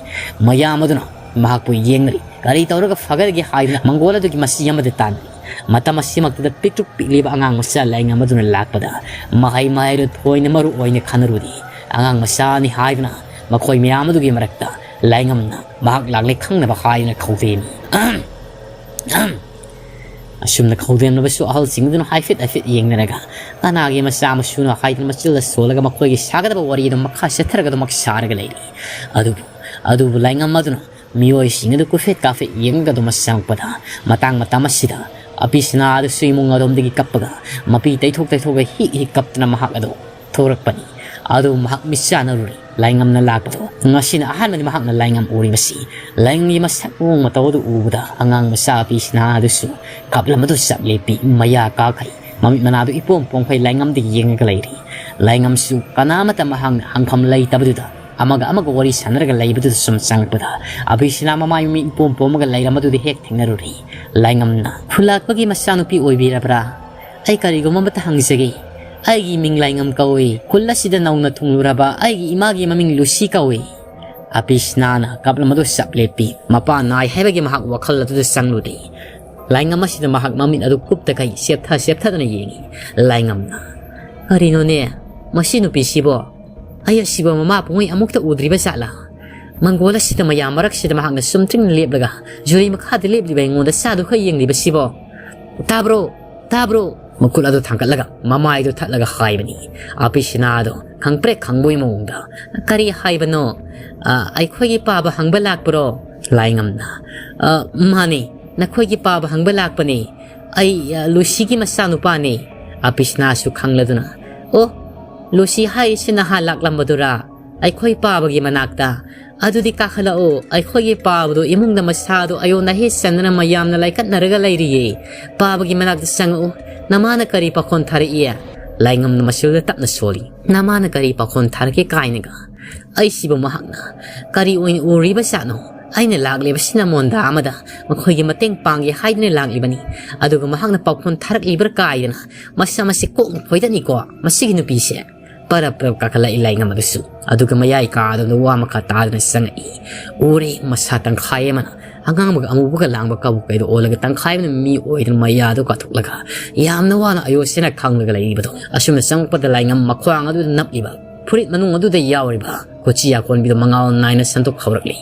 ꯃꯌꯥꯝ ꯑꯗꯨꯅ ꯃꯍꯥꯛꯄꯨ ꯌꯦꯡꯅꯔꯤ꯫ ꯀꯔꯤ ꯇꯧꯔꯒ ꯐꯒꯗꯒꯦ ꯍꯥꯏꯗꯨꯅ ꯃꯪꯒꯣꯜ ꯑꯗꯨꯒꯤ ꯃꯆꯤ ꯑꯃꯗ ꯇꯥꯟꯅꯔꯤ꯫ ꯃꯇꯝ ꯑꯁꯤꯃꯛꯇꯗ ꯄꯤꯛꯇ꯭ꯔꯨ ꯄꯤꯛꯂꯤꯕ ꯑꯉꯥꯡ ꯃꯆꯥ ꯂꯥꯏꯉꯝ ꯑꯗꯨꯅ ꯂꯥꯛꯄꯗ ꯃꯍꯩ ꯃꯍꯩꯔꯣꯏ ꯊꯣꯏꯅ ꯃꯔꯨ ꯑꯣꯏꯅ ꯈꯟꯅꯔꯨꯔꯤ꯫ ꯑꯉꯥꯡ ꯃꯆꯥꯅꯤ ꯍꯥꯏꯗꯨꯅ ꯃꯈꯣꯏ ꯃꯌꯥꯝ ꯑꯗꯨꯒꯤ ꯃꯔꯛꯇ ꯂꯥꯏꯉꯝꯅ ꯃꯍꯥꯛ ꯂꯥꯛꯂꯦ ꯈꯪꯅꯕ ꯍꯥꯏꯗꯨꯅ ꯈꯧꯗꯦꯝꯃꯤ꯫ ꯑꯁꯨꯝꯅ ꯈꯧꯗꯦꯝꯂꯕꯁꯨ ꯑꯍꯜꯁꯤꯡ ꯑꯗꯨꯅ ꯍꯥꯏꯐꯦꯠ ꯍꯥꯏꯐꯦꯠ ꯌꯦꯡꯅꯔꯒ ꯀꯅꯥꯒꯤ ꯃꯆꯥ ꯃꯁꯨꯅꯣ ꯍꯥꯏꯗꯨꯅ ꯃꯆꯤꯜꯗ ꯁꯣꯜꯂꯒ ꯃꯈꯣꯏꯒꯤ ꯁꯥꯒꯗꯕ ꯋꯥꯔꯤ ꯑꯗꯨ ꯃꯈꯥ ꯆꯠꯊꯔꯒ ꯑꯗꯨꯃꯛ ꯁꯥꯔꯒ ꯂꯩꯔꯤ꯫ ꯑꯗꯨꯕꯨ ꯑꯗꯨꯕꯨ ꯂꯥꯏꯉꯝ ꯑꯗꯨꯅ ꯃꯤꯑꯣꯏꯁꯤꯡ ꯑꯗꯨ ꯀꯨꯐꯦꯠ ꯀꯥꯐꯦꯠ ꯌꯦꯡꯉꯒ ꯑꯗꯨꯃꯛ ꯆꯪꯉꯛꯄꯗ ꯃꯇꯥꯡ ꯃꯇꯝ ꯑꯁꯤꯗ ꯑꯄꯤꯁꯅꯥ ꯑꯗꯨꯁꯨ ꯏꯃꯨꯡ ꯑꯗꯣꯝꯗꯒꯤ ꯀꯞꯄꯒ ꯃꯄꯤ ꯇꯩꯊꯣꯛ ꯇꯩꯊꯣꯛꯑꯒ ꯍꯤꯛ ꯍꯤꯛ ꯀꯞꯇꯨꯅ ꯃꯍꯥꯛ ꯑꯗꯨ ꯊꯣꯔꯛꯄꯅꯤ꯫ ꯑꯗꯨ ꯃꯍꯥꯛ ꯃꯤꯠꯆꯥꯅꯔꯨꯔꯦ꯫ ꯂꯥꯏꯉꯝꯅ ꯂꯥꯛꯄꯗꯣ ꯉꯁꯤꯅ ꯑꯍꯥꯟꯕꯅꯤ ꯃꯍꯥꯛꯅ ꯂꯥꯏꯉꯝ ꯎꯔꯤꯕꯁꯤ꯫ ꯂꯥꯏꯉꯝꯒꯤ ꯃꯁꯛ ꯃꯑꯣꯡ ꯃꯇꯧ ꯑꯗꯨ ꯎꯕꯗ ꯑꯉꯥꯡ ꯃꯆꯥ ꯑꯄꯤꯁꯅꯥ ꯑꯗꯨꯁꯨ ꯀꯞꯂꯝꯕꯗꯨ ꯆꯞ ꯂꯦꯞꯄꯤ꯫ ꯃꯌꯥ ꯀꯥꯈꯩ ꯃꯃꯤꯠ ꯃꯅꯥꯗꯨ ꯏꯄꯣꯝ ꯄꯣꯝꯈꯩ ꯂꯥꯏꯉꯝꯗ ꯌꯦꯡꯉꯒ ꯂꯩꯔꯤ꯫ ꯂꯥꯏꯉꯝꯁꯨ ꯀꯅꯥꯃꯠꯇ ꯃꯍꯥꯛꯅ ꯍꯪꯐꯝ ꯂꯩꯇꯕꯗꯨꯗ ꯑꯃꯒ ꯑꯃꯒ ꯋꯥꯔꯤ ꯁꯥꯟꯅꯔꯒ ꯂꯩꯕꯗꯨꯗ ꯁꯨꯝ ꯆꯪꯉꯛꯄꯗ ꯑꯕꯤꯁꯤꯅꯥ ꯃꯃꯥꯏ ꯃꯃꯤꯠ ꯏꯄꯣꯝ ꯄꯣꯝꯃꯒ ꯂꯩꯔꯝꯕꯗꯨꯗꯤ ꯍꯦꯛ ꯊꯦꯡꯅꯔꯨꯔꯦ꯫ ꯂꯥꯏꯉꯝꯅ, "ꯈꯨꯜꯂꯥꯛꯄꯒꯤ ꯃꯆꯥꯅꯨꯄꯤ ꯑꯣꯏꯕꯤꯔꯕ꯭ꯔꯥ? ꯑꯩ ꯀꯔꯤꯒꯨꯝꯕ ꯑꯃꯇ ꯍꯪꯖꯒꯦ꯫ ꯑꯩꯒꯤ ꯃꯤꯡ ꯂꯥꯏꯉꯝ ꯀꯧꯏ꯫ ꯈꯨꯜ ꯑꯁꯤꯗ ꯅꯧꯅ ꯊꯨꯡꯂꯨꯔꯕ ꯑꯩꯒꯤ ꯏꯃꯥꯒꯤ ꯃꯃꯤꯡ ꯂꯨꯁꯤ ꯀꯧꯏ꯫" ꯑꯕꯤꯁꯤꯅꯥꯅ ꯀꯞꯂꯝꯕꯗꯨ ꯆꯞ ꯂꯦꯞꯄꯤ꯫ ꯃꯄꯥ ꯅꯥꯏ ꯍꯥꯏꯕꯒꯤ ꯃꯍꯥꯛ ꯋꯥꯈꯜ ꯑꯗꯨꯗ ꯆꯪꯂꯨꯔꯦ꯫ ꯂꯥꯏꯉꯝ ꯑꯁꯤꯗ ꯃꯍꯥꯛ ꯃꯃꯤꯠ ꯑꯗꯨ ꯀꯨꯞꯇꯈꯩ ꯆꯦꯞꯊ ꯆꯦꯞꯊꯗꯨꯅ ꯌꯦꯡꯉꯤ꯫ ꯂꯥꯏꯉꯝꯅ, "ꯀꯔꯤꯅꯣꯅꯦ ꯃꯁꯤ ꯅꯨꯄꯤꯁꯤꯕꯣ? ꯑꯩ ꯑꯁꯤꯕ ꯃꯃꯥ ꯄꯨꯡꯉꯩ ꯑꯃꯨꯛꯇ ꯎꯗ꯭ꯔꯤꯕ ꯖꯥꯠꯂꯥ?" ꯃꯪꯒꯣꯜ ꯑꯁꯤꯗ ꯃꯌꯥꯝ ꯃꯔꯛꯁꯤꯗ ꯃꯍꯥꯛꯅ ꯁꯨꯝ ꯇ꯭ꯔꯤꯡ ꯂꯦꯞꯂꯒ ꯖꯨꯔꯤ ꯃꯈꯥꯗ ꯂꯦꯞꯂꯤꯕ ꯑꯩꯉꯣꯟꯗ ꯆꯥꯗꯨ ꯈꯔ ꯌꯦꯡꯂꯤꯕꯁꯤꯕꯣ? "ꯇꯥꯕ꯭ꯔꯣ? ꯇꯥꯕ꯭ꯔꯣ?" ꯃꯈꯨꯠ ꯑꯗꯨ ꯊꯥꯡꯒꯠꯂꯒ ꯃꯃꯥꯏꯗꯨ ꯊꯠꯂꯒ ꯍꯥꯏꯕꯅꯤ꯫ ꯑꯄꯤꯁꯤꯅꯥꯗꯣ ꯈꯪꯄ꯭ꯔꯦꯛ ꯈꯪꯕꯒꯤ ꯃꯑꯣꯡꯗ, "ꯀꯔꯤ ꯍꯥꯏꯕꯅꯣ? ꯑ, ꯑꯩꯈꯣꯏꯒꯤ ꯄꯥꯕ ꯍꯪꯕ ꯂꯥꯛꯄ꯭ꯔꯣ?" ꯂꯥꯏꯉꯝꯅ, "ꯑ, ꯃꯥꯅꯤ, ꯅꯈꯣꯏꯒꯤ ꯄꯥꯕ ꯍꯪꯕ ꯂꯥꯛꯄꯅꯤ꯫ ꯑꯩ, ꯑ, ꯂꯨꯁꯤꯒꯤ ꯃꯆꯥꯅꯨꯄꯥꯅꯤ꯫" ꯑꯄꯤꯁꯅꯥꯁꯨ ꯈꯪꯂꯗꯨꯅ, "ꯑꯣ, ꯂꯨꯁꯤ ꯍꯥꯏꯔꯤꯁꯤ ꯅꯍꯥꯟ ꯂꯥꯛꯂꯝꯕꯗꯨꯔꯥ? ꯑꯩꯈꯣꯏ ꯄꯥꯕꯒꯤ ꯃꯅꯥꯛꯇ? ꯑꯗꯨꯗꯤ ꯀꯥꯈꯠꯂꯛꯑꯣ, ꯑꯩꯈꯣꯏꯒꯤ ꯄꯥꯕꯗꯣ ꯏꯃꯨꯡꯗ ꯃꯁꯥꯗꯣ ꯑꯌꯣꯟ ꯑꯍꯦ ꯆꯟꯗꯅ ꯃꯌꯥꯝꯅ ꯂꯥꯏꯀꯠꯅꯔꯒ ꯂꯩꯔꯤꯌꯦ꯫ ꯄꯥꯕꯒꯤ ꯃꯅꯥꯛꯇ ꯆꯪꯉꯛꯎ꯫ ꯅꯃꯥꯅ ꯀꯔꯤ ꯄꯥꯈꯣꯟ ꯊꯥꯔꯛꯏ?" ꯂꯥꯏꯉꯝꯅ ꯃꯁꯤꯗ ꯇꯞꯅ ꯁꯣꯜꯂꯤ꯫ "ꯅꯃꯥꯅ ꯀꯔꯤ ꯄꯥꯈꯣꯟ ꯊꯥꯔꯛꯀꯦ ꯀꯥꯏꯅꯒ?" ꯑꯩꯁꯤꯕꯨ ꯃꯍꯥꯛꯅ ꯀꯔꯤ ꯑꯣꯏꯅ ꯎꯔꯤꯕ ꯖꯥꯠꯅꯣ? ꯑꯩꯅ ꯂꯥꯛꯂꯤꯕꯁꯤꯅ ꯃꯣꯟꯗꯥ ꯑꯃꯗ ꯃꯈꯣꯏꯒꯤ ꯃꯇꯦꯡ ꯄꯥꯡꯒꯦ ꯍꯥꯏꯗꯨꯅ ꯂꯥꯛꯂꯤꯕꯅꯤ꯫ ꯑꯗꯨꯒ ꯃꯍꯥꯛꯅ ꯄꯥꯎꯈꯣꯟ ꯊꯥꯔꯛꯂꯤꯕ꯭ꯔꯥ ꯀꯥꯏꯗꯅ ꯃꯁꯥ ꯃꯁꯤ ꯀꯣꯛꯅ ꯐꯣꯏꯗꯠꯅꯤꯀꯣ ꯃꯁꯤꯒꯤ ꯅꯨꯄꯤꯁꯦ꯫ ꯄꯔꯞ ꯄꯔꯞ ꯀꯥꯈꯠꯂꯛꯏ ꯂꯥꯏꯉꯝ ꯑꯗꯨꯁꯨ꯫ ꯑꯗꯨꯒ ꯃꯌꯥꯏ ꯀꯥꯗꯨꯅ ꯋꯥ ꯃꯈꯥ ꯇꯥꯗꯨꯅ ꯆꯪꯉꯛꯏ꯫ ꯎꯔꯦ ꯃꯁꯥ ꯇꯪꯈꯥꯏ ꯑꯃꯅ ꯑꯉꯥꯡꯕꯒ ꯑꯃꯨꯕꯒ ꯂꯥꯡꯕ ꯀꯕꯣꯛ ꯀꯩꯗꯣ ꯑꯣꯜꯂꯒ ꯇꯪꯈꯥꯏ ꯑꯃꯅ ꯃꯤ ꯑꯣꯏꯗꯨꯅ ꯃꯌꯥꯗꯣ ꯀꯥꯊꯣꯛꯂꯒ ꯌꯥꯝꯅ ꯋꯥꯅ ꯑꯌꯣꯁꯤꯅ ꯈꯪꯂꯒ ꯂꯩꯔꯤꯕꯗꯣ꯫ ꯑꯁꯨꯝꯅ ꯆꯪꯉꯛꯄꯗ ꯂꯥꯏꯉꯝ ꯃꯈ꯭ꯋꯥꯡ ꯑꯗꯨꯗ ꯅꯞꯂꯤꯕ ꯐꯨꯔꯤꯠ ꯃꯅꯨꯡ ꯑꯗꯨꯗ ꯌꯥꯎꯔꯤꯕ ꯀꯣꯆꯤ ꯑꯀꯣꯟꯕꯤꯗꯣ ꯃꯉꯥꯜ ꯅꯥꯏꯅ ꯁꯟꯗꯣꯛ ꯍꯧꯔꯛꯂꯤ꯫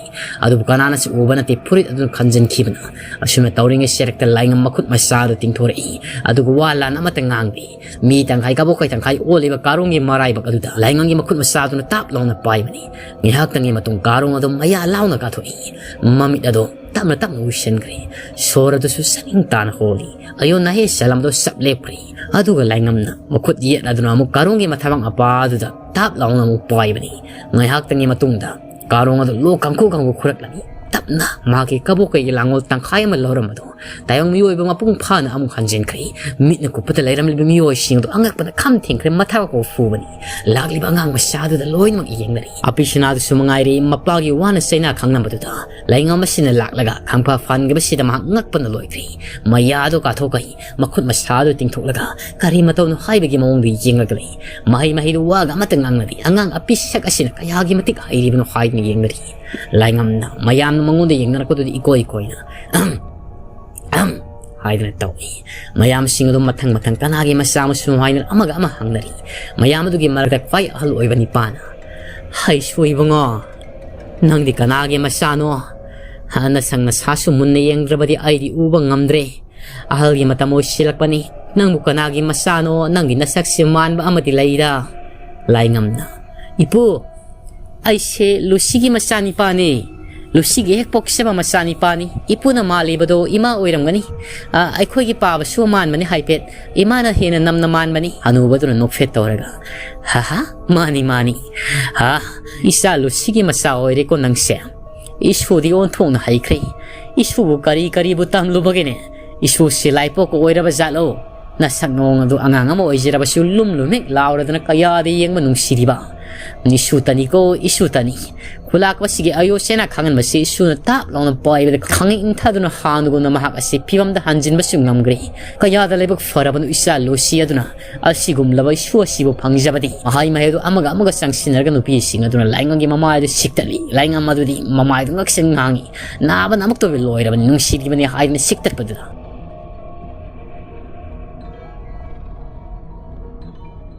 ꯑꯗꯨꯕꯨ ꯀꯅꯥꯅꯁꯨ ꯎꯕ ꯅꯠꯇꯦ, ꯐꯨꯔꯤꯠ ꯑꯗꯨꯅ ꯈꯟꯖꯤꯟꯈꯤꯕꯅ꯫ ꯑꯁꯨꯝꯅ ꯇꯧꯔꯤꯉꯩ ꯁꯦꯔꯛꯇ ꯂꯥꯏꯉꯝ ꯃꯈꯨꯠ ꯃꯁꯥꯗꯨ ꯇꯤꯡꯊꯣꯔꯛꯏ꯫ ꯑꯗꯨꯒ ꯋꯥ ꯂꯥꯟ ꯑꯃꯠꯇ ꯉꯥꯡꯗꯦ꯫ ꯃꯤ ꯇꯪꯈꯥꯏ ꯀꯕꯣꯛꯈꯥꯏ ꯇꯪꯈꯥꯏ ꯑꯣꯜꯂꯤꯕ ꯀꯥꯔꯣꯡꯒꯤ ꯃꯔꯥꯏꯕꯛ ꯑꯗꯨꯗ ꯂꯥꯏꯉꯝꯒꯤ ꯃꯈꯨꯠ ꯃꯁꯥꯗꯨꯅ ꯇꯥꯞ ꯂꯥꯎꯅ ꯄꯥꯏꯕꯅꯤ꯫ ꯉꯥꯏꯍꯥꯛꯇꯪꯒꯤ ꯃꯇꯨꯡ ꯀꯥꯔꯣꯡ ꯑꯗꯨ ꯃꯌꯥ ꯂꯥꯎꯅ ꯀꯥꯊꯣꯛꯏ꯫ ꯃꯃꯤꯠ ꯑꯗꯨ ꯇꯞꯅ ꯇꯞꯅ ꯎꯏꯁꯤꯟꯈ꯭ꯔꯦ꯫ ꯁꯣꯔ ꯑꯗꯨꯁꯨ ꯆꯅꯤꯡ ꯇꯥꯅ ꯍꯣꯜꯂꯤ꯫ ꯑꯌꯣꯟ ꯅꯥꯍꯦ ꯁꯂꯝꯗꯣ ꯆꯞ ꯂꯦꯞꯈ꯭ꯔꯦ꯫ ꯑꯗꯨꯒ ꯂꯥꯏꯉꯝꯅ ꯃꯈꯨꯠ ꯌꯦꯠ ꯑꯗꯨꯅ ꯑꯃꯨꯛ ꯀꯥꯔꯣꯡꯒꯤ ꯃꯊꯕꯥꯛ ꯃꯄꯥ ꯑꯗꯨꯗ ꯇꯥꯞ ꯂꯥꯎꯅ ꯑꯃꯨꯛ ꯄꯥꯏꯕꯅꯤ꯫ ꯉꯥꯏꯍꯥꯛꯇꯪꯒꯤ ꯃꯇꯨꯡꯗ ꯀꯥꯔꯣꯡ ꯑꯗꯨ ꯂꯣꯛ ꯀꯥꯡꯈꯨ ꯀꯥꯡꯈꯨ ꯈꯨꯔꯛꯂꯝꯃꯤ꯫ ꯇꯞꯅ ꯃꯍꯥꯛꯀꯤ ꯀꯕꯣꯛ ꯀꯩꯒꯤ ꯂꯥꯡꯒꯣꯜ ꯇꯪꯈꯥꯏ ꯑꯃ ꯂꯧꯔꯝꯕꯗꯨ ꯇꯥꯏꯕꯪ ꯃꯤꯑꯣꯏꯕ ꯃꯄꯨꯡ ꯐꯥꯅ ꯑꯃꯨꯛ ꯍꯟꯖꯤꯟꯈ꯭ꯔꯦ꯫ ꯃꯤꯠꯅ ꯀꯨꯞꯄꯗ ꯂꯩꯔꯝꯂꯤꯕ ꯃꯤꯑꯣꯏꯁꯤꯡ ꯑꯗꯨ ꯑꯉꯛꯄꯅ ꯈꯝ ꯊꯦꯡꯈ꯭ꯔꯦ, ꯃꯊꯥꯕꯛ ꯐꯥꯎ ꯐꯨꯕꯅꯤ꯫ ꯂꯥꯛꯂꯤꯕ ꯑꯉꯥꯡ ꯃꯆꯥꯗꯨꯗ ꯂꯣꯏꯅꯃꯛ ꯌꯦꯡꯅꯔꯤ꯫ ꯑꯄꯤꯁꯅꯥꯗꯨꯁꯨ ꯃꯉꯥꯏꯔꯦ, ꯃꯄꯥꯒꯤ ꯋꯥꯅ ꯆꯩꯅꯥ ꯈꯪꯂꯝꯕꯗꯨꯗ ꯂꯥꯏꯉꯝ ꯑꯁꯤꯅ ꯂꯥꯛꯂꯒ ꯈꯪꯐ ꯐꯍꯟꯈꯤꯕꯁꯤꯗ ꯃꯍꯥꯛ ꯉꯛꯄꯅ ꯂꯣꯏꯈ꯭ꯔꯦ꯫ ꯃꯌꯥꯗꯨ ꯀꯥꯊꯣꯛꯀꯩ ꯃꯈꯨꯠ ꯃꯁꯥꯗꯨ ꯇꯤꯡꯊꯣꯛꯂꯒ ꯀꯔꯤ ꯃꯇꯧꯅꯣ ꯍꯥꯏꯕꯒꯤ ꯃꯑꯣꯡꯗꯨ ꯌꯦꯡꯂꯒ ꯂꯩ꯫ ꯃꯍꯩ ꯃꯍꯩꯗꯨ ꯋꯥꯒ ꯑꯃꯠꯇ ꯉꯥꯡꯅꯗꯦ꯫ ꯑꯉꯥꯡ ꯑꯄꯤꯁꯛ ꯑꯁꯤꯅ ꯀꯌꯥꯒꯤ ꯃꯇꯤꯛ ꯍꯩꯔꯤꯕꯅꯣ ꯍꯥꯏꯗꯨꯅ ꯌꯦꯡꯅꯔꯤ꯫ ꯂꯥꯏꯉꯝꯅ ꯃꯌꯥꯝꯅ ꯃꯉꯣꯟꯗ ꯌꯦꯡꯅꯔꯛꯄꯗꯨꯗ ꯏꯀꯣꯏ ꯀꯣꯏꯅ "ꯑꯍꯝ, ꯑꯍꯝ" ꯍꯥꯏꯗꯨꯅ ꯇꯧꯏ꯫ ꯃꯌꯥꯝꯁꯤꯡ ꯑꯗꯨ ꯃꯊꯪ ꯃꯊꯪ ꯀꯅꯥꯒꯤ ꯃꯆꯥ ꯃꯁꯨꯅꯣ ꯍꯥꯏꯗꯨꯅ ꯑꯃꯒ ꯑꯃ ꯍꯪꯅꯔꯤ꯫ ꯃꯌꯥꯝ ꯑꯗꯨꯒꯤ ꯃꯔꯛꯇ ꯈ꯭ꯋꯥꯏ ꯑꯍꯜ ꯑꯣꯏꯕ ꯅꯤꯄꯥꯅ, "ꯍꯩꯁꯨ ꯏꯕꯨꯡꯉꯣ, ꯅꯪꯗꯤ ꯀꯅꯥꯒꯤ ꯃꯆꯥꯅꯣ? ꯅꯁꯪ ꯅꯁꯥꯁꯨ ꯃꯨꯟꯅ ꯌꯦꯡꯗ꯭ꯔꯕꯗꯤ ꯑꯩꯗꯤ ꯎꯕ ꯉꯝꯗ꯭ꯔꯦ꯫ ꯑꯍꯜꯒꯤ ꯃꯇꯝ ꯑꯣꯏꯁꯤꯜꯂꯛꯄꯅꯤ꯫ ꯅꯪꯕꯨ ꯀꯅꯥꯒꯤ ꯃꯆꯥꯅꯣ? ꯅꯪꯒꯤ ꯅꯁꯛꯁꯤ ꯃꯥꯟꯕ ꯑꯃꯗꯤ ꯂꯩꯗ?" ꯂꯥꯏꯉꯝꯅ, "ꯏꯄꯨ, ꯑꯩꯁꯦ ꯂꯨꯁꯤꯒꯤ ꯃꯆꯥꯅꯤꯄꯥꯅꯤ꯫ ꯂꯨꯁꯤꯒꯤ ꯍꯦꯛ ꯄꯣꯛꯆꯕ ꯃꯆꯥꯅꯤꯄꯥꯅꯤ꯫ ꯏꯄꯨꯅ ꯃꯥꯜꯂꯤꯕꯗꯣ ꯏꯃꯥ ꯑꯣꯏꯔꯝꯒꯅꯤ꯫ ꯑ, ꯑꯩꯈꯣꯏꯒꯤ ꯄꯥꯕꯁꯨ ꯃꯥꯟꯕꯅꯤ ꯍꯥꯏꯐꯦꯠ꯫ ꯏꯃꯥꯅ ꯍꯦꯟꯅ ꯅꯝꯅ ꯃꯥꯟꯕꯅꯤ꯫" ꯍꯅꯨꯕꯗꯨꯅ ꯅꯣꯛꯐꯦꯠ ꯇꯧꯔꯒ, "ꯍꯥ ꯍꯥ, ꯃꯥꯅꯤ, ꯃꯥꯅꯤ꯫ ꯍꯥ, ꯏꯆꯥ ꯂꯨꯁꯤꯒꯤ ꯃꯆꯥ ꯑꯣꯏꯔꯦꯀꯣ ꯅꯪꯁꯦ꯫ ꯏꯁꯨꯗꯤ ꯑꯣꯟꯊꯣꯛꯅ ꯍꯩꯈ꯭ꯔꯦ꯫ ꯏꯁꯨꯕꯨ ꯀꯔꯤ ꯀꯔꯤꯕꯨ ꯇꯝꯂꯨꯕꯒꯤꯅꯦ? ꯏꯁꯨꯁꯤ ꯂꯥꯏꯄꯣꯛꯀ ꯑꯣꯏꯔꯕ ꯖꯥꯠꯂꯣ? ꯅꯁꯛ ꯅꯑꯣꯡ ꯑꯗꯨ ꯑꯉꯥꯡ ꯑꯃ ꯑꯣꯏꯖꯔꯕꯁꯨ ꯂꯨꯝ ꯂꯨꯝ ꯍꯦꯛ ꯂꯥꯎꯔꯗꯅ ꯀꯌꯥꯗ ꯌꯦꯡꯕ ꯅꯨꯡꯁꯤꯔꯤꯕ꯫ ꯏꯁꯨꯇꯅꯤꯀꯣ, ꯏꯁꯨꯇꯅꯤ꯫ ꯈꯨꯂꯥꯛꯄꯁꯤꯒꯤ ꯑꯌꯣꯁꯦꯅ ꯈꯥꯡꯍꯟꯕꯁꯤ ꯏꯁꯨꯅ ꯇꯥꯞ ꯂꯥꯎꯅ ꯄꯥꯏꯕꯗ ꯈꯪ ꯏꯪꯊꯗꯨꯅ ꯍꯥꯟꯅꯒꯨꯝꯅ ꯃꯍꯥꯛ ꯑꯁꯤ ꯐꯤꯕꯝꯗ ꯍꯟꯖꯤꯟꯕꯁꯨ ꯉꯝꯈ꯭ꯔꯦ꯫ ꯀꯌꯥꯗ ꯂꯥꯏꯕꯛ ꯐꯔꯕꯅꯣ ꯏꯆꯥ ꯂꯨꯁꯤ ꯑꯗꯨꯅ ꯑꯁꯤꯒꯨꯝꯂꯕ ꯏꯁꯨ ꯑꯁꯤꯕꯨ ꯐꯪꯖꯕꯗꯤ꯫ ꯃꯍꯩ ꯃꯍꯩꯗꯨ ꯑꯃꯒ ꯑꯃꯒ ꯆꯪꯁꯤꯟꯅꯔꯒ ꯅꯨꯄꯤꯁꯤꯡ ꯑꯗꯨꯅ ꯂꯥꯏꯉꯝꯒꯤ ꯃꯃꯥꯏꯗꯨ ꯁꯤꯛꯇꯠꯂꯤ꯫ ꯂꯥꯏꯉꯝ ꯑꯗꯨꯗꯤ ꯃꯃꯥꯏꯗꯨ ꯉꯛꯁꯪ ꯉꯥꯡꯉꯤ꯫ "ꯅꯥꯕ ꯅꯥꯃꯛꯇꯧꯕ ꯂꯣꯏꯔꯕꯅꯤ, ꯅꯨꯡꯁꯤꯔꯤꯕꯅꯤ" ꯍꯥꯏꯗꯨꯅ ꯁꯤꯛꯇꯠꯄꯗꯨꯗ